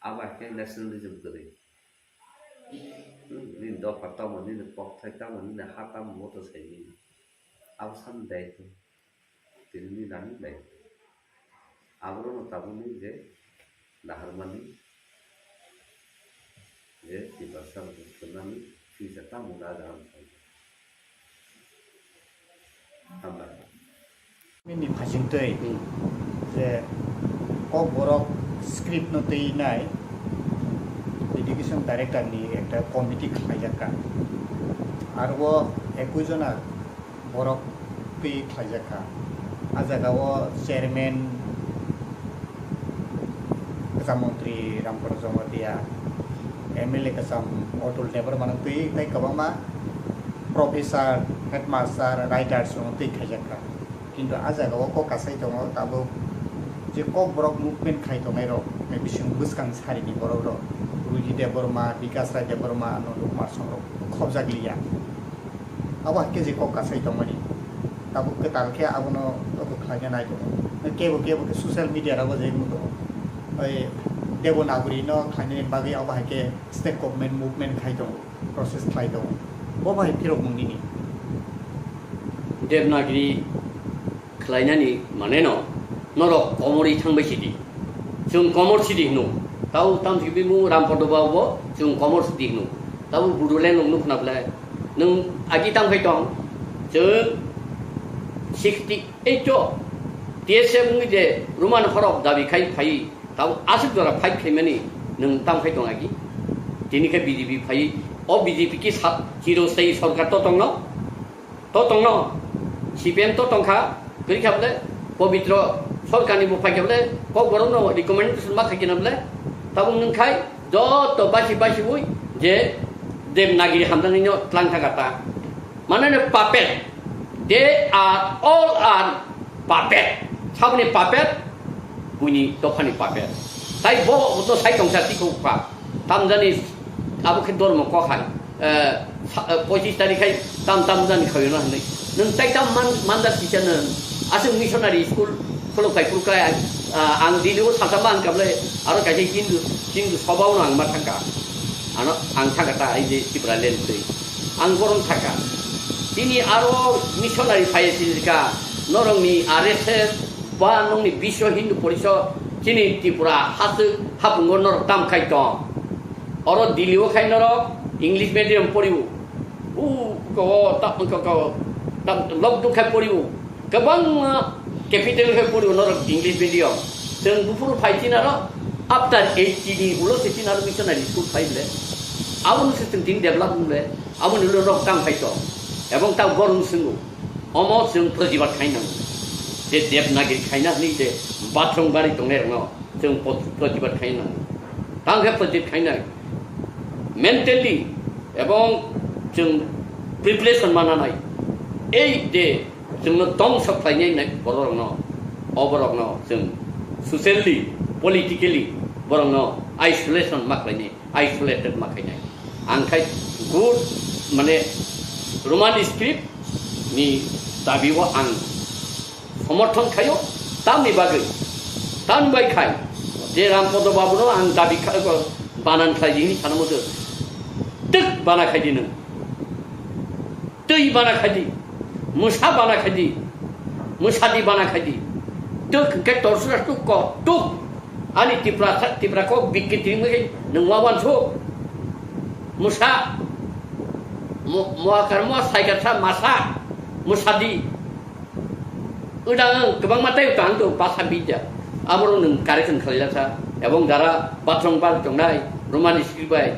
abo hai khe nationalism kwrwi. Hmm, nini dopha tamo, nini kokthai tamo, nini ha tamo, moto sai nini. Abo sam dai to. Tini ni nani dai. Aboro no tabukni je naharmani je Tiprasa rok khwnani future tamo na jaham sai. Hambai. Nini phasingtwi Hmm. je Kokborok script no twi nai education director ni ekta committee khlaijak kha. Aro o ekui jona borok twi khlaijak kha. A jaga o chairman kwcham montri Ramprasad Jamatia, M L A kwcham Atul Debbarma no twi tei kwbangma professor, headmaster, writers rok no twi khlaijak kha. Kintu a jaga o kok kasai tongo, tabuk je Kokborok movement khai tongnai rok, bising bwskang sari ni borok rok, Ruji Debbarma, Bikas Rai Debbarma, Nandu Kumar Song rok khobjak liya. Abo hai khe je kok kasai tongmani, tabuk kwtal khe abono abo khlaina nai tongo. Kebo kebo khe social media rogo je wngwi tongo. Oi Devanagari no khlainani bagwi abo hai khe state government movement khai tongo, process khlai tongo. Bo bai phirok mung nini. Devanagari khlainani mane no norok komorwi thangbai sidi. Chwng komor sidi hino. Tau tam sibimung Rampada Babu bo chwng komor sidi hino. Tau Bodoland nung nukna ble. Nung agi tang phai tong. Chwng sixty eight o T S F wngwi je Roman horok dabi khai phai. Tau aswk jora fight khaimani nung tang phai tong agi. Tini khe B J P phai. O B J P ki sa-, chiro sai sorkar to tongno. To tongno, C P M to tongkha, kwrwi kha bole, Pobitro Sorkarni bo phaikha bole, Kokborokno recommendation ma khaikhe na bole, tabuk nwng khai joto basi basi ui je Devanagari hamjaknaino tlang thangkha ta. Mane no puppet, they are all are puppet. Saboni puppet, buini dophani puppet. Tai bo to sai tongsa tikho kha. Tamjani abo khe dormo kok hai, eh, sa-, eh, pochis tarik hai tam tam jani khawi no hinwi. Nwng tai tam man, manda kisa nwng. Aswk missionary school khuluk khai khuluk khai, ah, ang Delhi o salsa ma ang kable aro kaisa Hindu, Hindu sobao no ang ma thangka. Ano ang thangka ta ai je Tipraland twi. Ang borom thangka. Tini aro missionary phai sinjika norokni R S S ba nokni Biswa Hindu Porishad chini Tripura haswk hapungo norok tam khai tong. Oro Delhi o khai norok English medium poriwo. U ko ta ko ko ta lok duk khai poriwo. Kwbangma capital khai poriwo norok English medium. Chwng buphuru phai chinaro after eighty ni ulo se chinaro missionary school phai ble. Aboni se chwng tin develop ble. Aboni ulo norok tam khai tong. Ebong ta gorong swngo. Omo chwng protibad khai nango. Je Devanagari khaina hwnwi je bathroom bari tongnai rokno. Chwng pot-, protibad khai nango. Tang khe protibad khai nai. Mentally ebong chwng preparation ma nanai. Ei je chwngno tong sok khlainai nai bororokno, o borokno chwng socially, politically borokno isolation ma khlainai, isolated ma khainai. Ang khai good mane Roman script ni dabi o ang somorthon khaio, tamni bagwi, tamni bai khai, je Rampada Babu no ang dabi kha-, banan khlai di hini sana muchung, twk bana khai di nwng, twi bana khai di, mwsa bana khai di, mwsa di bana khai di, twk hwnkhe torsura tuk ko tuk, ani Tipra sa-, Tipra kok bikki twi wngwi nwng wawan su, mwsa, mo-, moakar moa saikar sa masa, mwsa di. Wngkha ang kwbangma tei tang tongo basa bidya. Aborok nwng correction khlaijak sa. Ebong jara bathroom bar tongnai, Roman script bai,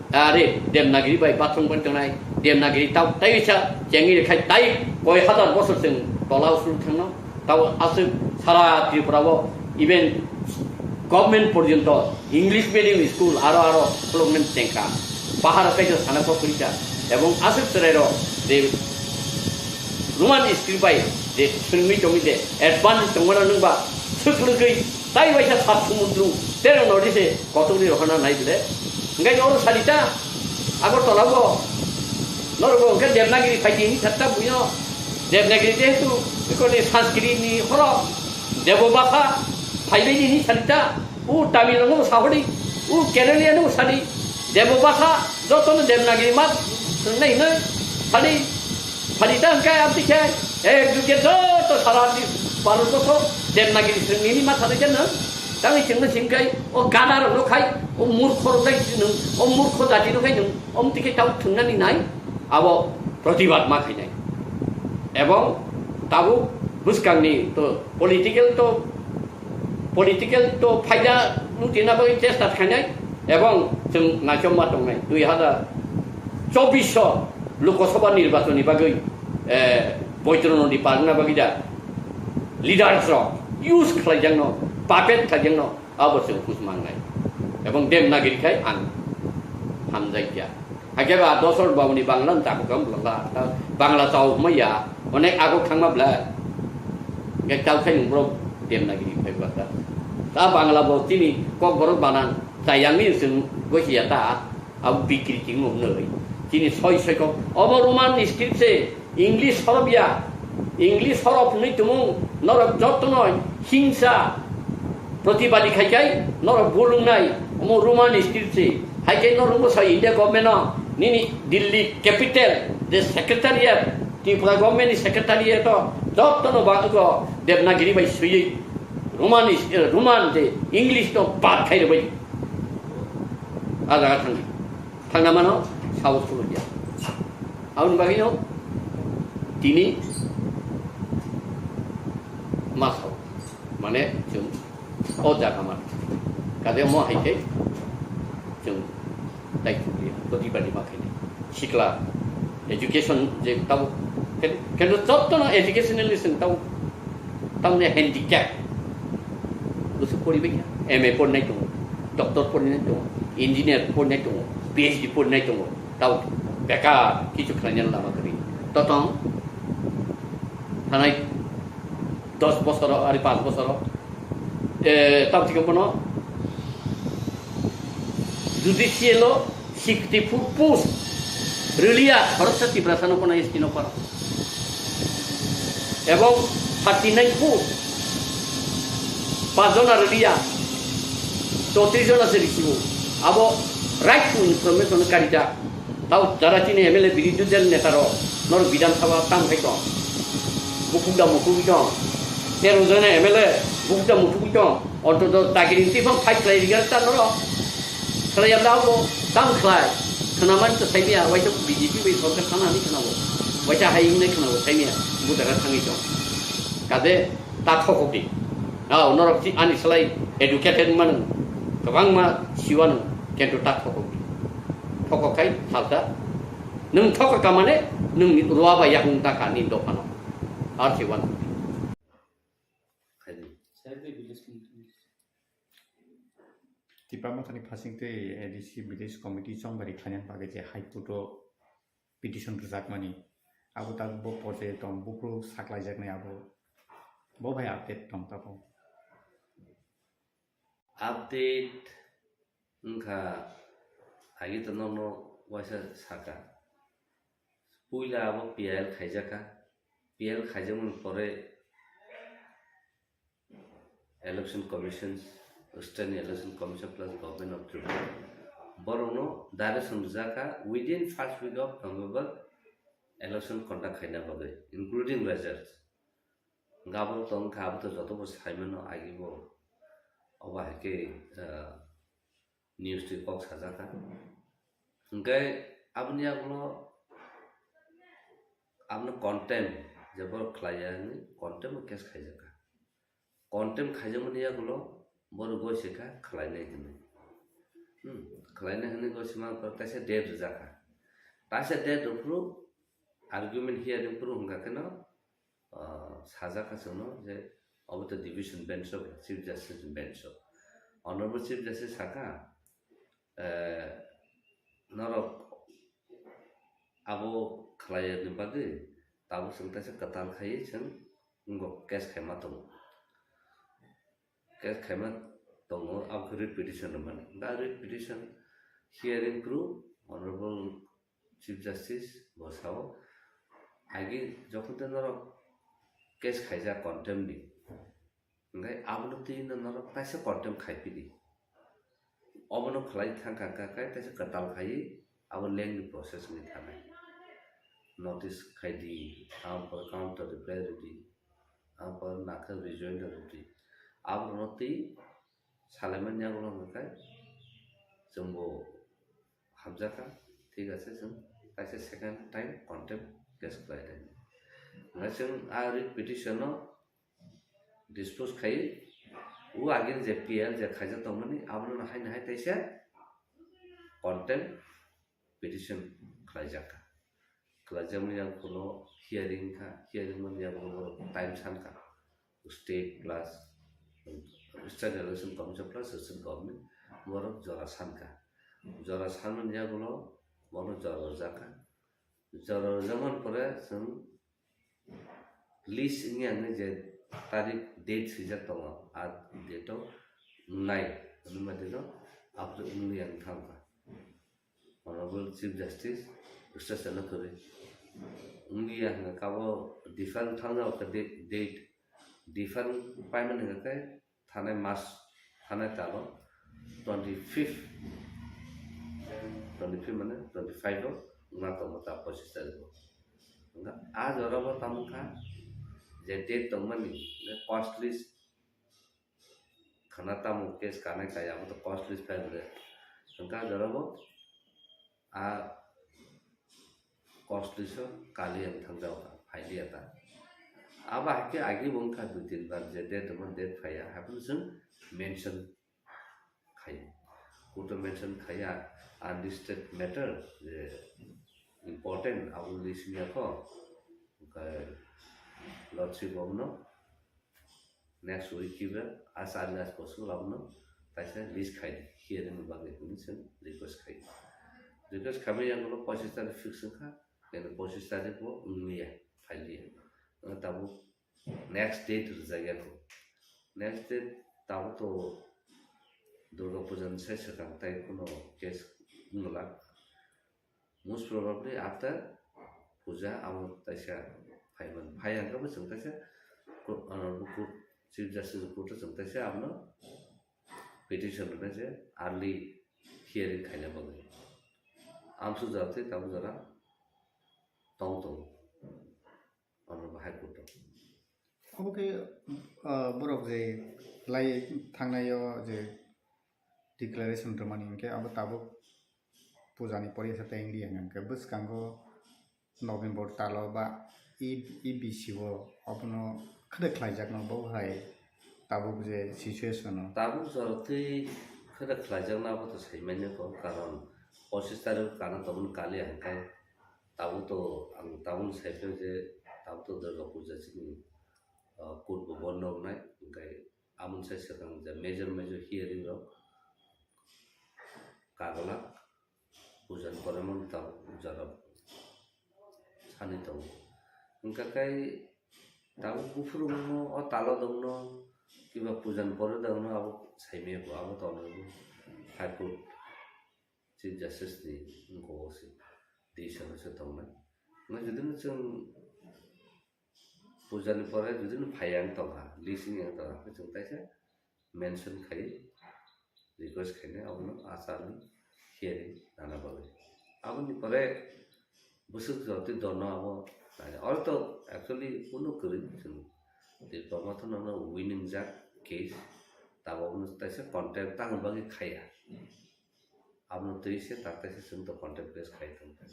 are, Devanagari bai bathroom bar tongnai, Devanagari tau tei sa chengwi rwkhai tai koi hazar bosor chwng tola o suru thangno. Tau aswk sara Tripura o even government porjonto English medium school aro aro khulukmani chengkha. Bahar kaisa sana kok kwrwikha. Ebong aswk chwrairok je Roman script bai je swngwi tongwi je advance tongmano nwngba swk lwgwi tai waisa sat sumundru tero nodi se kotorni rohorna nai bile. Hwnkhe oro salita Agartala o norok bo hwnkhe Devanagari phaidi hini satta buino Devanagari jehetu ikoni Sanskrit ni horo Debo bhasha Phaibai nini salita, u Tamil no sahori, u Kerala no sadi, Debo basa, joto no Devanagiri ma, nai nai, sadi, sadi ta hingkai abdi khe, ek duke joto sara di, Bharat joto Devanagiri sreng nini ma sadi jan no, tang i chengno singkai, o gada rok no khai, o murkho rok dai sreng, o murkho jati no khai nung, om tike tau thungnani nai, abo protibad ma khainai. Ebong tabuk bwskangni to political to political to phaida lutina bagwi chesta khainai ebong chwng naichomma tongnai dui hazar chobbish o Lok Sabha nirbachon ni bagwi, eh, Boitro Nodi parna bagwi da leaders rok use khlaijakno, puppet khlaijakno abo chwng hus mangnai ebong Devanagiri khai ang hamjai kya. Hakhe ba dosor babuni Bangla no chakukam bwlangla. Ta Bangla chao hwnma ya, onek aguk thangma bla. Hingke chao khai nung borok Devanagiri phai bwlangla. Ta Bangla bo chini Kokborok banan chayangni chwng gosi ya ta, abo bikri chwng nung nai. Chini soi soi kok, obo Roman script se, English horop ya, English horop hwnwi tumung norok jotono hingsa protibadi khai khai norok bulung nai omo Roman script se. Hai khe norok bwsa India government no nini Delhi capital je secretariat, Tripura government ni secretariat o jotono ba go Devanagiri bai swiwi Roman is, eh, Roman je English no bad khai rwbai. A jaga thangdi. Thangna mano, sabo khulukya. Aboni bagwino tini ma sao. Mane chwng o jaga man. Kade mo hai khe chwng dai khulukya. Protibadi ma khainai. Sikla education je tabo, ken-, kendo jottono educationally chwng tabo, tamni handicap. Bwswk poribai kha, M A porinai tongo, doctor porinai tongo, engineer porinai tongo, P H D porinai tongo, tao bekar kichu khlainani lama kwrwi. Totong thanai dos bosoro, ari panch bosoro, eh, tao thikhe bono judicial o sixty four post rwliya khoroksa Tiprasano kono S T no para. Ebong thirty nine post, pach jona rwliya, chowtris jona se risibo. Abo right to information karita. Tao jara chini M L A birodhi dol neta rok, nor Bidhan Sabha tam khai tong. Bukuk da mukuk tong. Tero jona M L A bukuk da mukuk tong. Ontoto dagiri twi phang fight khlai rikha ta norok. Khlai yamda abo tang khlai. Khwnamani to saimiya, waisa B J P bai sorkar thana hinwi khwnabo. Waisa hai hinwi khwnabo saimiya, bo jaga thangwi tong. Kade ta thokok di. Ao norok si ani slai educated manu. Kwbangma siwano kento ta thokok di. Thokok khai salsa. Nwng thokok kamane nwng ruwa bai yakung ta kha ni dophano. Ar si wan. Khaidi. Tipra Mothani phasing twi A D C Village Committee chongbari khlainani bagwi je High Court o petition rwjakmani, abo tabuk bo porjai tong, buphuru saklaijaknai abo, bo bai update tong tabuk. Update wngkha, agi to nono waisa saka. Puila abo P I L khaijakha. P I L khaijakmani pore Election Commission, Standing Election Commission plus Government of Tripura, borokno direction rwjakha within first week of November election conduct khaina bagwi, including results. Gabon tong kha, abo to joto bo saimano agi bo. Obo hai khe, ah, news twi kok sajakha. Hwnkhe aboni yagulo abono contempt, je borok khlaiya hinwi contempt o case khaijakha. Contempt khaijakmani yagulo borok goi se kha khlainai hinwi. Hmm, khlainai hinwi goi se man kaisa date rwjakha. Kaisa date rwphuru argument hearing phuru hwnkha kheno, ah, sajak kha chwngno je obo to division bench o, Chief Justice ni bench o. Honorable Chief Justice sakha, eh, norok abo khlaiya ni bagwi tabuk chwng kaisa kwtal khaiwi chwng wngkok case khaima tongo. Case khaima tongo, abo khe writ petition rwmani. Da writ petition hearing phuru Honorable Chief Justice bo sao, agi jokhon tei norok case khaijak contempt ni, Hwnkhe abono twi no norok taisa contempt khai phi di. Obono khlai thang kha kha khe taisa kwtal khai abo lengthy process wngwi thanai. Notice khai di, aboni pore counter reply rw di, aboni pore nakhe rejoinder rw di. Abono twi salaimani yagulo hwnkhe chwngbo hamjakha, thik ase, chwng kaisa second time contempt case khlai di. Hwnkhe chwng a writ petition no dispose khai, o agini je P L je khaijak tongmani, abono haino hai taisa contempt petition khlaijak kha. Khlaijakmani yagulo hearing kha, hearing mani yagulo borok time san kha. State plus State Election Commission plus state government borok jora san kha. Jora sanmani yagulo borok jora rwjak kha. Jora rwjakmani pore chwng list wngya hwnwi je tarik date swijak tongo, a date o wngnai hwnwi ma dino apre wngliya wng thang kha. Honorable Chief Justice Justice Chana kwrwi wngliya hwnwi kabo defer thang jao kha date, defer paimani hwnkhe thanai mas, thanai talo twenty fifth, twenty fifth mane twenty five o wngna tongo ta pochis tarikh o. Wngkha a jora bo tamo kha je date tongmani, cost list khana tamo case kanai kaya abo to cost list file re. Wngkha a jora bo a cost list o kali ang thang jao kha, phailiya ta. Abo hai khe agi bo wngkha dui tin bar je date tongma date phaiya, haphano chwng mention khai. Court o mention khaiya unlisted matter je important abo list wngya kho. Wngkha Lordship of no next week kibe as early as possible abono taisa list khai di, hearing ni bagwi hwnwi chwng request khai di. Request khaimani yagulo pochis tarikh fix wngkha, kene pochis tarikh bo wngliya, phailiya. Wngkha tabuk next date rwjakya kho. Next date tabuk to Durga Puja ni sai swkang tai kuno case wngwlak. Most probably after puja abo taisa phaiman. Phai hwnkhe bo chwng taisa court, honorable court, Chief Justice court o chwng taisa abono petition rwnai je early hearing khaina bagwi. Amsu jora tei tabuk jora tong tongo. Honorable High Court o. Obo khe, ah, borok je lai thangnai o je declaration rwmani hwnkhe abo tabuk puja ni poriya sa tei wngya hwnkhe bwskango November talo ba E, E B C o abono khwrwk khlaijakno bo hai tabuk je situation o. Tabuk jora twi khwrwk khlaijakno abo to saimanya kho, karon pochis tarikh kana tongmani kali hwnkhe tabuk to ang tabuk sai phai je tabuk to Durga Puja chini, ah, court bo bondo wngnai, hwnkhe Amoni sai swkang je major major hearing rok kagwlak puja ni pore mano tabuk jora sani tongo. Wngkha khe tabuk buphuru wngno o talo dongno kiba puja ni pore dongno abo saimaya bo abo tongo High Court Chief Justice ni wngkha o se decision o se tongnai. Wngkha jodi no chwng puja ni pore jodi no phai ang tongkha, list wng yang tongkha, khe chwng taisa mention khai request khainai abono achar ni hearing nana bagwi. Aboni pore bwswk jotwi dono abo naina. Oro to actually kunu kwrwi chwng tei tongma to nono winning jak case, tabok no taisa contact tangwi bagwi khaiya. Abono twi se tak taisa chwng to contact base khai tongkha.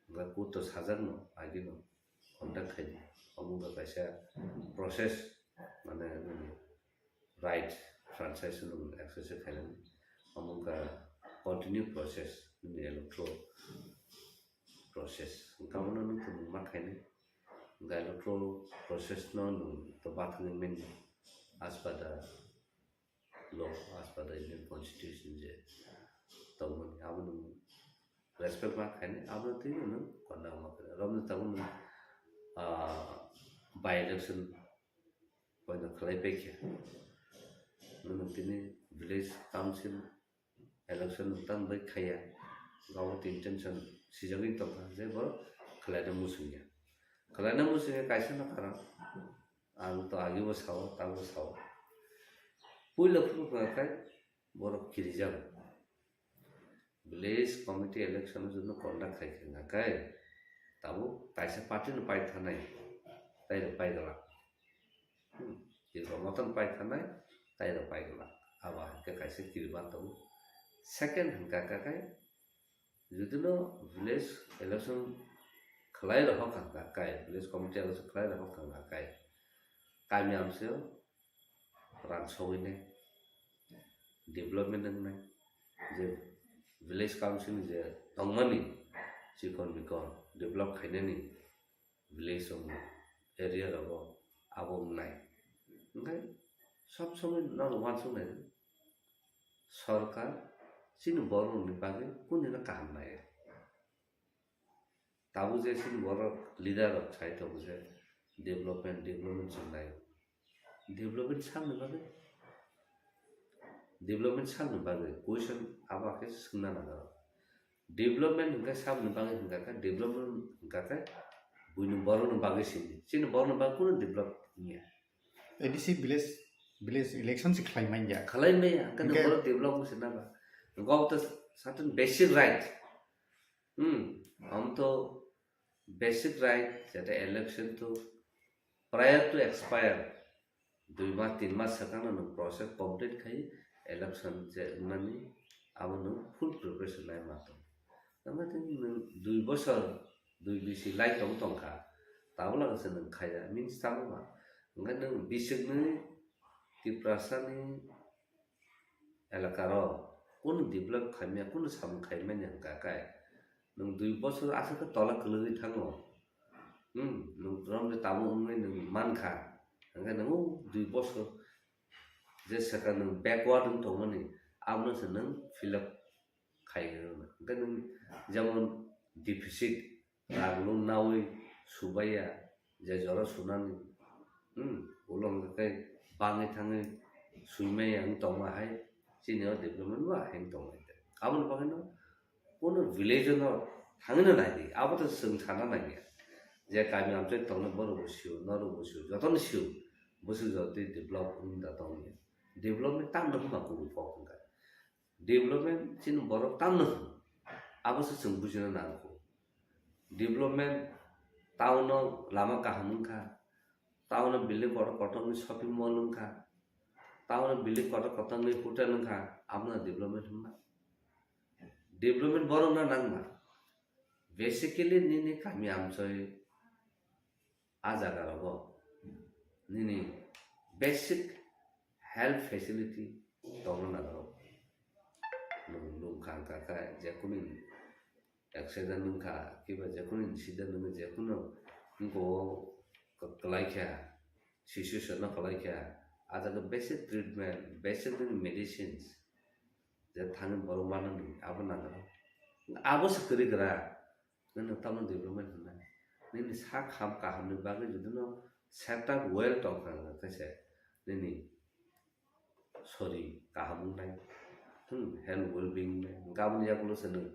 Hwnkhe court to sajakno agino contact khai di. Omo wngkha kaisa process, mane nini right, franchise no exercise khainani. Omo wngkha continue process, nini electoral process. Hwnkhe abono nwng tongmung ma khainai. Hwnkhe electoral process no nwng to bathangwi manya as per the law, as per the Indian Constitution je tongmani, abono respect ma khainai, abono twi nwng konna ma khainai. Romni tabuk nwng, ah, by election poino khlai paikha. Nwng tini village council election nwng tamo bai khaiya. Gabo tin tension sijagwi tongkha je bo khlaina muchungya. Khlaina muchungya kaisa no karon. Ang to agi bo sao, tabo sao. Puila phuru hwnkha khe borok kirijak. Village committee election no joto conduct khai khe hwnkha khe tabuk kaisa party no pai thanai, tai rok pai glak. Hmm, Tirok motom pai thanai, tai rok pai glak. Abo hai khe kaisa kirima tongo. Second hwnkha khe Jodi no village election khlai rok hwnkha khe, village committee election khlai rok hwnkha khe, kami amsio ransogwi nai, development wngnai, je village council ni je tongmani chikon mikon develop khainani village rok area rogo abo wngnai. Hwnkhe sob somoi nono uansuknai. Sorkar chini borok rokni bagwi kunino kaham nai. Tabuk je chini borok leader rok sai tongo je development, development chwng nai. Development sakni bagwi, development sakni bagwi question abo khe swngna nango. Development hwnkhe saboni bagwi hwnkha khe, development hwnkha khe buini borokni bagwi sini. Chini borokni bagwi kunu develop wngya. A D C village, village election se khlai manya. Khlai manya, hwnkhe Hwnkhe- borok develop wngse naba. Hwnkhe obo to certain basic right. Hmm, omo to basic right, jeta election to prior to expire, dui mas, tin mas swkangno nwng process complete khai election je wngnani abo nwng full preparation lai ma tong. Tamo tini nwng dui bosor, dui bisi lai tong tongkha, tabuk lagase nwng khaiya, means tamo ba? Hwnkhe nwng bisiknwi Tiprasani elakaro kunu develop khaimya, kunu samung khaimani hwnkha khe, nwng dui bosor aswk khe tola kwlwgwi thango. Hmm, nwng romde tabuk wngwi nwng mankha. Hwnkhe nwng o dui bosor je swkang nwng backward wng tongmani, abono se nwng fill up khai rwna. Hwnkhe nwng jemon deficit, rang nung nawi subaiya, je jora sunani, hmm, ulo hwnkhe bangwi thangwi suimaiya wng tongma hai, chini o development ba hai wng tongmani. Aboni bagwino kuno village no thangwino naidi, abo to chwng sana nangya. Je kami amchai tongnai borok bo sio, norok bo sio, jotono sio, bwswk jotoni develop wng da tongya. Development tamno hwnba kubui kok hwnkha. Development chini borok tamno hwn, abo se chwng bujina nango. Development, town o lama kaham wngkha, town o building kotor kotor ni shopping mall wngkha, town o building kotor kotor ni hotel wngkha, abono development hwnba? Development borok no nangma. Basically nini kami amchoi a jaga rogo nini basic health facility tongna nango. Nwng, nwng kha, kha, kha, jekunu accident wngkha, kiba jekunu incident wngkha, jekunu wngkha, kwlai kha, situation no kwlai kha, a jaga basic treatment, basic medicines, je thani borok manani abo nango. Abo se kwrwi gra. Nini tamo development hwnmani. Nini sak ham kahamni bagwi jodi no setup well tongkha hwnkhe se nini sori kaham wngnai. Hmm, health well being wngnai. Hwnkhe aboni yagulo se nwng,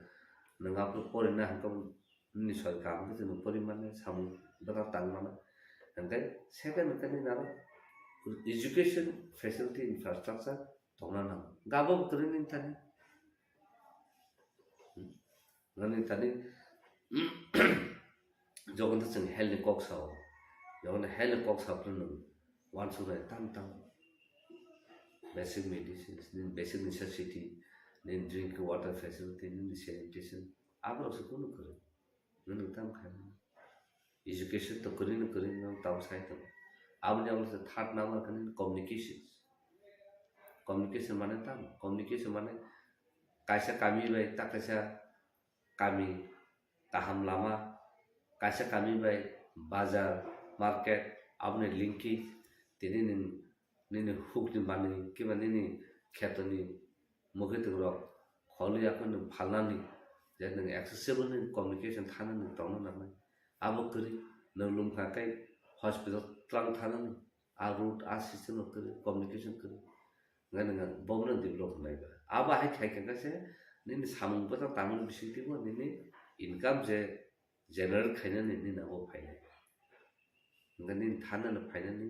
nwng aphuru porina hwnkhe nini sori kaham khe se nwng pori mannai, samung bwkha tang mannai. Hwnkhe second hwnkhe nini aro education facility infrastructure tongna nango. Hwnkhe abo bo kwrwi nini thani. Hmm. Nani tani, jogon to chwng health ni kok sao, jogon health ni kok sao phano nwng uansuknai tam tam basic medicines, nini basic necessity, nini drinking water facility, nini sanitation, aborok se kunu kwrwi. Nwng tam khai mano. Education to kwrwi no kwrwi nwng tam sai tongo. Aboni abo se third number khe nini communications. Communication mane tamo? Communication mane kaisa kami bai ta kaisa kami kaham lama, kaisa kami bai bazar, market, aboni linkage, tini nini, nini hukni manwi kiba nini khetoni mwkhwtwng rok kholi yakhwno phalnani, je nwng accessible ni communication thanani tongna nangnai. Abo kwrwi nwng lwmkha tei hospital twlang thanani, a road, a system no kwrwi, communication kwrwi. Hwnkhe nwng bobono develop hwnlai ba. Abo hai khai khe se nini samung bwtang tangmani bisingtwi bo nini income je generate khainani nini abo phainai. Hwnkhe nini thanani phainani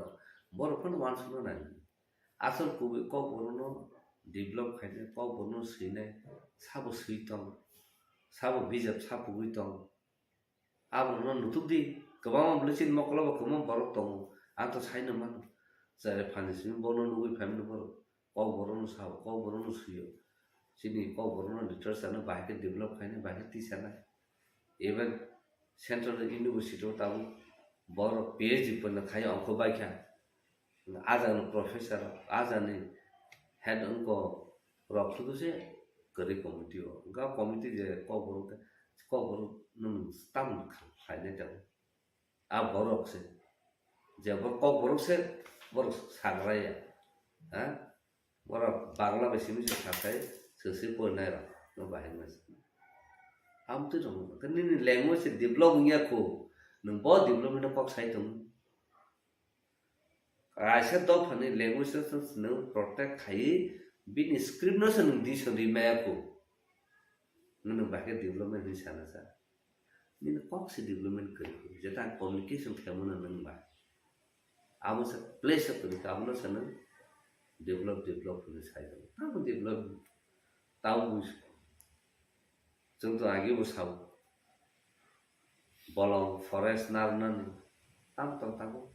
rok, borok phano uansukna nai. Asol kubui Kokborokno develop khainai, Kokborokno swinai, sabo swi tong, sabo bijap sapugwi tong. Aborokno nutuk di, kwbangma bwlwi chini mokolo bo kwbangma borok tongo, ang to saino mano. Chare phani simi bono nugwi phaimani borok, Kokborokno sao, Kokborokno swio. Chini Kokborokno literature no bahai khe develop khainai, bahai khe tisanai. Even Central University o tabuk borok P H D pano khai ongkho bai kha. Ajani professor, ajani head wngkha rok sudu se kwrwi committee o. Ga committee je Kokborok, Kokborok no tam khlainai tongo. A borok se. Je borok Kokborok se, borok sagraya. Ha? Borok Bangla bai simi se sakai, sese porinai rok. No bahai ma se. Amtwi rok. Nini language se develop wngya kho. Nwng bo development no kok sai tong. Kaisa dophani language no se nwng protect khai, bini script no se nwng dison ri maya kho. Nwng bahai development hinwi sana sa. Nini kok se development kwrwi kho. Jeta communication khaimano nwng ba. Abo se place kwrwi kha, abono se nwng develop, develop hinwi sai tong. Tamo develop, tamo bus-, chwng to agi bo sao. Bolong forest narnani tam tong tabuk.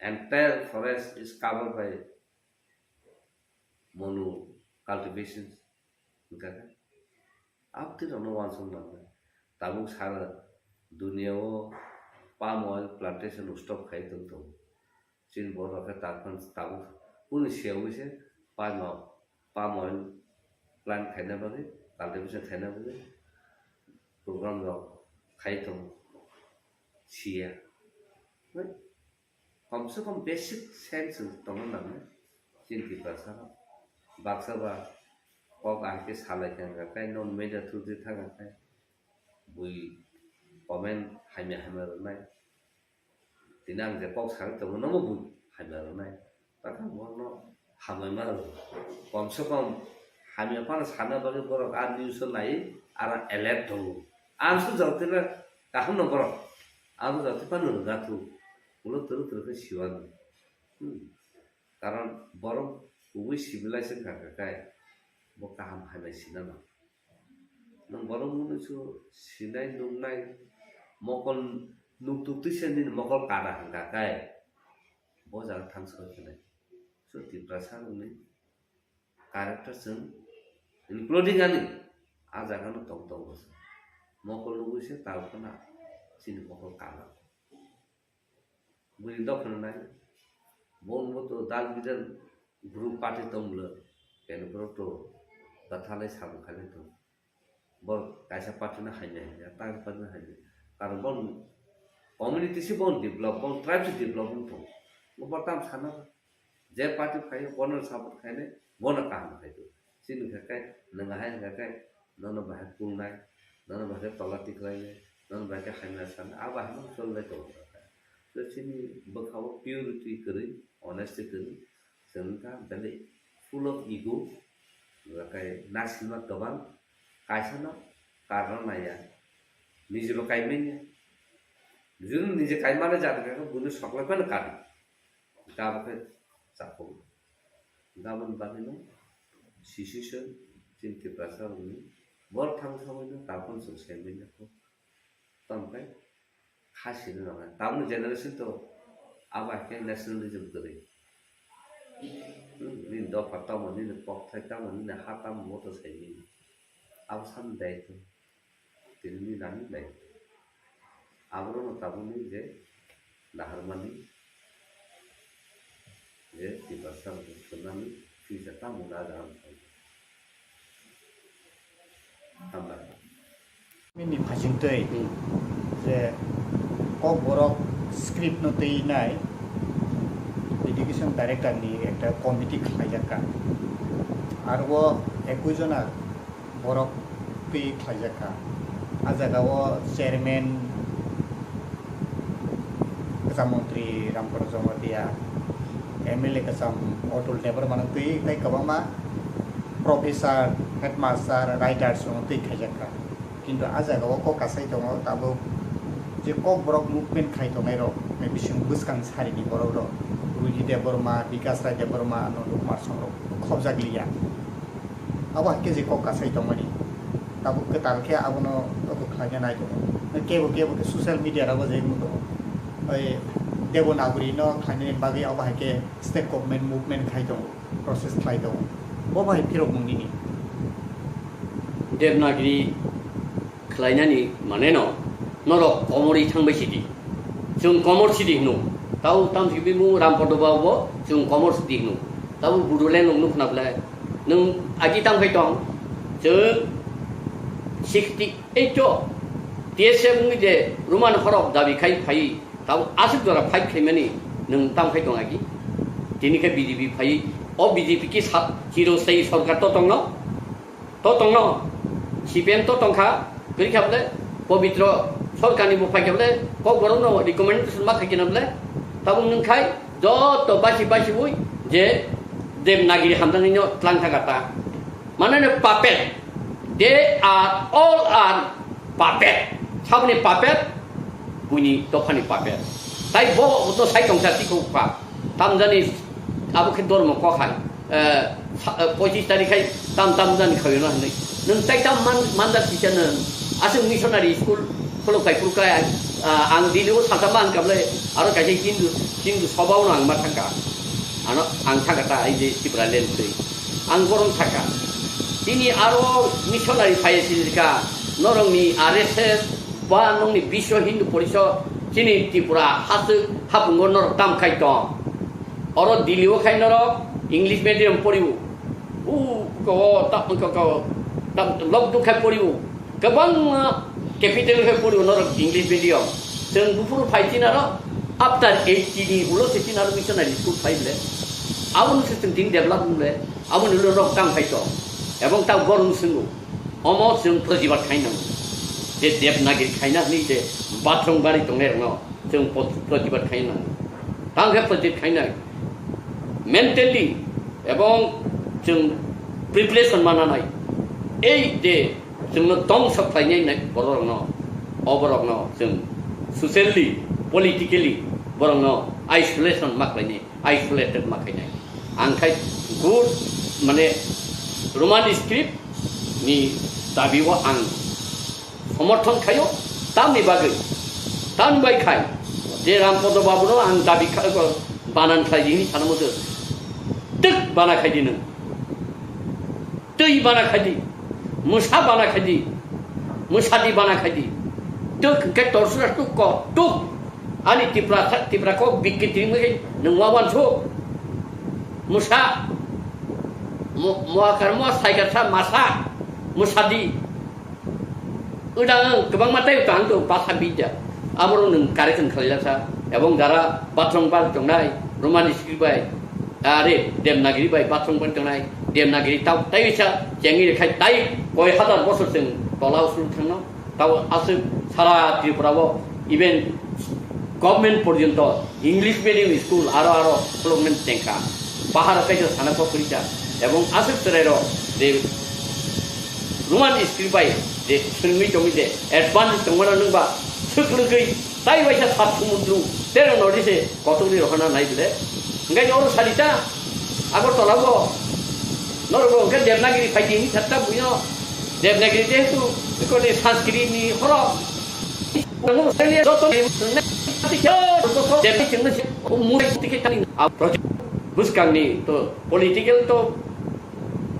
Entire forest is covered by monu cultivation. Hwnkha khe, aboni rokno uansuk nangnai. Tabuk sara duniya o palm oil plantation stop khai tong tongo. Chini borok khe tabuk, tabuk kunu siyaui se palm, palm oil plant khaina bagwi, cultivation khaina bagwi program rok khai tongo. Siya. Kom se kom basic sense tongna nangnai chini Tiprasa rok. Baksa ba kok ahai khe salai thang kha, tei non media through di thang kha, bui comment hamya hamya rwnai. Tini ang je kok sagwi tongo, nobo bui hamya rwnai. Takhang bono hamya ma rw. Kom se kom hamya phano sana bagwi borok a news o nai, aro alert tongo. Ang sujak tila kaham no borok. Ang sujak tila no rwga thu. Ulo turu turu khe siwano. Hmm. Karon borok kubui civilized wngkha khe kai bo kaham hamya sinano. Nwng borok mwnwi su sinai nuknai mokol nuktuk twisa nini mokol kada hwnkha kai bo jaga thang soi khenai. So Tiprasa rokni character chwng including ani a jaga no tong tongo se. Mokol nugwi se tal khna chini mokol kana. Bwrwi dophano nai. Bon bo to dal bidal group party tong bwle. Keno borok to bathalai sabu khalai to. Bor kaisa party no hamya hamya, ta party no hamya. Karon bon community se bon develop, bon tribe se develop wng tong. Bo tam sana je party phai bono support khainai, bono kaham khai do. Chini kha kai, nang hai kha kai, nono bahai kulnai, nono bahai tola tiklainai, nono bahai khe hamya sanai, abo hai no cholnai tongo kha kai. So chini bwkha o purity kwrwi, honesty kwrwi, chwng kha belai full of ego, kha kai nasilma kwbang, kaisa no karna naiya, niji bo kai manya. Juni niji kai mani jat kha khe buino soklai phano kadi. Gabo khe chapuk. Gabon bagwino situation chini Tiprasa rokni bor thang samwino tabukno chwng sai manya kho. Tamo khe kha sini rwnai. Tabukni generation to abo hai khe nationalism kwrwi. Hmm, nini dopha tamo, nini kokthai tamo, nini ha tamo, moto sai manya. Abo sani daitw. Tini ni nani lai. Aborokno tabukni je naharmani je Tiprasa rokni thwrnani future tamo na jagani thangkha. Hambai. Nini phasingtwi Hmm. je Kokborok script no twi nai education director ni ekta committee khlaijak kha. Aro o ekui jona borok twi khlaijak kha. A jaga o chairman kwcham montri Ramprasad Jamatia, M L A kwcham Atul Debbarma no twi tei kwbangma professor, headmaster, writers no twi khaijak kha. Kintu a jaga o kok kasai tongo tabuk je Kokborok movement khai tongnai rok, bising bwskang sari ni borok rok, Ruhi Debbarma, Bikas Rai Debbarma, Nandu Kumar Song rok khobjak liya. Abo hai khe je kok kasai tongmani. Tabuk kwtal khe abono abo khlaina nai tongo. Kebo kebo khe social media rogo je wng tongo. Oi Devanagari no khlainani bagwi abo hai khe state government movement khai tongo, process khlai tongo. Bo bai phirok mung nini. Devanagari khlainani mane no norok komorwi thangbai sidi. Chwng komor sidi hino. Tau tamsiki bimung Rampada Babu bo chwng komor sidi hino. Tabo Bodoland rok nukna belai. Nwng agi tangphai tong. Chwng sixty eight o T S F wngwi je Roman horok dabi khai phai. Tabo aswk jora fight khlaimani nwng tangphai tong agi. Tini khe B J P phai. O B J P ki sa-, chiro sai sorkar to tongno. To tongno, C P M to tongkha, kwrwi kha bole, Pobitro Sorkarni bo phaikha bole, Kokborokno recommendation ma khaikhe na bole, tabuk nwng khai joto basi basi ui je Devanagari hamjaknaino tlang thangkha ta. Mane no puppet, they are all are puppet, saboni puppet, buini dophani puppet. Tai bo no sai tongsa tikho kha. Tamjani abo khe dormo kok hai, eh, sa-, eh, pochish tarikh hai tam tam jani khawi no hinwi. Nwng tai tam man, manjak kisa nwng. Aswk missionary school khuluk kai phuru kai hai. Ah, ang Delhi o sakha ma hwnkha bwle, aro kaisa Hindu, Hindu soba o ang ma thangkha. Ano ang thangkha ta, ai je Tipraland twi. Ang borom thangkha. Tini aro missionary phai sijika, norokni R S S ba nokni Biswa Hindu Porishad, chini Tripura haswk hapungo norok tam khai tong. Oro Delhi o khai norok English medium poriwo. U ko ta ko ko ta lok duk khai poriwo. Kwbangma capital khe poriwo norok English medium. Chwng buphuru phai chinaro after eighty ni ulo se chinaro missionary school phai ble. Aboni se chwng tini develop ble. Aboni ulo norok tang khai tong. Ebong ta gorong swngo. Omo chwng protibad khai nango. Je Devanagiri khaina hwnwi je bathwng bari tongnai rokno chwng pot-, protibad khai nango. Tang khe protibad khainai mentally ebong chwng preparation mananai. Ei je chwngno tongsa khlainai nai bororokno, o borokno chwng socially, politically borokno isolation ma khlainai. Isolated ma khainai. Ang khai good, mane, Roman script ni dabi o ang somorthon khaio, tamni bagwi, tamni bai khai je Rampodo Babu no ang dabi kha-, banan khlai di hwnwi sana muchung. Twk bana khai di nwng. Twi bana khai di, mwsa bana khai di, mwsa di bana khai di. Twk hwnkhe torsura tuk ko tuk. Ani Tipra, Tipra kok bikki twi mui nwng ma wansu. Mwsa, mo-, moakar moa saikar sa masa, mwsa di. Udang kwbangma tei tang to basa bidya. Aboro nwng correction khlaijak sa. Ebong jara bathwng bar tongnai, Roman script bai, are Devanagiri bai bathwng bar tongnai, Devanagiri tau tei sa chengwi khai tai koi hazar bosor chwng tola usuk thangno. Tau aswk sara Tripura o even government porjonto English medium school aro aro khulukmani chengkha. Bahar kaisa sana kok kwrwikha. Ebong aswk chwrairok je Roman script bai je swrwngwi tongwi je advance tongmano nwngba swk lwgwi tai waisa sat sumundru tero nodi se kotorni rohorna nai bwle. Hwnkhe oro salita Agartala bo norok bo hwnkhe Devanagiri phai di hwnwi satta buino Devanagiri jehetu ekoni Sanskrit ni horo. Bwskangni to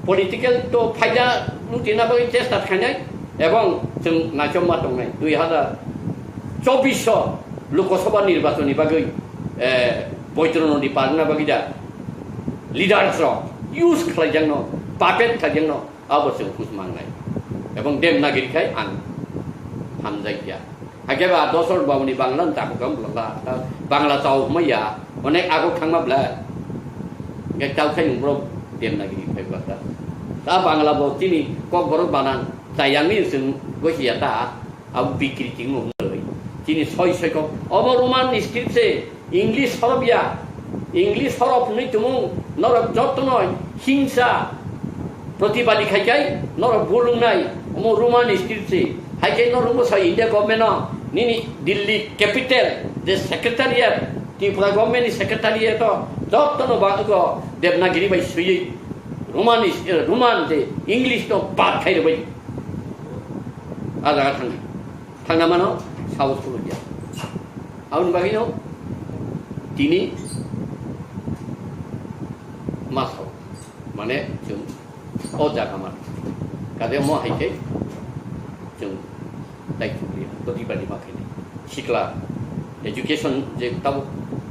political to phaida lutina bagwi chesta khainai ebong chwng naichomma tongnai dui hazar chobbish o Lok Sabha nirbachon ni bagwi, eh, Boitro Nodi parna bagwi da leaders rok use khlaijakno, puppet khlaijakno, abo chwng hus mangnai. Ebong Devanagiri khai ang hamjakya. Hakhe ba Dosor Babuni Bangla no chakhu kha bwla ta, Bangla chao hwnma ya, onek agok thangma bwla. Hwnkhe chao khai nwng borok Devanagiri khai bwla ta. Ta Bangla bo chini kok borok banan chayangni chwng gosi ya ta, abo bikri chingno hwnwi. Chini soi soi kok, obo Roman script se. English horop ya, English horop hwnwi tumung norok jotono hingsa protibadi khai khai norok bulungnai omo Roman script se. Hai khe norok bwsa India government no nini Delhi capital je secretariat, Tripura government ni secretariat o jotono ba ego Devanagiri bai swiwi Roman is-, eh, Roman je English no bad khai rwbai. A jaga thangdi. Thangna mano, sahos phulukya. Aboni bagwino tini ma sao, mane chwng o jaga ma kade mo hai khe chwng dai chukliya, to dibadi ma khainai. Sikla, education je tabo,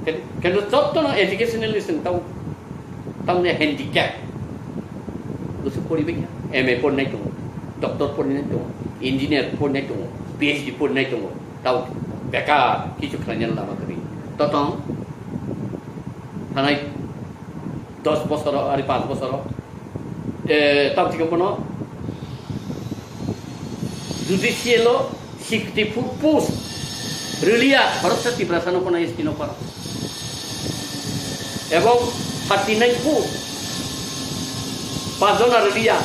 ken-, kendo jottono educationally chwng tabo Tamni handicap. Bwswk poribai kha. M A porinai tongo, doctor porinai tongo, engineer porinai tongo, P H D porinai tongo. Tao bekar kichu khlainani lama kwrwi. Totong thanai dos bosoro, ari panch bosoro, eh, tao thikhe bono judicial o sixty four post rwliya, Bharat Tiprasa no kono S T no paro. Ebong thirty nine post, pajona rwliya,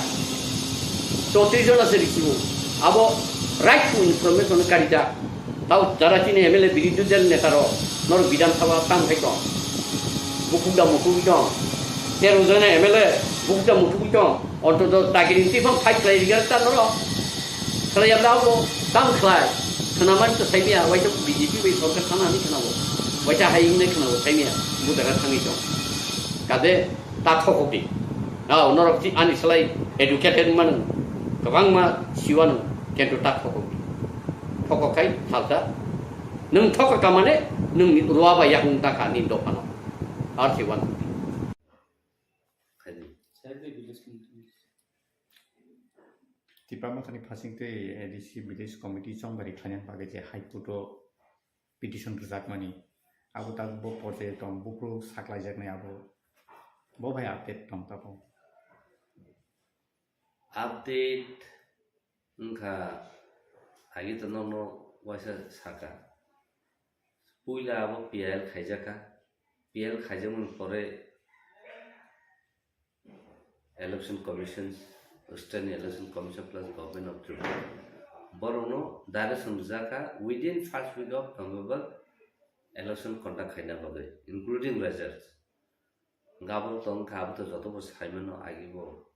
chowtris jona se risibo. Abo right to information karita. Tao jara chini M L A birodhi dal neta ro, nor Bidhan Sabha tam khai tong. Bukuk da mukuk tong. Tero jona M L A bukuk da mukuk tong. Ontoto dagiri twi phang fight khlai rwgwk ta norok. Khlai yabla abo tang khlai. Khwnamani to saimiya, waisa B J P bai sorkar thana hinwi khwnao. Waisa hai hinwi khwnao saimiya, budagra thangwi tong. Kade ta thokokdi. Ao, norok ti ani slai educated manu. Kwbangma siwano, kintu ta thokokdi. Thokok khai salsa. Nwng thokok kamane, nwng ruwa bai yakung ta kha ni dophano. Ar si wan. Tipra Mothani phasing tei A D C Village Committee chongbari khlainani bagwi je High Court o petition rwjakmani, abo tabuk bo porjai tong, buphuru saklaijaknai abo, bo bai update tong tabuk. Update wngkha, agi to nono waisa saka. Puila abo P I L khaijaka. P I L khaijakmani pore Election Commission, State Election Commission plus Government of Tripura borokno direction rijaka within first week of November election conduct khaina bagwi, including results. Gabon tong kha, abo to joto bo saimano agi bo.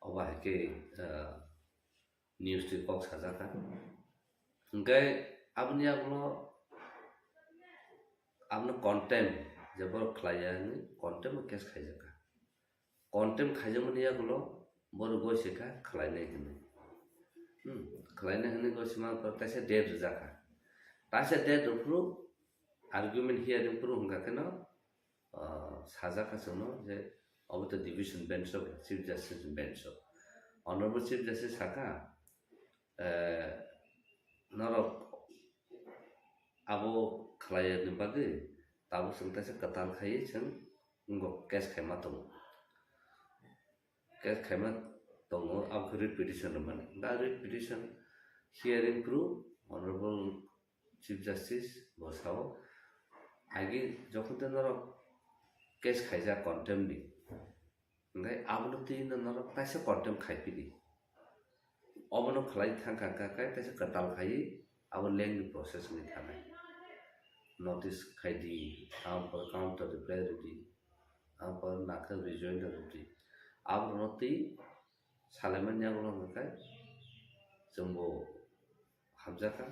Obo hai khe, ah, news twi kok sajak kha. Hwnkhe aboni yagulo abono contempt je borok khlaiya hinwi contempt o case khaijak kha. Contempt khaijakmani yagulo borok goi se kha khlainai hinwi. Hmm, khlainai hinwi goi se ma taisa date rijak kha. Taisa date rwphuru argument hearing phuru hwnkha kheno, ah, sajak kha chwngno je obo to division bench o, Chief Justice bench o. Honorable Chief Justice sakha, eh, norok abo khlaiya ni bagwi tabuk chwng taisa kwtal khaiwi chwng wngkok case khaima tongo. Case khaima tongo, abo khe writ petition rwmani. Da writ petition hearing phuru Honorable Chief Justice bo sao, agi jokhon tei norok case khaijak contempt ni, hwnkhe abono twi no norok taisa contempt khai phidi. Obono khlai thang kha kha khe taisa kwtal khaiwi abo lengni process wngwi thanai. Notice khai di, abo counter reply rw di, abo nakhe rejoinder rw di. Abono twi salaimani yagulo hwnkhe chwngbo hamjakha,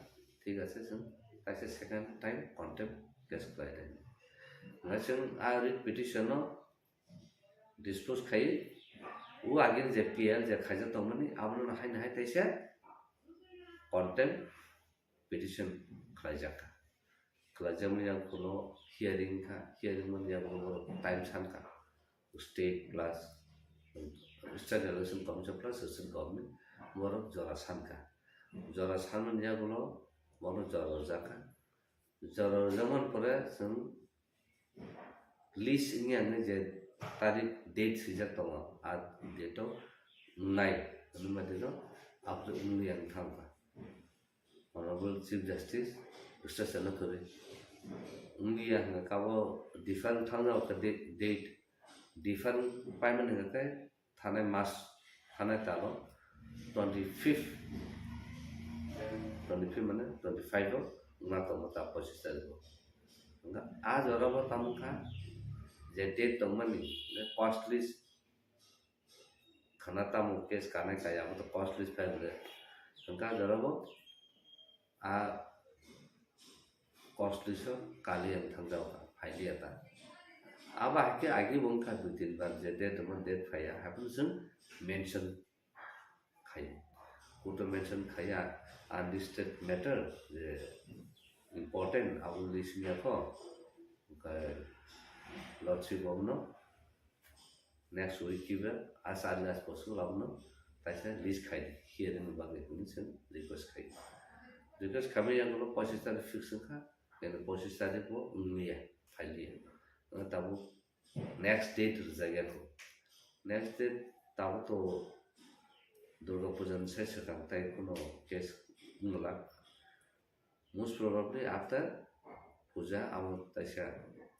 thik ase, chwng kaisa second time contempt case khlai di. Hwnkhe chwng a writ petition o dispose khai, o agini je P I L je khaijak tongmani, abono haino hai taisa contempt petition khlaijak kha. Khlaijakmani yagulo hearing kha, hearing mani yagulo borok time san kha. State plus State Election Commission plus state government borok jora san kha. Jora sanmani yagulo bono jora rwjak kha. Jora rwjakmani pore chwng list wngya hinwi je tarik date swijak tongo, a date o wngnai hwnwi ma dino abo wngya wng thang kha. Honorable Chief Justice Justice Chana kwrwi wngya hwnkhe abo different thang jao kha date, date different paimani hwnkhe thanai mas, thanai talo twenty fifth, twenty fifth mane twenty five o wngna tongo ta pochis tarikh o. Hwnkhe a jora bo tamo kha je date tongmani, hwnkhe cost list khana tamo case kanai kaya abo to cost list phai bwle. Hwnkhe a jora bo a cost list o kaliya wng thang jao kha, phailiya ta. Abo hai khe agi bo wng kha dui tin bar je date tongma date phaiya, haphano chwng mention khai. Court o mention khaiya, unlisted matter je important abo list wngya kho. Hwnkhe Lord Chief bo no next week kiba a char gas post o abono taisa list khai di, hearing ni bagwi hwnwi chwng request khai. Request khaimani yagulo pochis tarikh fix wngkha, kintu pochis tarikh bo wngya, phailiya. Tabuk next date rwjakya kho. Next date tabuk to Durga Puja ni sai swkang tai kuno case wngla. Most probably after puja abo taisa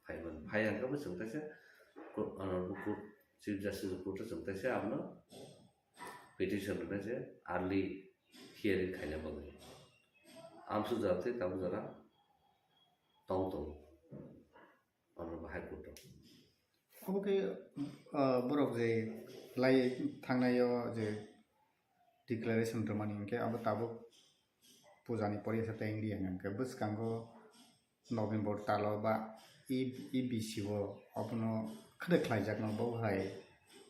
phaiman. Phai hwnkhe bo chwng taisa court, honorable court, Chief Justice court o chwng taisa abono petition rwna je early hearing khaina bagwi. Amsuk jora tei tabuk jora tong tongo honorable High Court o. Obo khe, ah, borok je lai thangnai o je declaration rwmani hinkhe abo tabuk puja ni pore sa tei wngya hwnkhe bwskango November talo ba E, E B C o abono khwrwk khlaijakno bo hai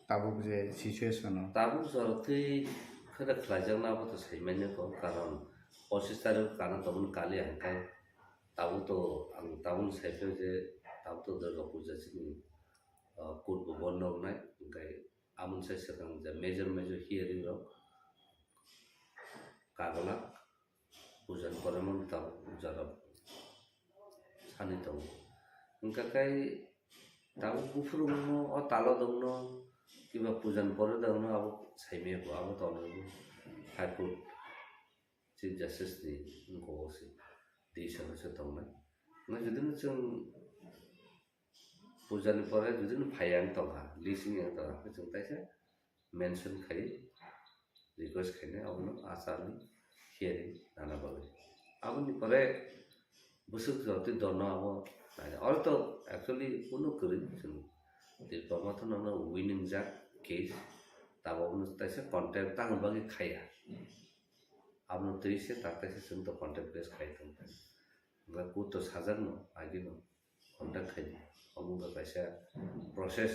tabuk je situation o. Tabuk jorok twi khwrwk khlaijakno abo to sai manya kho, karon pochis tarikh kana tongmani kali hwnkhe tabuk to ang tabuk sai phai je tabuk to Durga puja chini, ah, court bo bondo wngnai, hwnkhe aboni sai swkang je major major hearing rok kagwlak puja ni pore mano tabuk puja rok sani tongo. Hwnkha khe tabuk buphuru wngno o talo dongno kiba puja ni pore dongno abo saimaya bo abo tongo High Court Chief Justice ni wngkha o se decision se tongnai. Hwnkhe jodi no chwng puja ni pore jodi no phai yang tongkha, listing yang tongkha, hwnkhe chwng taisa mention khai request khainai abono achar ni hearing nana bagwi. Aboni pore bwswk jotwi dolno abo naina. Oro to actually kunu kwrwi chwng Tipra Motha no winning jak case, tabuk no taisa contempt tangni bagwi khaiya. Abono twi se tak taisa chwng to contempt case khai tongkha. Hwnkhe court to sajakno agino contact khai di. Omo wngkha kaisa process,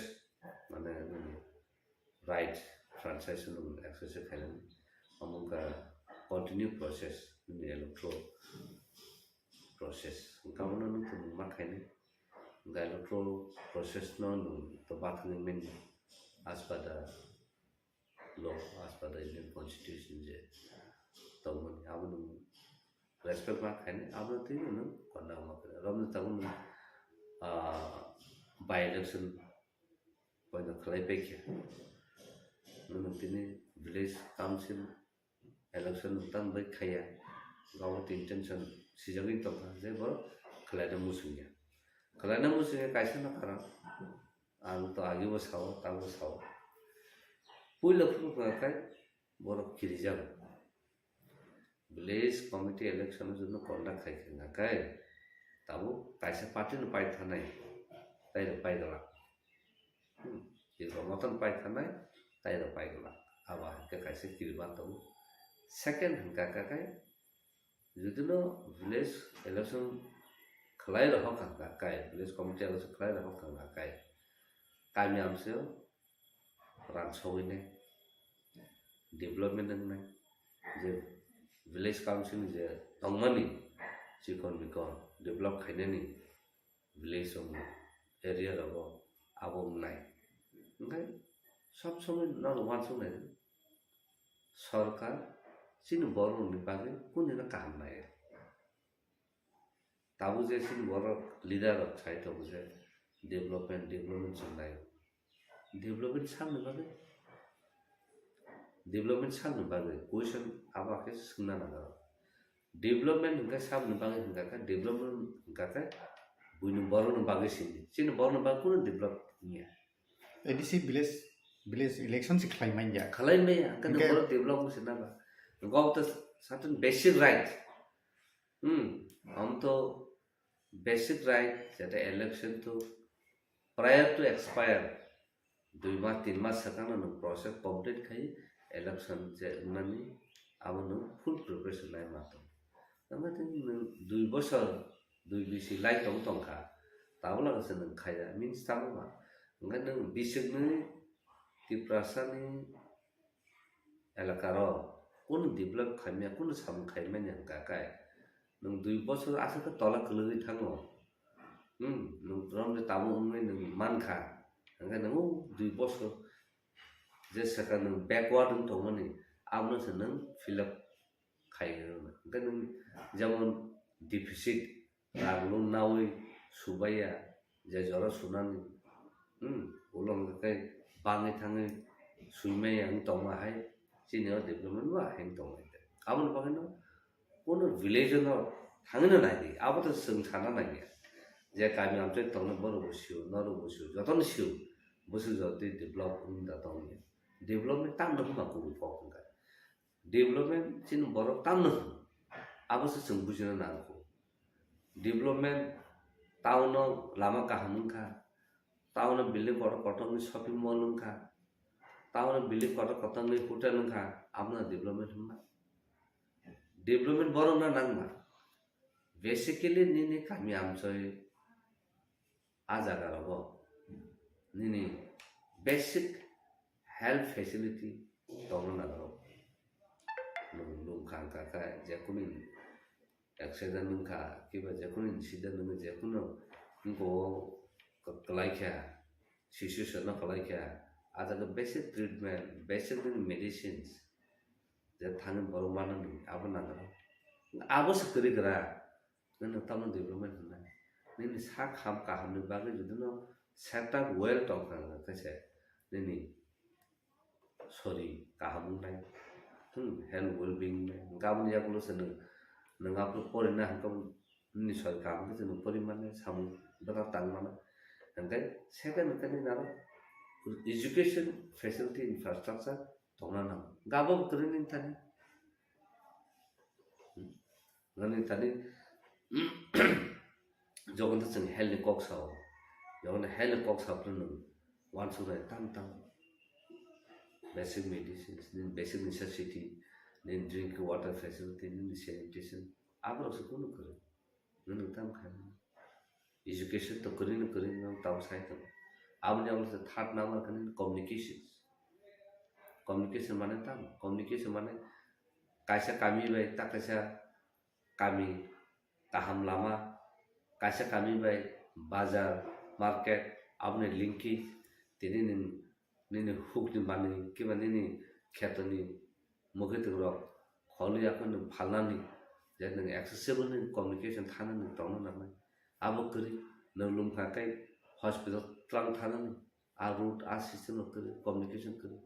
mane nini right franchise no exercise khainani. Omo wngkha continue process, nini electoral process. Hwnkhe abono nwng tongmung ma khainai. Hwnkhe electoral process no nwng to bathangwi manya as per the law, as per the Indian Constitution je tongmani, abono respect ma khainai, abono twi nwng konna ma khainai. Romni tabuk nwng, ah, by election poino khlai paikha. Nwng tini village council election nwng tamo bai khaiya, government intention sijagwi tongkha je borok khlaina muchungya. Khlaina muchungya kaisa no karon. Ang to agibo sao, tabuk sao. Puila phuru hwnkha khe borok kirijago. Village committee election o joto conduct khai khe hwnkha khe tabuk kaisa party no pai thanai, tai rok pai glak. Hmm, Tipra Motha no pai thanai, tai rok pai glak. Abo hai khe kaisa kirima tongo. Second hwnkha khe Jodi no village election khlai rohor kha hwnkha kai, village committee election khlai rohor kha hwnkha kai, kami amsio rang sogwi nai, development wngnai, je village council ni je tongmani chikon mikon develop khainani, village o area rogo abo wngnai. Hwnkhe sob somoi norok uansuk nai di, sorkar chini borok rokni bagwi kunino kaham nai. Tabuk je chini borok leader rok sai tongo je development, development se nai. Development samni bagwi, development samni bagwi question abo khe swngna nango. Development hwnkhe saboni bagwi hwnkha khe, development hwnkha khe buini borokni bagwi sindi. Chini borokni bagwi kunu develop wngya. A D C village, village election se khlai manya. Khlai manya, hwnkhe hwnkhe borok develop wngse naba. Hwnkhe obo to certain basic right. Hmm, omo to basic right, jete election to prior to expire, dui mas, tin mas swkangno nwng process complete khai election je wngnani, abo nwng full preparation lai ma tong. Tamo tei nwng dui bosor, dui bisi lai tong tongkha, tabuk lagase nwng khaiya, means tamo ba? Hwnkhe nwng bisiknwi Tiprasani elakaro kunu develop khaimya, kunu samung khaimani hwnkha kai. Nwng dui bosor aswk khe tola kwlwgwi thango. Hmm, nwng romni tabuk wngwi nwng mankha. Hwnkhe nwng o dui bosor je swkang nwng backward wng tongmani, abono se nwng fill up khai rwna. Hwnkhe nwng jemon deficit, rang lun nawi subaiya, je jora sunani, hmm, ulo hwnkhe bangwi thangwi suimaiya wng tongma hai, chini o development bo hai wng tongmani. Aboni bagwino Kuno village no thangwi no nai di, abo to chwng sana nai ya. Je kami amchai tongnai borok bo sio, norok bo sio, jotono sio, bwswk jotwi develop wng da tongya. Development tamno hwnba kubui kok wngkha. Development chini borok tamno hwn, abo se chwng bujina nangkho. Development town o lama kaham wngkha, town o building kotor kotor ni shopping mall wngkha, town o building kotor kotor ni hotel wngkha, abono development hwnba. Development borokno nangma. Basically nini kami amchoi a jaga rogo nini basic health facility tongna nango. Nwng lungkha wngkha khe jekunu accident wngkha kiba jekunu incident wngkha jekunu wngkha o kwlai kha, situation no kwlai kha, a jaga basic treatment, basic medicines je thani borok manani abo nango. Abo se kwrwi kwra. Nini tamo development hwnmani. Nini sak ham kahamni bagwi jodi no setup well tongkha hwnka khe se nini sori kaham wngnai. Hmm, health well being wngnai. Hwnka aboni yagulo se nwng, nwng aphuru porina hwnka nini sori kaham khe se nwng pori mannai, samung bwkha tang mannai. Hwnkhai second hwnka nini aro education facility infrastructure tongna nango. Hwnka abo bo kwrwi nini thani. Hmm. Nani tani jogon ta chwng health ni kok sao, jogon health ni kok sao phano nwng uansuknai tam tam basic medicines, nini basic necessity, nini drink water facility, nini sanitation, aborok se kunu kwrwi nwng tam khaimani. Education to kwrwi no kwrwi no tamo sai tongo. Aboni abo se third number khe nini communication. Communication mane tamo? Communication mane kaisa kami bai ta kaisa kami kaham lama, kaisa kami bai bazar, market, aboni linkage, tini nini, nini hukni manwi kiba nini khetoni mwkhwtwng rok kholi akhoi nwng phalnani, je nwng accessible ni communication thanani tongna nangnai. Abo kwrwi nwng lungkha khe hospital twlang thanani, a road, a system rok kwrwi, communication kwrwi.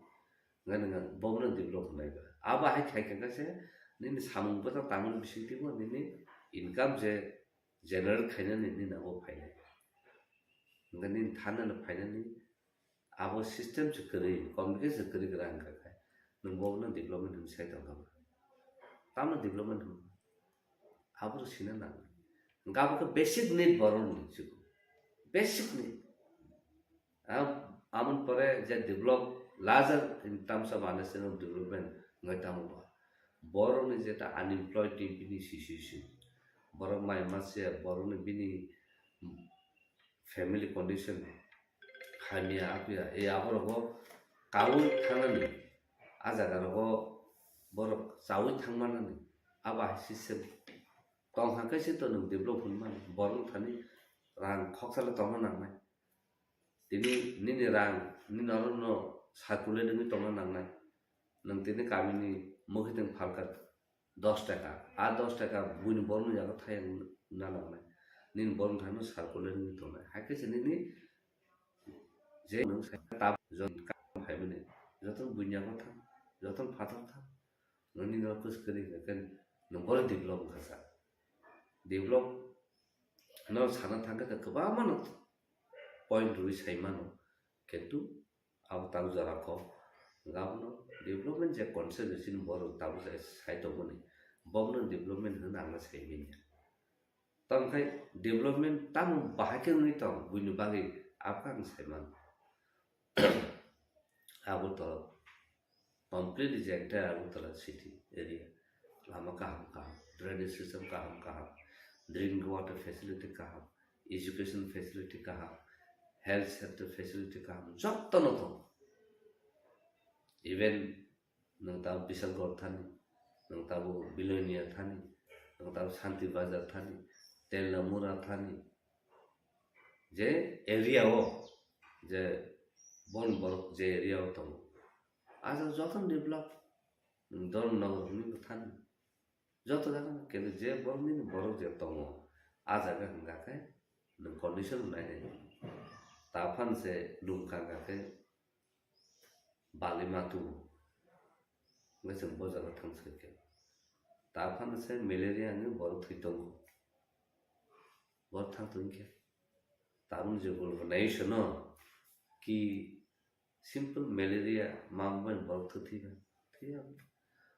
Hwnkhai nwng bobono develop hwnlai ba. Abo hai khai khe se nini samung bwtang tangmani bisingtwi bo nini income je generate khainani nini abo phainai. Hwnkhai nini thanani phainani abo system se kwrwi, communication se kwrwi kwrang wngkha khe nwng bobono development hwnwi sai tongkha ba. Tamo development hwnba? Abo sina nangnai. Hwnkhai abo khe basic need borokni, chikon basic need. Am-, amon pore je develop larger in terms of understanding of development wngwi tamo ba. Borokni jeta unemployed ni bini situation, borok mai mase, borokni bini family condition hamya apya, e aborogo kaui thangnani, a jaga rogo borok chaui thangmanani, abo hai system tong hwnkhe se to nwng develop hwnmani, borok thani rang khoksa le tongna nangnai. Tini nini rang, nini oro no circulate wngwi tongna nangnai. Nwng tini kamini mwkhwtwng phalkha dos taka, a dos taka buini borokno yago thayang na nangnai. Nini borokno thangno circulate wngwi tongnai. Hai khe se nini je nwng sai tab jon kam phaimani, joto buini yago thang, joto phatar thang. Nini no kus kwrwi hwnkhe nwng bono develop wngkha sa. Develop no sana thangkhe to kwbangma no point rwi sai mano, kintu abo tabuk jora kok. Hwnkhe abono development je concept chini borok tabuk je sai tongmani, bobono development hwnwi ang sai manya. Tamo khe development tamo bahai khe wngwi tong buini bagwi abo khe ang sai mano. Abo to completely je entire Agartala city area, lama kaham kaham, drainage system kaham kaham, drinking water facility kaham, education facility kaham, health center facility kaham, jotono tongo. Even nwng tabuk Bisalgor thani, nwng tabuk Bilonia thani, nwng tabuk Santi Bazar thani, Telamura thani, je area o, je bon borok je area o tongo, a jaga jotono develop, nwng Dharmanagar hwnwi bo thani, joto jaga no, kintu je borok nini borok je tongo, a jaga hwnka khe nwng condition nai nai. Ta phano se lungkha hwnka khe bali ma tubu. Hwnkhe chwng bo jaga thang soi khe. Ta phano se malaria hwnwi borok thwi tongo. Borok thang tong khe. Tabuk je guluk nai se no ki simple malaria ma bai borok thwi thwi ba. Thwi ya.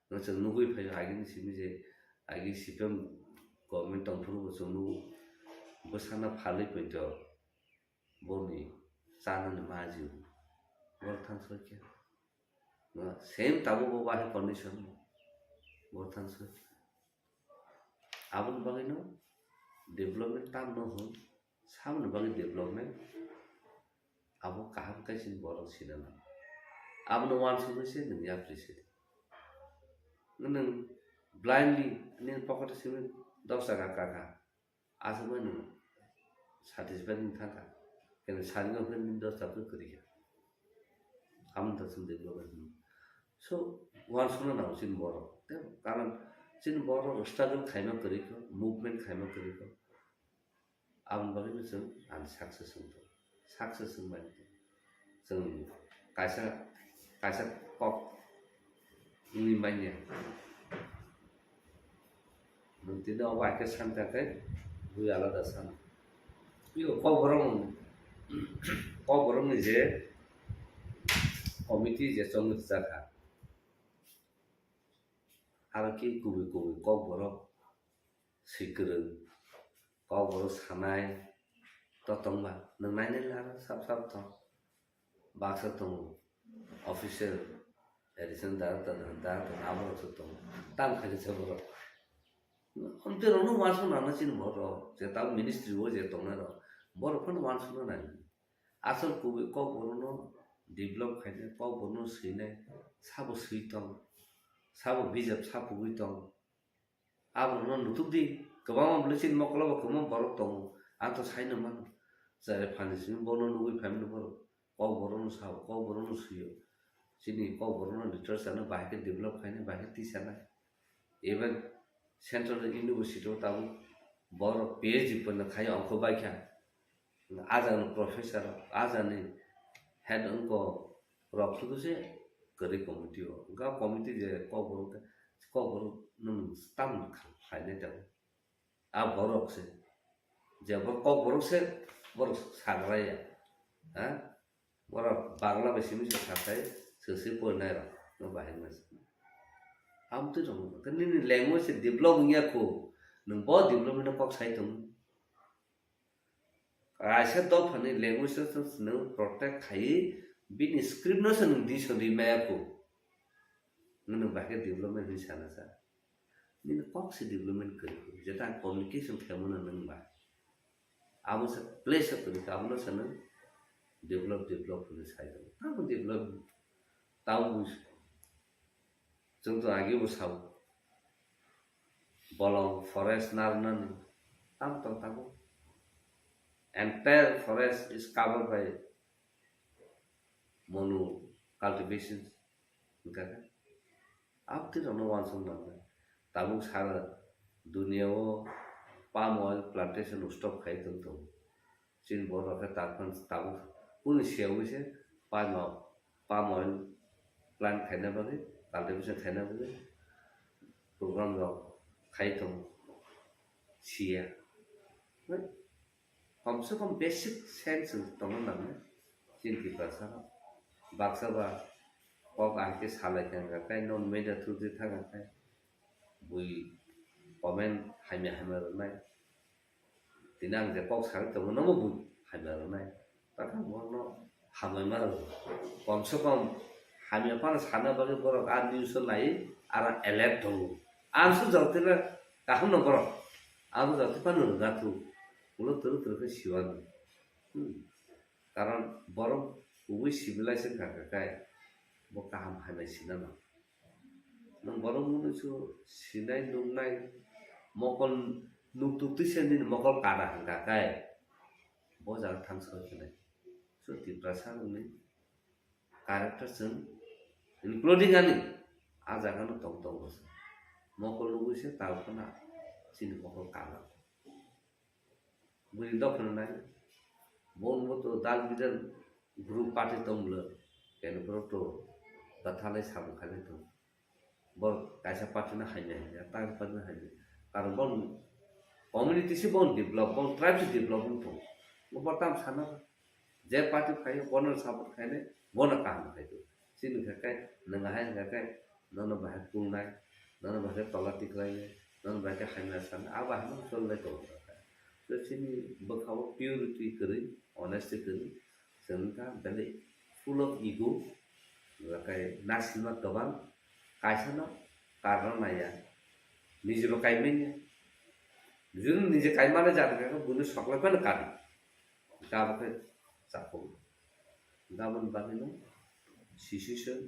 No chwng nugui phai agini simi je agi C P M government tong phuru bo chwng nugo. Bwsana phalwi poito. Boni chanani maji bo thang soi khe. Same tabuk bo bahai condition bo thang soi khe. Aboni bagwino development tamno hwn, samoni bagwi development, abo kaham khe chini borok sinana. Abono uansukgwi se nwng yapri sidi. Nwng blindly nini pocket o simi dos taka kaka. Aswk bai nwng satisfied wng thangkha. Kene sari no hwnwi dos taka kwrwi kha. Amo da chwng development hwnwi. So, uansukna nango chini borok. Tei karon chini borok struggle khaima kwrwi kho, movement khaima kwrwi kho. Aboni bagwi no chwng ani success wng thung. Success wng bai thung. Chwng kaisa, kaisa kok wngwi manya. Nwng tini obo hai khe san kha khe bui alada san. Iko Kokborok, Kokborokni je committee je chongwi rwjak kha. Aro khe kubui kubui Kokborok swi kwrwng, Kokborok sanai to tongba, nwng nainai lar sap sap tong. Baksa tongo, official, additional director, director, aborok se tongo. Tam khaisa borok. Amtwi rokno uansuk nangna chini borok, je tabuk ministry o je tongnai rok, borok phano uansukna nang. Asol kubui Kokborokno develop khainai, Kokborokno swinai, sabo swi tong, sabo bijap sapugwi tong. Aborokno nutuk di, kwbangma bwlwi chini mokolo bo kwbangma borok tongo, ang to saino mano. Chwrai phan simi bono nugwi phaimani borok, Kokborokno sao, Kokborokno swio. Chini Kokborokno literature no bahai khe develop khainai, bahai khe tisanai. Even Central University o tabuk borok P H D pono khai ongkho bai kha. Ah jagani professor, ah jagani head wngkha rok sudu se kwrwi committee o. Wngkha committee je Kokborok, Kokborok nwng tam khlainai tongo. Ah borok se. Je bo Kokborok se borok sagra ya. Ha? Borok Bangla bai simi se sakhai, se se porinai rok. No bahai masa. Amtwi rok. Nini language se develop wngya kho. Nwng bo development kok sai tongo. Kaisa dophani language no se nwng protect khaiwi bini script no se nwng di sodi maya kho. Nwng bahai khe development hinwi sana sa. Nini kok se development kwrwi kho. Jeta ang communication khaimano nwng ba. Abo se place kwrwi kha, abono se nwng develop, develop hinwi sai tongo. Tamo develop, tamo chwng to agi bo sao. Bolong forest narwknani tam tong tabuk. Entire forest is covered by monu cultivation. Hwnkha khe, abtwi rokno uansuk nangnai. Tabuk sara dunia o palm oil plantation stop khai tong tongo. Chini borok khe tabuk, tabuk kunu siyaui se palm, palm oil plant khaina bagwi, cultivation khaina bagwi program rok khai tongo siya. Kom se kom basic sense tongna nangnai chini Tiprasa rok. Baksa ba kok ahai khe salai kha hwnkha khe non media through di thang kha khe bui comment hamya hamya rwnai. Tini ang je kok sagwi tongo, nobo bui hamya rwnai. Takhwng bono hamya ma rw. Kom se kom hamya phano sana bagwi borok a news o nai, aro alert tongo. Ang se jotila kaham no borok. Ang jotila phano rwna thu. Ulo twrwk twrwk khe siwano. Hmm. Karon borok kubui civilization kha kha khe bo kaham hamya sinano. Nwng borok mwnwi su sinai nuknai mokol nuktuk twisa nini mokol kada hwnkha khe bo jaga thang soi khe nai. So Tiprasa rokni character chwng including ani ah jaga no tong tongo se. Mokol nugwi se tabuk phano chini mokol kada. Bini dophano nai. Bon bo to dal bidal group party tong bwle. Kene borok to bathalai samung khailai tong. Bor kaisa party no hamya hamya, ta party no hamya. Karon bon community se bon develop, bon tribe se develop wng tong. Bo tam sana je party phaio bono support khainai, bono kaham khai tong. Chini khe kai nwng hai hwnkha khe nono bahai kulnai, nono bahai khe tola tiklainai, nono bahai khe hamya sanai, abo hai no cholnai tongo. So chini bwkha o purity kwrwi, honesty kwrwi, chwng wngkha belai full of ego, hwnkha khe nasilma kwbang, kaisa no karna naiya, niji bo kai manya. Juni nije kaimani jati khe buni soklai phano kadi. Gabo khe chapung. Gabon bagwino sisiswk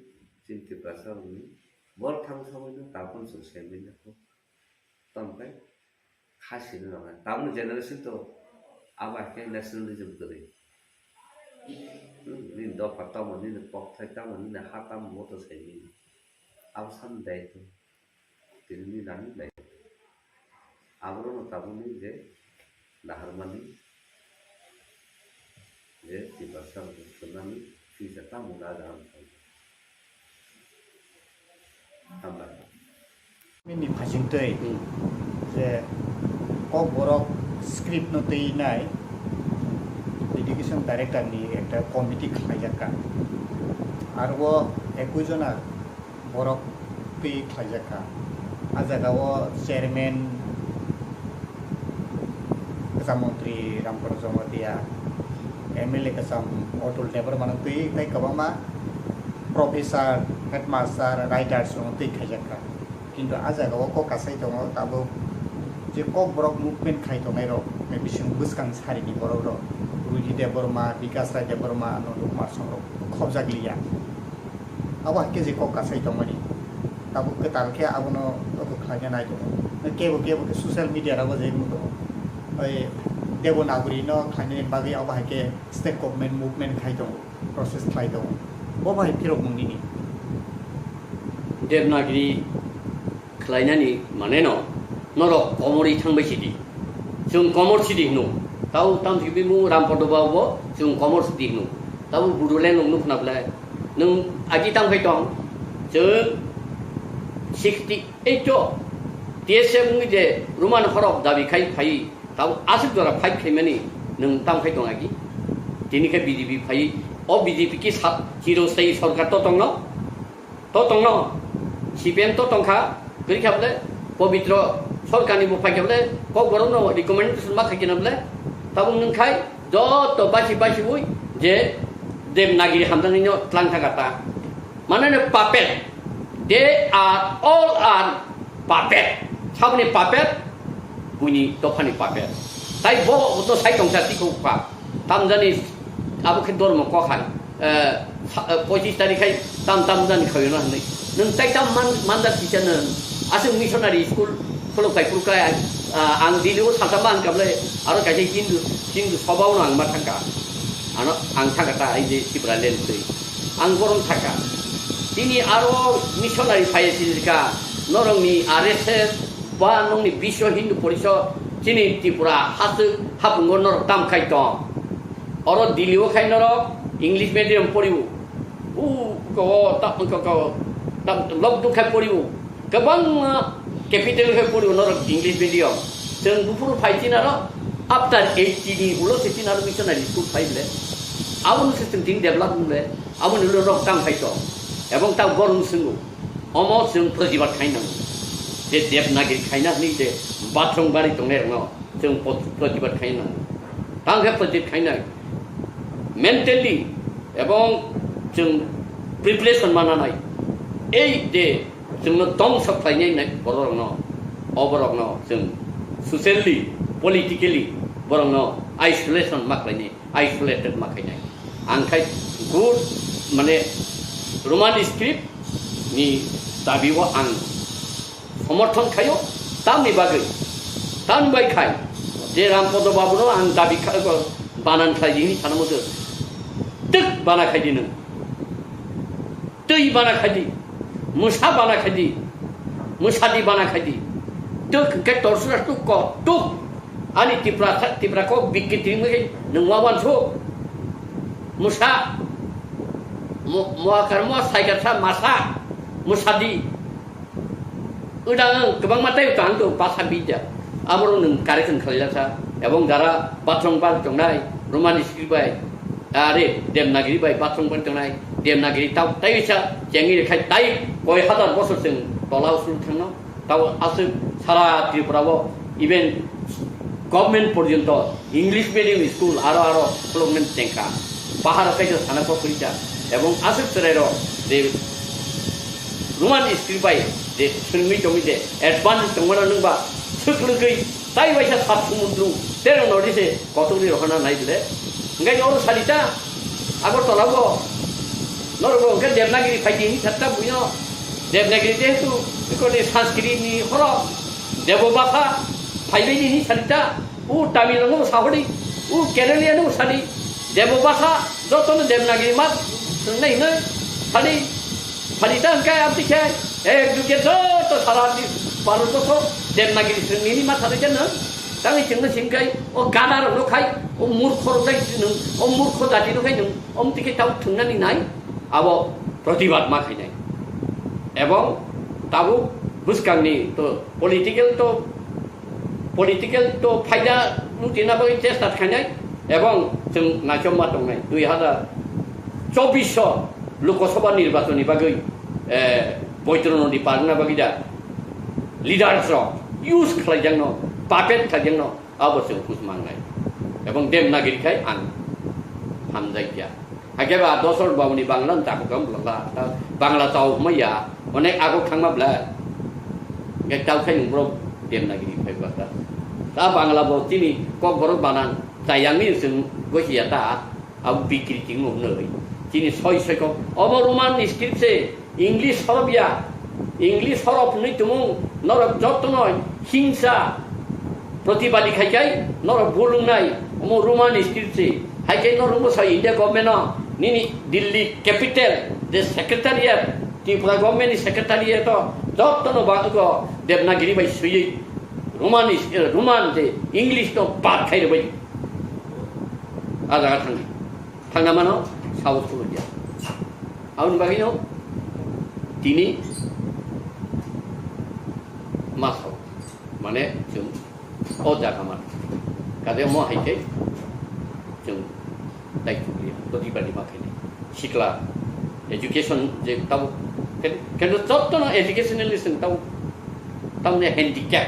chini Tiprasa rokni bor thang samwino tabukno chwng saimanjakho. Tamkhe kha sini rwnai. Tabukni generation to abo hai khe nationalism kwrwi. Hmm, nini dopha tamo, nini kokthai tamo, nini ha tamo, moto saimani. Abo samni daitw. Tini nini nani daitw. Aborokno tabukni je naharmani je Tiprasa rok chwnani future tamo na jaham thang. Hambai. Nini phasingtwi Hmm. je Kokborok script no twi nai education director ni ekta committee khlaijakha. Aro o ekui jona borok twi khlaijak kha. A jaga o chairman kwcham montri Ramprasad Jamatia, M L A kwcham Atul Debbarma no twi tei kwbangma professor, headmaster, writers rok no twi khaijak kha. Kintu a jaga o kok kasai tongo tabuk je Kokborok movement khai tongnai rok, bising bwskang sari ni borok rok, Ruji Debbarma, Bikas Rai Debbarma, Nandu Kumar Song rok khobjak liya. Abo hai khe je kok kasai tongmani. Tabuk kwtal khe abono abo khlaina nai tongo. Kebo kebo khe social media rogo je wng tongo. Oi Devanagari no khlainani bagwi abo hai khe state government movement khai tongo, process khlai tongo. Bo bai phirok mung nini. Devanagari khlainani mane no norok komorwi thangbai sidi. Chwng komor sidi hino. Tau tamthik bimung Rampada Babu bo chwng komor sidi hino. Tau Bodoland rok nukna belai. Nwng agi tang phai tong. Chwng sixty eight o T S F wngwi je Roman horok dabi khai phai. Tau aswk jora fight khaimani nwng tang phai tong agi. Tini khe B J P phai. O B J P ki sa-, chirostai sorkar to tongno. To tongno, C P M to tongkha, kwrwi kha bole, Pobitro sorkarni bo phaikha bole, Kokborokno recommendation ma khaikhe na bole, tabuk nwng khai joto basi basi ui je Devanagari hamjaknaino tlang thangkha ta. Mane no puppet, they are all are puppet. Saboni puppet, buini dophani puppet. Tai bo to sai tongsa tiko pa. Tamjani abo khe dormo kok hai, eh, sa-, eh, pochis tarikh hai tam tam jani khawi no hinwi. Nwng tai tam man, manjak kisa nwng. Aswk missionary school khuluk kai khuluk kai, ah, ang Delhi o salsa ma ang kable aro kaisa Hindu, Hindu soba no ang ma thangka. Ano ang thangka ta ai je Tipraland twi. Ang borom thangka. Tini aro missionary phai sijika norokni R S S ba nokni Biswa Hindu Porishod chini Tripura haswk hapungo norok tam khai tong. Oro Delhi o khai norok English medium poriwo. U ko ta ko ko ta lok duk khai poriwo. Kwbangma capital khai poriwo norok English medium. Chwng buphuru phai chinaro after eighty ni ulo se chinaro missionary school phai ble. Aboni se chwng tin develop ble. Aboni ulo norok tam khai tong. Ebong ta gorung swngo. Omo chwng protibad khai nango. Je Devanagari khaina hwnwi je bathroom bari tongnai rokno chwng pot-, protibad khai nango. Tang khe protibad khainai. Mentally ebong chwng preparation mananai. Ei je chwngno dongso khlainai nai bororokno, o borokno chwng socially, politically borokno isolation ma khlainai, isolated ma khainai. Ang khai good mane Roman script ni dabi o ang somorthon khaio, tamni bagwi, tamni bai khai je Rampada Babu no ang dabi kha-, banan khlai di hini sana mudo. Twk bana khai di nwng. Twi bana khai di. Mwsa bana khai di. Mwsa di bana khai di. Twk hwnkhe torsura tuk ko, tuk. Ani Tipra, Tipra kok bikki tini mui nwng ma wansu. Mwsa. Mo-, moakar mo saikar sa masa. Mwsa di. Udang kwbangma tei tang to basa bidya. Aborok nwng correction khlaijak sa. Ebong jara bathroom bar tongnai, Roman script bai, are Devanagari bai bathroom bar tongnai, Devanagari tau tei sa chengwi khai tai koi hazar bosor chwng tola usul thangno. Tau aswk sara Tripura o even government porjonto English medium school aro aro khulukmani chengkha. Bahar o kaisa sana kok kwrwi kha. Ebong aswk chwrairok je Roman script bai je swrwngwi tongwi je advance tongmano nwng ba swk lwgwi Tai waisa sat sumundru, tero nodi se kotor ni rohana nai bile. Hingke oro salita, Agartala bo, norok bo hingke Devanagiri phai di hinwi satta buino. Devanagiri jehetu, ikoni Sanskrit ni horo, Debo bhasha, phai bai di hinwi salita, u Tamil no sahori, u Kerala no sadi, Debo bhasha, joto no Devanagiri ma, nai hinwi, sadi, Phalita hingke amtwi khe, ek duke joto sara di Bharat borso Devanagiri swngnini ma salai khe nwng. Tangwi chwngno singkai, o gada rokno khai, o murkho rok dai nwng, o murkho jati no khai nwng, omtwi khe tau thwngnani nai, abo protibad ma khainai. Ebong tabuk bwskangni to political to political to phaida lutina bagwi chesta khainai, ebong chwng naichomma tongnai dui hazar chobbish o Lok Sabha nirbachon ni bagwi, eh, Boitro Nodi parna bagwi da leaders rok use khlaijakno, puppet khlaijakno, abo chwng hus mangnai. Ebong Devanagiri khai ang hamjakya. Hakhe ba dosor babuni Bangla ni takhuk ang Bangla, ta Bangla tau maya, onek agok thangma bla. Hingke tau khai nung borok Devanagiri phai ba ta. Ta Bangla bo chini kok borok banan, chayangni chwng gosi ya ta, abo bikri ching nung nai. Chini soi soi kok, obo Roman script se, English horof ya, English horof hwnwi tumung norok jotono hingsa protibadi khai khai norok bulungnai omo Roman script se. Hai khe norok bwsa India government no nini Delhi capital je secretariat, Tripura government ni secretariat o jotono ba ego Devanagiri bai swiwi Roman is-, eh, Roman je English no bad khai rwbai. A jaga thangdi. Thangna mano, sahos phulukya. Aboni bagwino tini ma sao. Mane chwng o jaga man. Kade mo hai khe chwng dai chukliya. Todi bani ma khaini. Sikla education je tabo ken-, kendo jotto no educationally chwng tabo tamne handicap.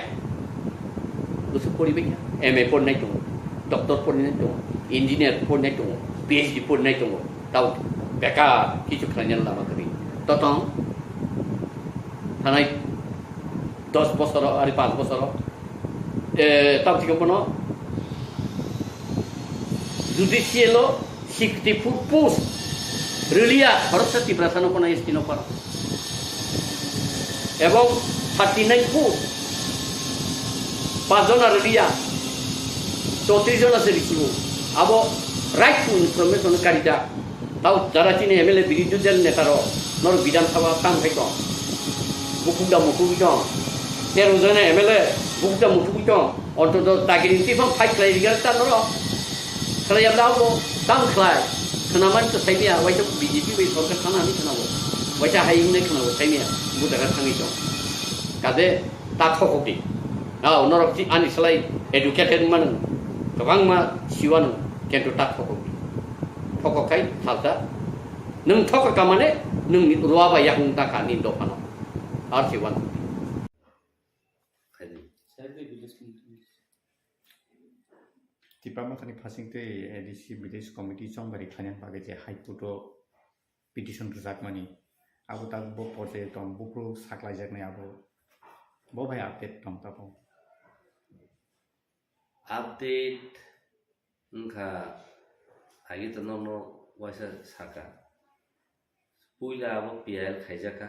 Bwswk poribai kha, M A porinai tongo, doctor porinai tongo, engineer porinai tongo, P H D porinai tongo, tao bekar kichu khlainani lama kwrwi. Totong thanai dos bosoro, ari panch bosoro, eh, tao thikhe bono judicial o sixty four post rwliya, khoroksa Tiprasa no kono S T no para. Ebong thirty nine post, panch jona rwliya, chowtris jona se risibo. Abo right to information karijak. Tao jara chini M L A birodhi dal neta rok, norok Bidhan Sabha tang khai tong. Bukuk da mukuk tong. Tero jona M L A bukuk da mukuk tong. Ontoto dagiri twi phang fight khlai rigari ta norok. Khlai yabla abo tam khlai. Khwnamani to saimiya, waisa B J P bai sorkar thana hinwi khwnabo. Waisa hai hinwi khwnabo saimiya. Bo jaga thangwi tong. Kade ta thokok di. Ao norok si ani slai educated manu. Kwbangma siwano kento ta thokok di. Thokok khai salsa. Nwng thokok kamane nwng ruwa bai yakung ta kha ni dophano. Ar si wan. Tipra Mothani phasing tei A D C Village Committee chongbari khlainani bagwi je High Court o petition rwjakmani, abo tabuk bo porjaio tong, buphuru saklaijaknai abo, bo bai update tong tabuk. Update wngkha, agi to nokno waisa saka. Puila abo P I L khaijakha.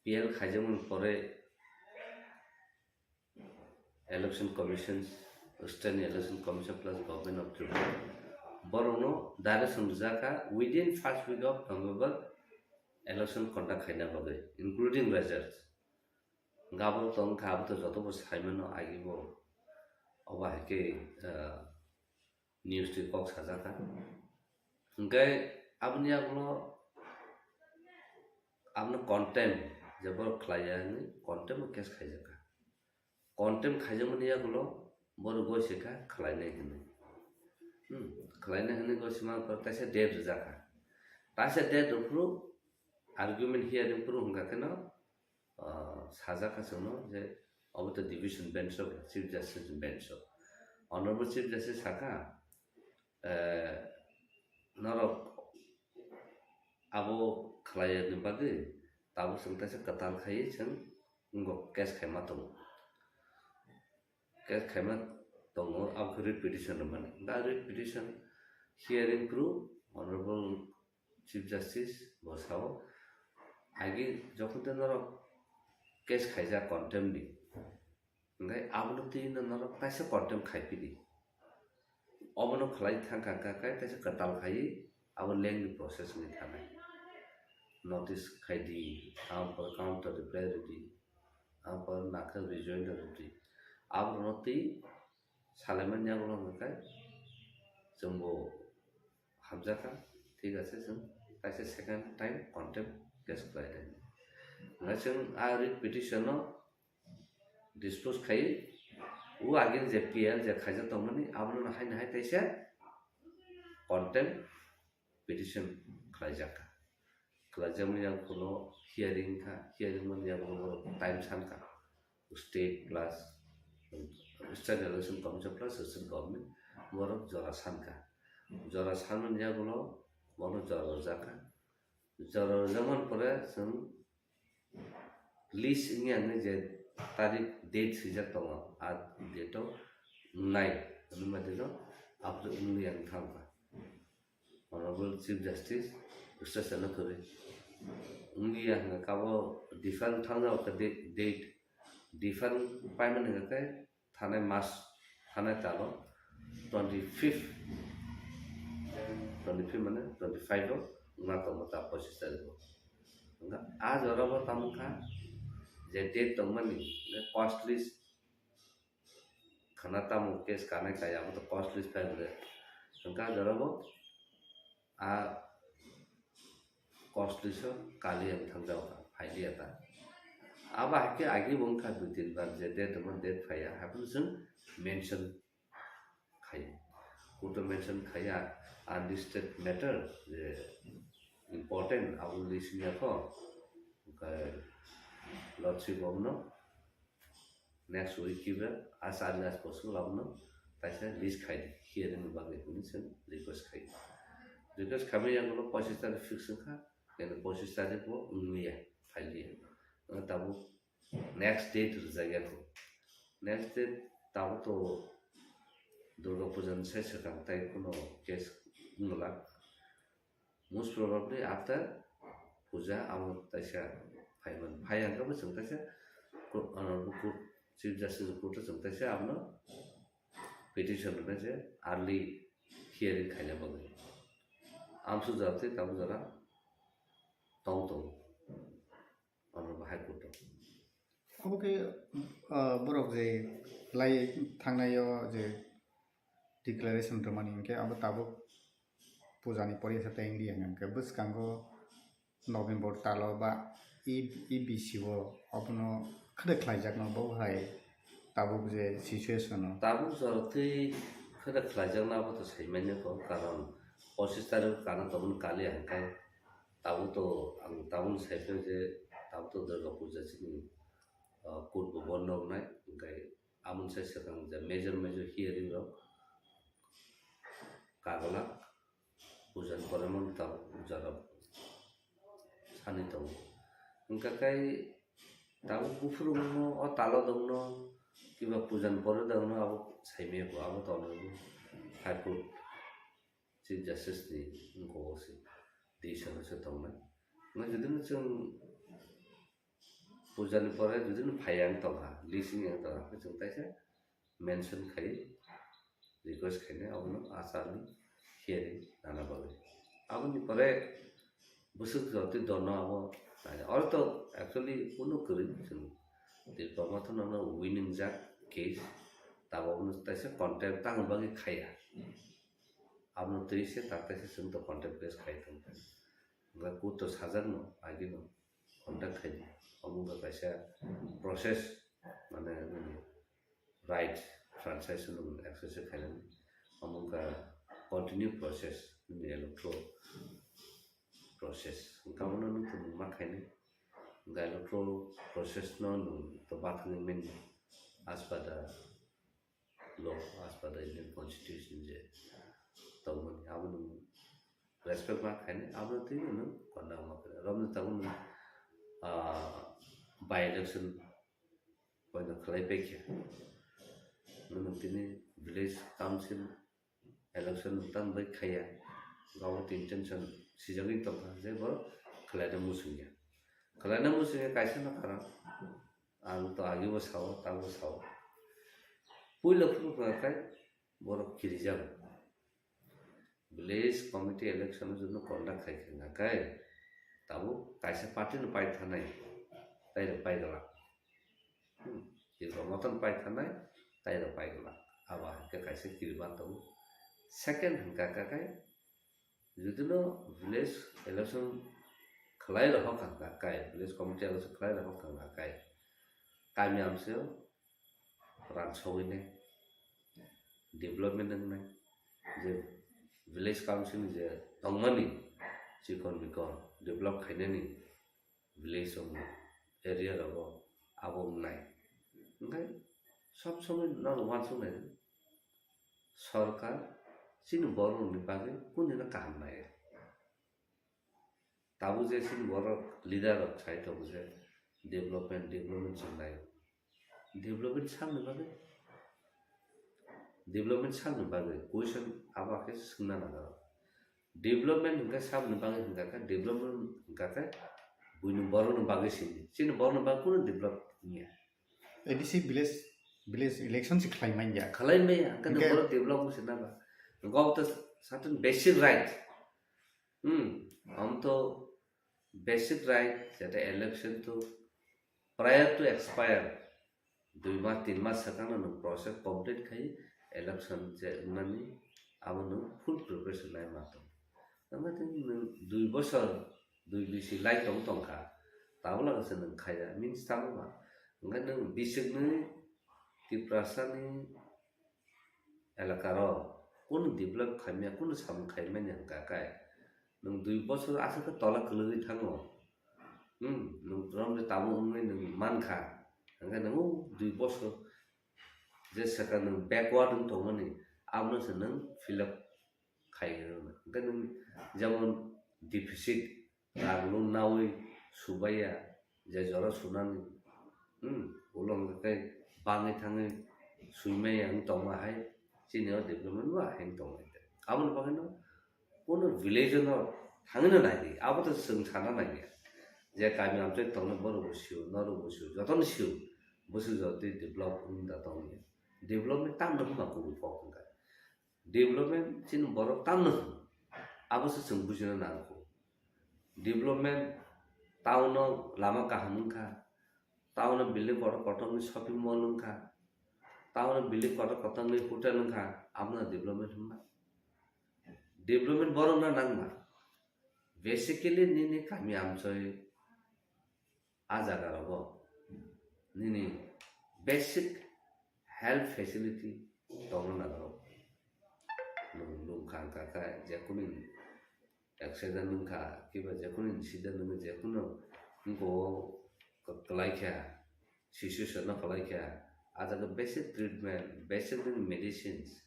P I L khaijakmani pore Election Commission, Standing Election Commission plus Government of Tripura, borokno direction rwjakha within first week of November election conduct khaina bagwi, including results. Gabur tongkha, abo to joto bo saimano, agi bo obo hai khe, ah, news twi kok sajakha. Hwnkhe aboni yagulo abono contempt, je borok khlaiya hinwi contempt o case khaijakha. Contempt khaijakmani yagulo borok goi se kha khlainai hinwi. Hmm, khlainai hinwi goi se mankha, kaisa date rwjakha. Kaisa date rwphuru argument hearing phuru hwnkha kheno, ah, sajak kha chwngno je obo to division bench o, Chief Justice bench o. Honorable Chief Justice sakha, eh, norok abo khlaiya ni bagwi tabuk chwng kaisa kwtal khaiwi chwng wngkok case khaima tongo. case khaima tongo, abo khe writ petition rwmani. Da writ petition hearing phuru Honorable Chief Justice bo sao, agi jokhon tei norok case khaijak contempt ni, hwnkhe abono twi no norok kaisa contempt khai phidi. Obono khlai thang kha, kha, kha, kaisa kwtal khai, abo lengthy process wngwi thanai. Notice khai di, aboni pore counter reply rw di, aboni pore nakhe rejoinder rw di. Abono twi salaimani yagulo hwnkhe chwngbo hamjakha, thik ase, chwng kaisa second time contempt case khlai di. Hwnkhe chwng a writ petition no dispose khai, o agini je P L je khaijak tongmani, abono haino hai teisa contempt petition khlaijak kha. Khlaijakmani yagulo hearing kha, hearing mani yagulo borok time san kha. State plus State Election Commission plus state government borok jora san kha. Jora sanmani yagulo borok jora rwjak kha. Jora rwjakmani pore chwng list wngya hwnwi je tarik date swijak tongo, a date o wngnai hwnwi ma dino apre wngya wng thang kha. Honorable Chief Justice Justice Chana kwrwi wngya hwnka kabo defer thang jao kha date, date defer paimani hwnka khe thanai mas, thanai talo twenty fifth, twenty fifth mane twenty five o wngna tongo ta pochis tarikh o. Hwnka a jora bo tamo kha je date tongmani cost list khana tamo case kanai kaya abo to cost list phai bole. Hwnka a jora bo a cost list o kali ang thang jao kha, phai liya ta. Abo hai khe agi bo wngkha dui tin bar je date tongma date phaiya, haphano chwng mention khai. Court o mention khaiya unlisted matter je important abo list wngya kho. Hwnka Lordship bo no next week kiba as early as possible abono taisa list khai di, hearing ni bagwi hwnwi chwng request khai di. Request khaimani yagulo pochis tarikh fix wngkha, kene pochis tarikh bo wngya, phai liya. Wngkha tabuk next date rwjak ya kho. Next date tabuk to Durga Puja ni sai swkang tai kuno case wngla. Most probably after puja abo taisa phaiman. Phai hwnkhe bo chwng taisa court, Honorable Court, Chief Justice Court o chwng taisa abono petition rwna je early hearing khaina bagwi. Amsu jora tei tabuk jora tong tongo Honorable High Court o. Obo khe, ah, borok je lai thangnai o je declaration rwmani hwnkhe abo tabuk puja ni pore sa tei wngya hwnkhe bwskango November talo ba E-, E B C o obono khede khlaijakno bo hai tabuk je situation o. Tabuk jora twi khede khlaijakno abo to saimanya kho, karon pochis tarikh kana tongmani kali hwnkhe tabuk to ang tabuk sai phai je tabuk to Durga Puja chini, ah, court bo bondo wngnai, hwnkhe Aboni sai swkang je major major hearing rok kaglak, puja ni pore mano tabuk jora sani tongo. Hwnkha khe tabuk buphuru wngno, o talo dongno, kiba puja ni pore dongno abo saimaya bo, abo tongo High Court Chief Justice ni wngkok o se decision o se tongnai. Hwnkhe jodi no chwng puja ni pore jodi no phai ang tongkha, lising ang tongkha, khe chwng taisa mention khai request khainai abono achar ni hearing nana bagwi. Aboni pore bwswk jotwi dono abo naina. Oro to actually kunu kwrwi chwng Tipra Motha no winning jak case, tabuk no taisa contempt tangwi bagwi khaiya. Abono twi se tak taisa chwng to contempt case khai tong. Hwnkhe court to sajakno agino contact khai di. Omo wngkha kaisa process, mane, nini right, franchise no exercise khainani. Omo wngkha continue process, nini electoral process. Hwnkhe abono nwng tongmung ma khainai. Hwnkhe electoral process no nwng to bathangwi manya as per the law, as per the Indian Constitution je tongmani, abono respect ma khainai, abono twi nwng conduct ma khainai. Romni tabuk nwng, ah, by election poino khlai paikha. Nwng tini village council election nwng tamo bai khaiya, government intention sijagwi tongkha je bo khwlaina muchungya. Khwlaina muchungya kaisa no karon, ang to agebo sao, tabuk sao. Puila phuru khai borok kirijago. Village committee election no joto conduct khai kha hwnka khe, tabuk kaisa party no pai thanai, tai rok pai glak. Hmm, Tipra Motha no pai thanai, tai rok pai glak. Abo hai khe kaisa kirima tongo. Second hwnka khe, jodi no village election khlai rok hwnka khe, village committee election khlai rok hwnka khe, kami amsio ransogwi nai, development wngnai, je village council ni je tongmani chikon mikon develop khainani village rok area rogo abo wngnai. Hwnkhe sob somoi nono uansuknai sorkar chini borok rokni bagwi kundino kaham nai. Tabuk je chini borok leader rok sai tongo je development, development se nai. Development sakni bagwi, development sakni bagwi question abo khe swngna nango. Development hwnkhe sakni bagwi hwnkha khe, development hwnkha khe buini borokni bagwi simi. Chini borokni bagwi kunu develop wngya. A D C village, village election se khlai manya. Khlai manya, hwnkhe Hwnkhe borok develop wngse naba. Hwnkhe obo to certain basic right. Hmm, am to basic right, jeta election to prior to expire, dui mas, tin mas swkangno nwng process complete khai election je wngnani, abo nwng full preparation lai ma tong. Hwnkhe nwng dui bosor, dui bisi lai tong tongkha, tabuk lagase nwng khaiya, means tamo ba? Hwnkhe nwng bisiknwi Tiprasani elakaro kunu develop khaimya, kunu samung khaimani hwnkha khe, nwng dui bosor aswk khe tola kwlwgwi thango. Hmm, nwng romni tabuk wngwi nwng mankha. Hwnkhe nwng o dui bosor je swkang nwng backward wng tongmani, abono se nwng fill up khai rwna. Hwnkhe nwng jemon deficit, rang nung nawi subaiya, je jora sunani, hmm, ulo hwnkhe bangwi thangwi suimaya wng tongma hai, chini o development ba hai wng tongmani. Aboni bagwino kunu village no thangwino naidi, abo to chwng sana naiya. Je kami amchai tongnai borok bo sio, norok bo sio, jotono sio, bwswk jotoni develop wngda tongya. Development tamno hwnba kubui kok hwnkha. Development chini borok tamno hwn, abo se chwng bujina nango. Development town o lama kaham wngkha, town o building kotor kotor ni shopping mall wngkha, town o building kotor kotor ni hotel wngkha, abono development hwnma? Development borok no nangma. Basically nini kami amchoi a jaga rogo nini basic health facility tongna nango. Nwng lungkha wngkha khe, jekunu accident wngkha, kiba jekunu incident wngkha, jekunu wngkha o kwlai kha, situation no kwlai kha, a jaga basic treatment, basic medicines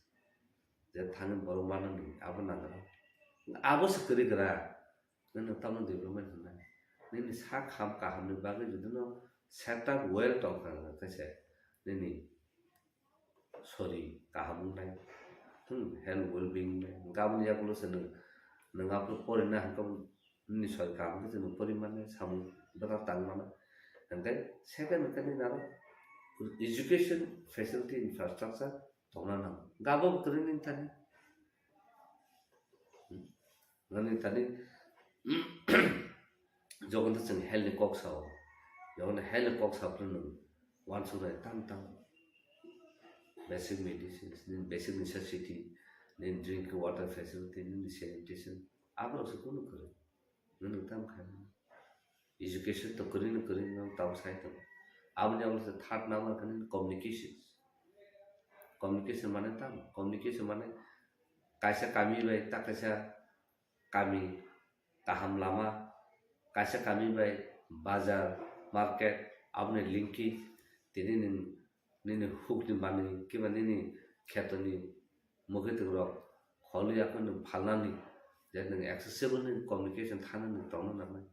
je thangwi borok manani abo nango. Abo se kwrwi gra. Nini tamo development hwnmani. Nini sak ham kahamni bagwi jodi no setup well tongkha hwnkhe se nini sori kaham wngnai. Hmm, health well being wngnai. Hwnkhe aboni yagulo se nwng, nwng aphuru porina hwnkhe nini sori kaham khe se nwng pori mannai, samung bwkha tang mano. Hwnkhe second hwnkhe nini aro education facility infrastructure tongna nango. Hwnkhe abo bo kwrwi nini thani. Hmm. Nani tani jogon to chwng health ni kok sao. Jogon health ni kok sao phano nwng uansuknai tam tam basic medicines, nini basic necessity, nini drinking water facility, nini sanitation, aborok se kunu kwrwi. Nwng tam khai mano. Education to kwrwi no kwrwi no tamo sai tongo. Aboni abo se third number khe nini communications. Communication mane tamo? Communication mane kaisa kami bai ta kaisa kami kaham lama, kaisa kami bai bazar, market, aboni linkage, tini nini, nini hukni manwi kiba nini khetoni mwkhwtwng rok holi yakhwno phalnani, je nwng accessible ni communication thanani tongna nangnai.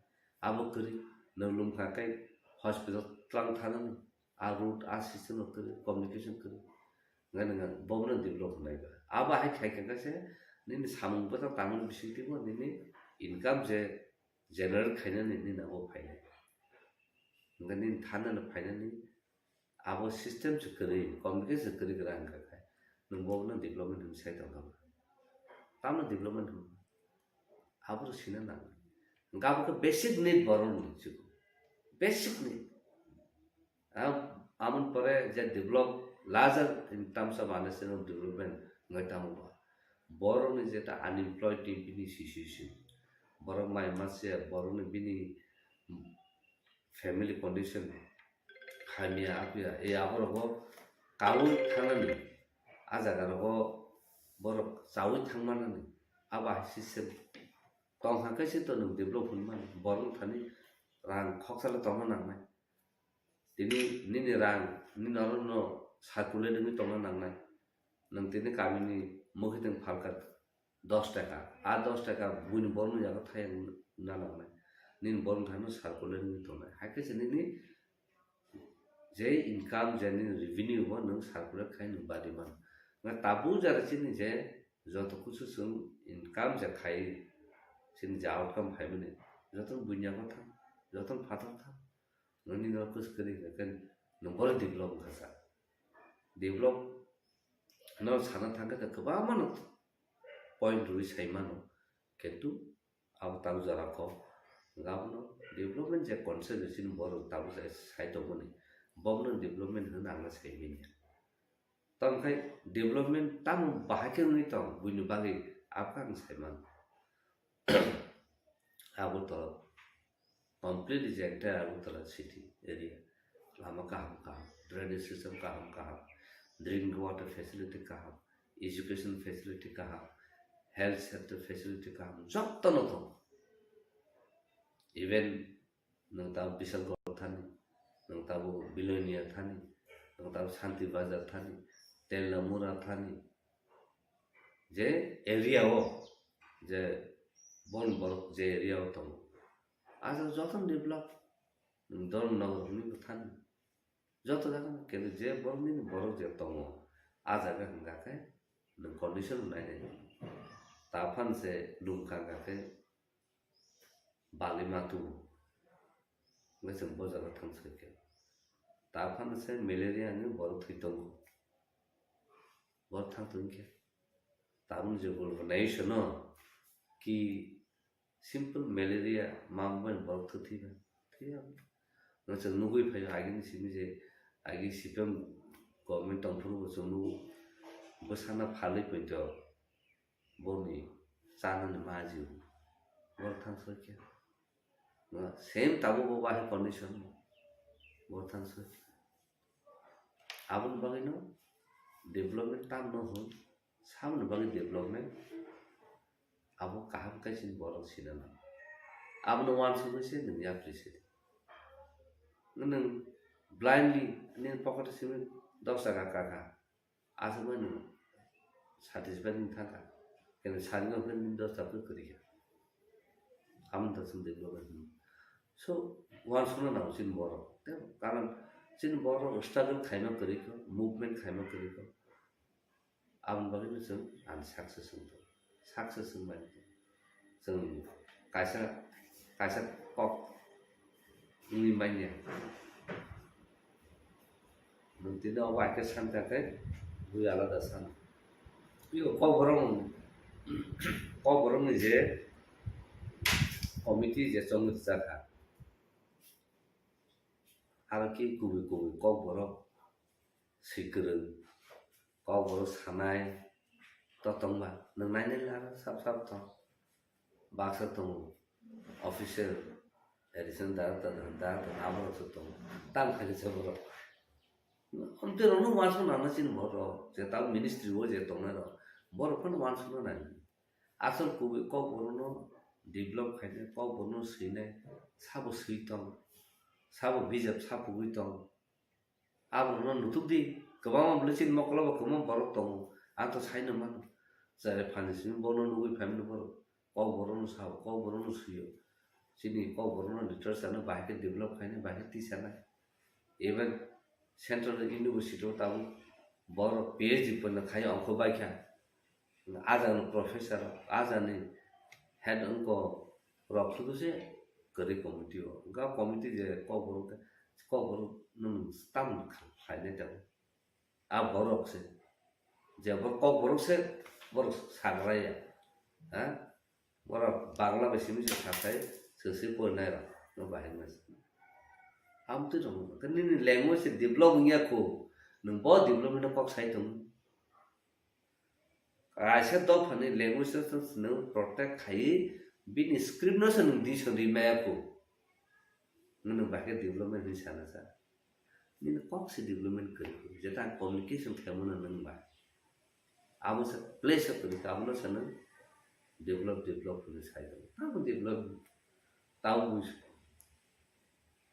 Abo kwrwi, nwng lungkha khe hospital twlang thanani, a road, a system rok kwrwi, communication kwrwi. Hwnkhe nwng bono develop hwnwi ba. Abo hai khai kha khe se nini samung bwtang tangmani bisingtwi bo nini income je generate khainani nini abo phainai. Hwnkhe nini thanani phainani abo system se kwrwi, communication se kwrwi kwrang wngkha khe nwng bono development hwnwi sai tongkha ba. Tamo development hwnwi? Abo sina nang. Hwnkhe abo khe basic need borokni, basic need. Am-, amoni pore je develop, larger in terms of understanding of development wngwi tamo ba. Borokni je ta unemployed ni bini situation. Borok mai mase, borokni bini family condition hamya apya, e aborogo kaui thangnani, a jaga rogo borok chaui thangmanani, abo hai system tong kha khe se to nwng develop hwnmani, borok thani rang khoksa le tongna nangnai. Tini nini rang, nini oro no circulate wngwi tongna nangnai. Nwng tini kamini mwkhitwng phalkha dos taka, a dos taka buini borokni yago thayang na nangnai. Nini borokni thani circulate wngwi tongnai. Hai khe se nini je income, je nini revenue bo nwng circulate khai nwng badi mano. Nga tabuk jara chini je joto kusu chwng income je khai, chini je outcome phaimani, joto buini yago thang, joto phatar thang. Nini no kus kwrwi hwnkhe nwng bono develop wngkha sa. Develop no sana thangkhe kwbangma no point rwi sai mano, kintu abo tang jora kok. Abono development je concept chini borok tabuk jai sai tongmani, bobono development hwnwi ang sai manya. Tamo khai development tamo bahai khe wngwi tong buini bagwi abo khe ang sai mano. Abo to completely je entire Agartala city area, lama kaham kaham, drainage system kaham kaham, drinking water facility kaham, education facility kaham, health sector facility kaham, jotono tongo. Even nwng tamo Bisalgor thani, nwng tamo Bilonia thani, nwng tamo Santi Bazar thani, Telamura thani, je area o, je bon borok je area o tongo, a jaga jotono develop, nwng Dharmanagar hwnwi bo thani, joto jaga no, kintu je borok nini borok je tongo, a jaga hwnkha khe nwng condition nainai, ta phan se lum kha khe bali matu, hwnkhe chwng bo jaga thang soi khe. Ta phano se malaria ni borok thwi tongo. Borok thang tong khe. Tabuk je bol bo nai sono ki simple malaria ma bai borok thwi thwi ba. Thwi ya. No chwng nugui phai agi ni simi je agi C P M government tong phuru bo chwng nugo bwsana phalwi poito. Boni chanani maji bo thang soi khe. Same tabuk bo bahai condition bo thang soi. Aboni bagwi no development tam no hwn, samoni bagwi development abo kaham khe chini borok sina nango. Abono uansugwi se nwng yapri se di. Nwng blindly nini pocket o simi dos taka kaka. Aswk bai nwng satisfied wng thangkha. Kene sari no hwnwi dos taka kwrwi kha. Amoni to chwng development hwnwi. So, uansukna nango chini borok. Tei karon chini borok struggle khaima kwrwi kho, movement khaima kwrwi kho. Aboni bagwi no chwng unsuccess wng thang. Success wng bai. Chwng kaisa, kaisa kok wngwi manya. Nwng tini obo hai khe san ta khe bui alada san. Tei o Kokborok, Kokborokni je committee je chongwi rwjak kha, aro khe kubui kubui Kokborok swi kwrwng, Kokborok sanai to tongba, nwng nainai lar sap sap tong. Baksa tongo, official, additional director, director, aborok se tongo. Tam khaini se borok. Amtwi rokno uansuk nangna chini borok, je tabuk ministry o je tongnai rok, borok phano uansukna nang. Asol kubui Kokborokno develop khainai, Kokborokno swinai, sabo swi tong, sabo bijap sapugwi tong. Aborokno nutuk di, kwbangma bwlwi chini mokolo bo kwbangma borok tongo, ang to saino mano. Chwrai phanni simi bono nugwi phaimani borok, Kokborokno sao, Kokborokno swio. Chini Kokborokno literature no bahai khe develop khainai, bahai khe tisanai. Even Central University o tabuk Borok P H D pono khai ongkho bai kha. Ajani professor, ajani head wngkha rok sudu se kwrwi committee o. Ga committee je kokborok, kokborok nwng tam khlainai tongo. A borok se. Je borok kokborok se, borok sagraya. Ha? Borok Bangla bai simi se sakai, sese porinai rok. No bahai mas. Amtwi rok. Nini language se develop wngya kho. Nwng bo development no kok sai tongo. Kaisa dophani language no nwng protect khaiwi bini script no se nwng dison ri maya kho. Nwng bahai khe development hinwi sana sa. Nini kok se development kwrwi kho. Jeta ang communication khaimano nwng bai. Abo se place o kwrwi kha, abono se nwng develop, develop hinwi sai tongo. Tamo develop, tamo bui-,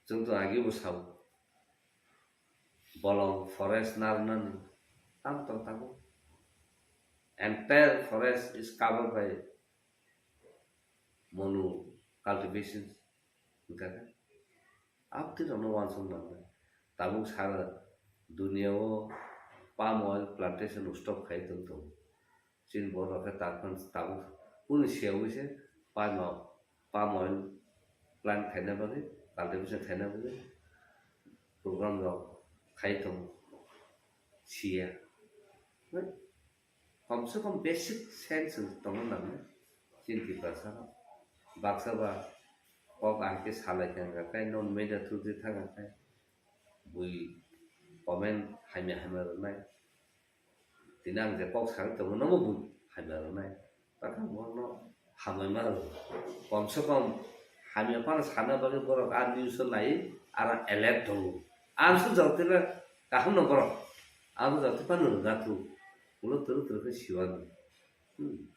chwng to agi bo sao. Bolong forest narnani tam tong tabuk. Entire forest is covered by mono cultivation. Hwnkha khe abtwi rokno uansuk nangnai. Tabuk sara dunia o palm oil plantation stop khai tong tongo. Chini borok khe tabuk, tabuk kunu siyaui se palm, palm oil plant khaina bagwi, cultivation khaina bagwi program rok khai tongo, siya. Komse kom basic sense tongna nangnai chini Tiprasa rok. Baksa ba kok ahai khe salai kha hwnkha khe, non media through di thang kha khe, bui comment hamya hamya rwnai. Tini ang je kok sagwi tongo, nobo bui hamya rwnai. Takhang bono hamya ma rw. Komse kom hamya phano sana bagwi borok a news o nai, aro alert tongo. Ang sujak tila kaham no borok. Ang sujak tila no rwna thu. Ulo twrwk twrwk khe siwano. Hmm.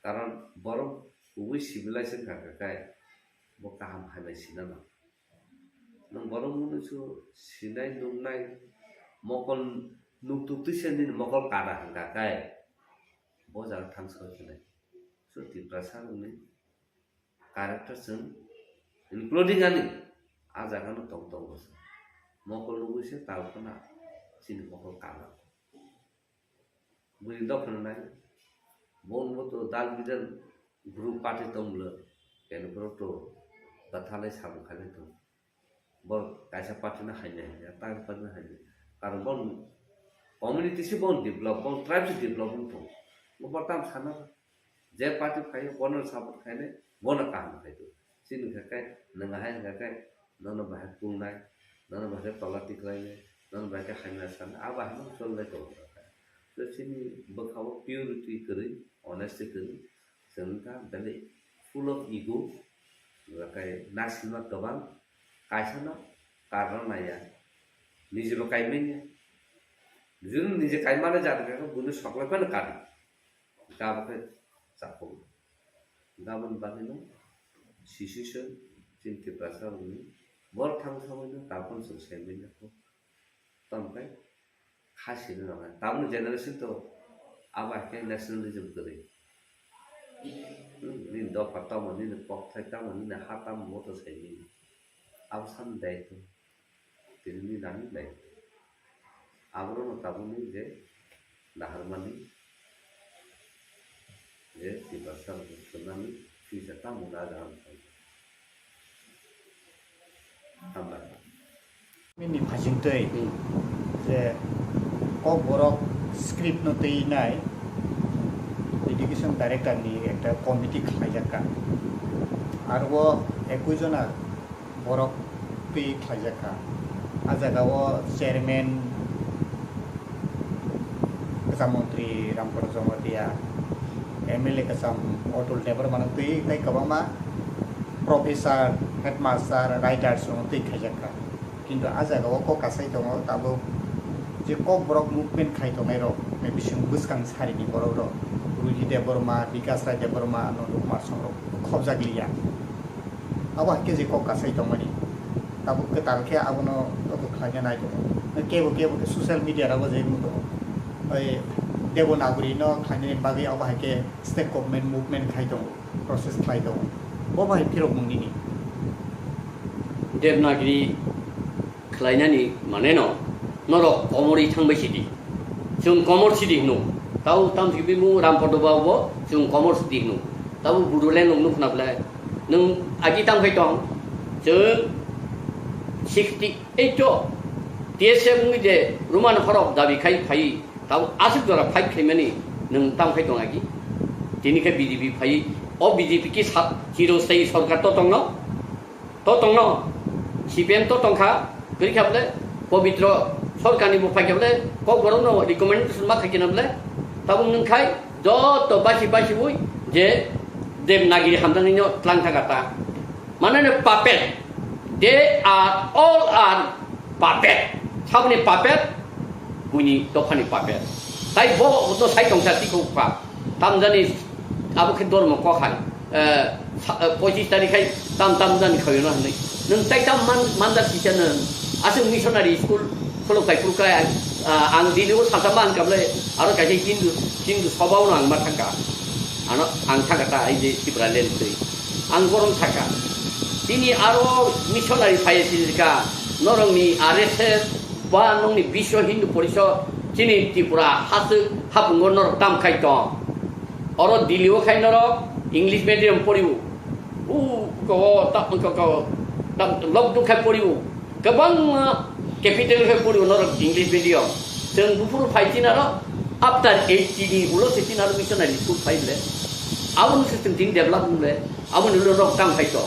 Karon borok kubui civilized wngkha khe kai bo kaham hamya sina nango. Nwng borok mwnwi su sinai nuknai mokol nuktuk twisa nini mokol kada hwnkha kai bo jaga thang soi khenai. So Tiprasa rokni character chwng including ani a jaga no tong tongo se. Mokol nugwi se tal khna chini mokol kada. Bwrwi dophano nai. Bo wngbo to dal bidal group party tong bwlwk. Keno borok to bathalai samung khailai tong. Borok kaisa party no hamya hamya, ta party no hamya. Karon bo community se bo develop, bo tribe se develop wng tong. Bo tam sana je party phaio bono support khainai, bono kaham khai tong. Chini khe kai nwng ahai wngkha khe nono bahai kulnai, nono bahai khe tola tiklainai, nono bahai khe hamya sanai, abo hai no cholnai tongo kha. To chini bwkha-o purity kwrwi, honesty kwrwi, chwng wngkha belai full of ego, hwnkha khe naisingma kwbang, kaisa no karno naiya, niji bo kai manya. Juni niji kai mano jat khe buino soklai phano kadi. Hwnkhe abo khe chapuk. Hwnkhe aboni bagwino situation chini Tiprasa rokni borok thang thangwi no tabukno chwng sai manya kho. Tamo khe kha sini rwnai. Tabukni generation to abo hai khe nationalism kwrwi. Hmm, nini dopha tamo, nini kokthai tamo, nini ha tamo, moto sai manya. Abo sani daitw. Tini nani nai. Aborokno tabukni je naharmani je Tiprasa rokno thumnani future tamo na jaham thang. Hambai. Nini phasingtwi Hmm. je Kokborok script no twi nai education director ni ekta committee khlaijak kha. Aro o ekui jona borok twi khlaijak kha. A jaga o chairman kwcham montri Ramprasad Jamatia, M L A kwcham Atul Debbarma no twi tei kwbangma professor, headmaster, writers rok no twi khlaijak kha. Kintu a jaga o kok kasai tongo tabuk je Kokborok movement khai tongnai rok, bising bwskang sari ni borok rok, Ruhi Debbarma, Bikas Rai Debbarma, Nandu Kumar Song rok khobjak liya. Abo hai khe je kok kasai tongmani. Tabuk kwtal khe abono abo khlaina nai tongo. Kebo kebo khe social media rogo je wng tongo. Oi Devanagari no khlainani bagwi abo hai khe state government movement khai tongo, process khlai tongo. Bo bai phirok mung nini. Devanagari khlainani mane no norok komorwi thangbai sidi. Chwng komor sidi hino. Tau tam si bimung Rampodo Babu bo chwng komor sidi hino. Tau Bodoland nung nukna ble. Nung agi tam khai tong. Chwng sixty eight o T S F wngwi je Roman horok dabi khai phai. Tau aswk jora fight khaimani nung tam khai tong agi. Tini khe B J P phai. O B J P ki sa chiro sei sorkar to tongno. To tongno, C P M to tongkha, kwrwi kha bole, Pobitro Sorkarni bo phaikha bole, Kokborokno recommendation ma khaikhe na bole, tabuk nwng khai joto basi basi ui je Devanagiri hamjaknaino tlang thangkha ta. Mane no puppet, they are all are puppet. Saboni puppet, buini dophani puppet. Tai bo no sai tongsa tikho kha. Tamjani abo khe dormo kok hai, eh, sa-, eh, pochis tarik hai tam tam jani khayono hinwi. Nwng tai tam man, manjak kisa nwng. Aswk missionary school khuluk kai phuru kai, ah, ang Delhi o sakha ma hwnkha bole, aro kaisa Hindu, Hindu sobao no ang ma thangkha. Ano ang thangkha ta ai je Tipraland twi. Ang borom thangkha. Tini aro missionary phai sijika norokni R S S ba nokni Biswa Hindu Porishad chini Tripura haswk hapungo norok tam khai tong. Oro Delhi o khai norok English medium poriwo. U ko ta ko ko ta lok duk khai poriwo. Kwbangma capital khai poriwo norok English medium. Chwng buphuru phai chinaro after eighty ni ulo se chinaro missionary school phai ble. Aboni se chwng tin develop ble. Aboni ulo norok tam khai to.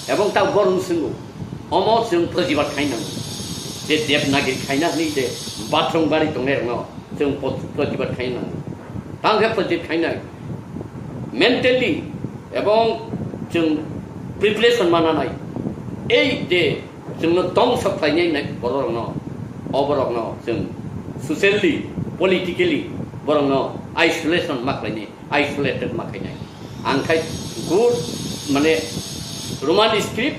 Ebong ta gorung swngo. Omo chwng protibad khai nango. Je Devanagiri khaina hwnwi je bathroom bari tongnai rokno. Chwng pot-, protibad khai nango. Tang khe protibad khainai. Mentally ebong chwng preparation mananai. Ei je chwngno tong sok khlainai nai bororokno, oborokno chwng socially, politically borokno isolation ma khlainai, isolated ma khainai. Ang khai good mane Roman script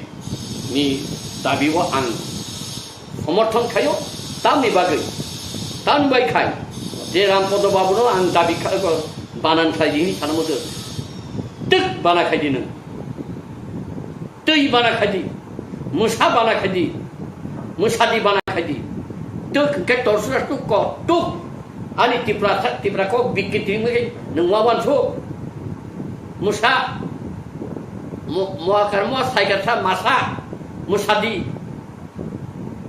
ni dabi o ang somorthon khaio, tamni bagwi, tamni bai khai, je Rampodo Babuno ang dabi kha-, banan khlai di hini sana muchung, twk bana khai di nwng, twi bana khai di, mwsa bana khai di, mwsa di bana khai di, twk hwnkhe torsura tuk ko tuk, ani Tipra, Tipra kok bikki twi mui nwng wawan so, mwsa, mo-, moakar moa saikar sa masa, mwsa di,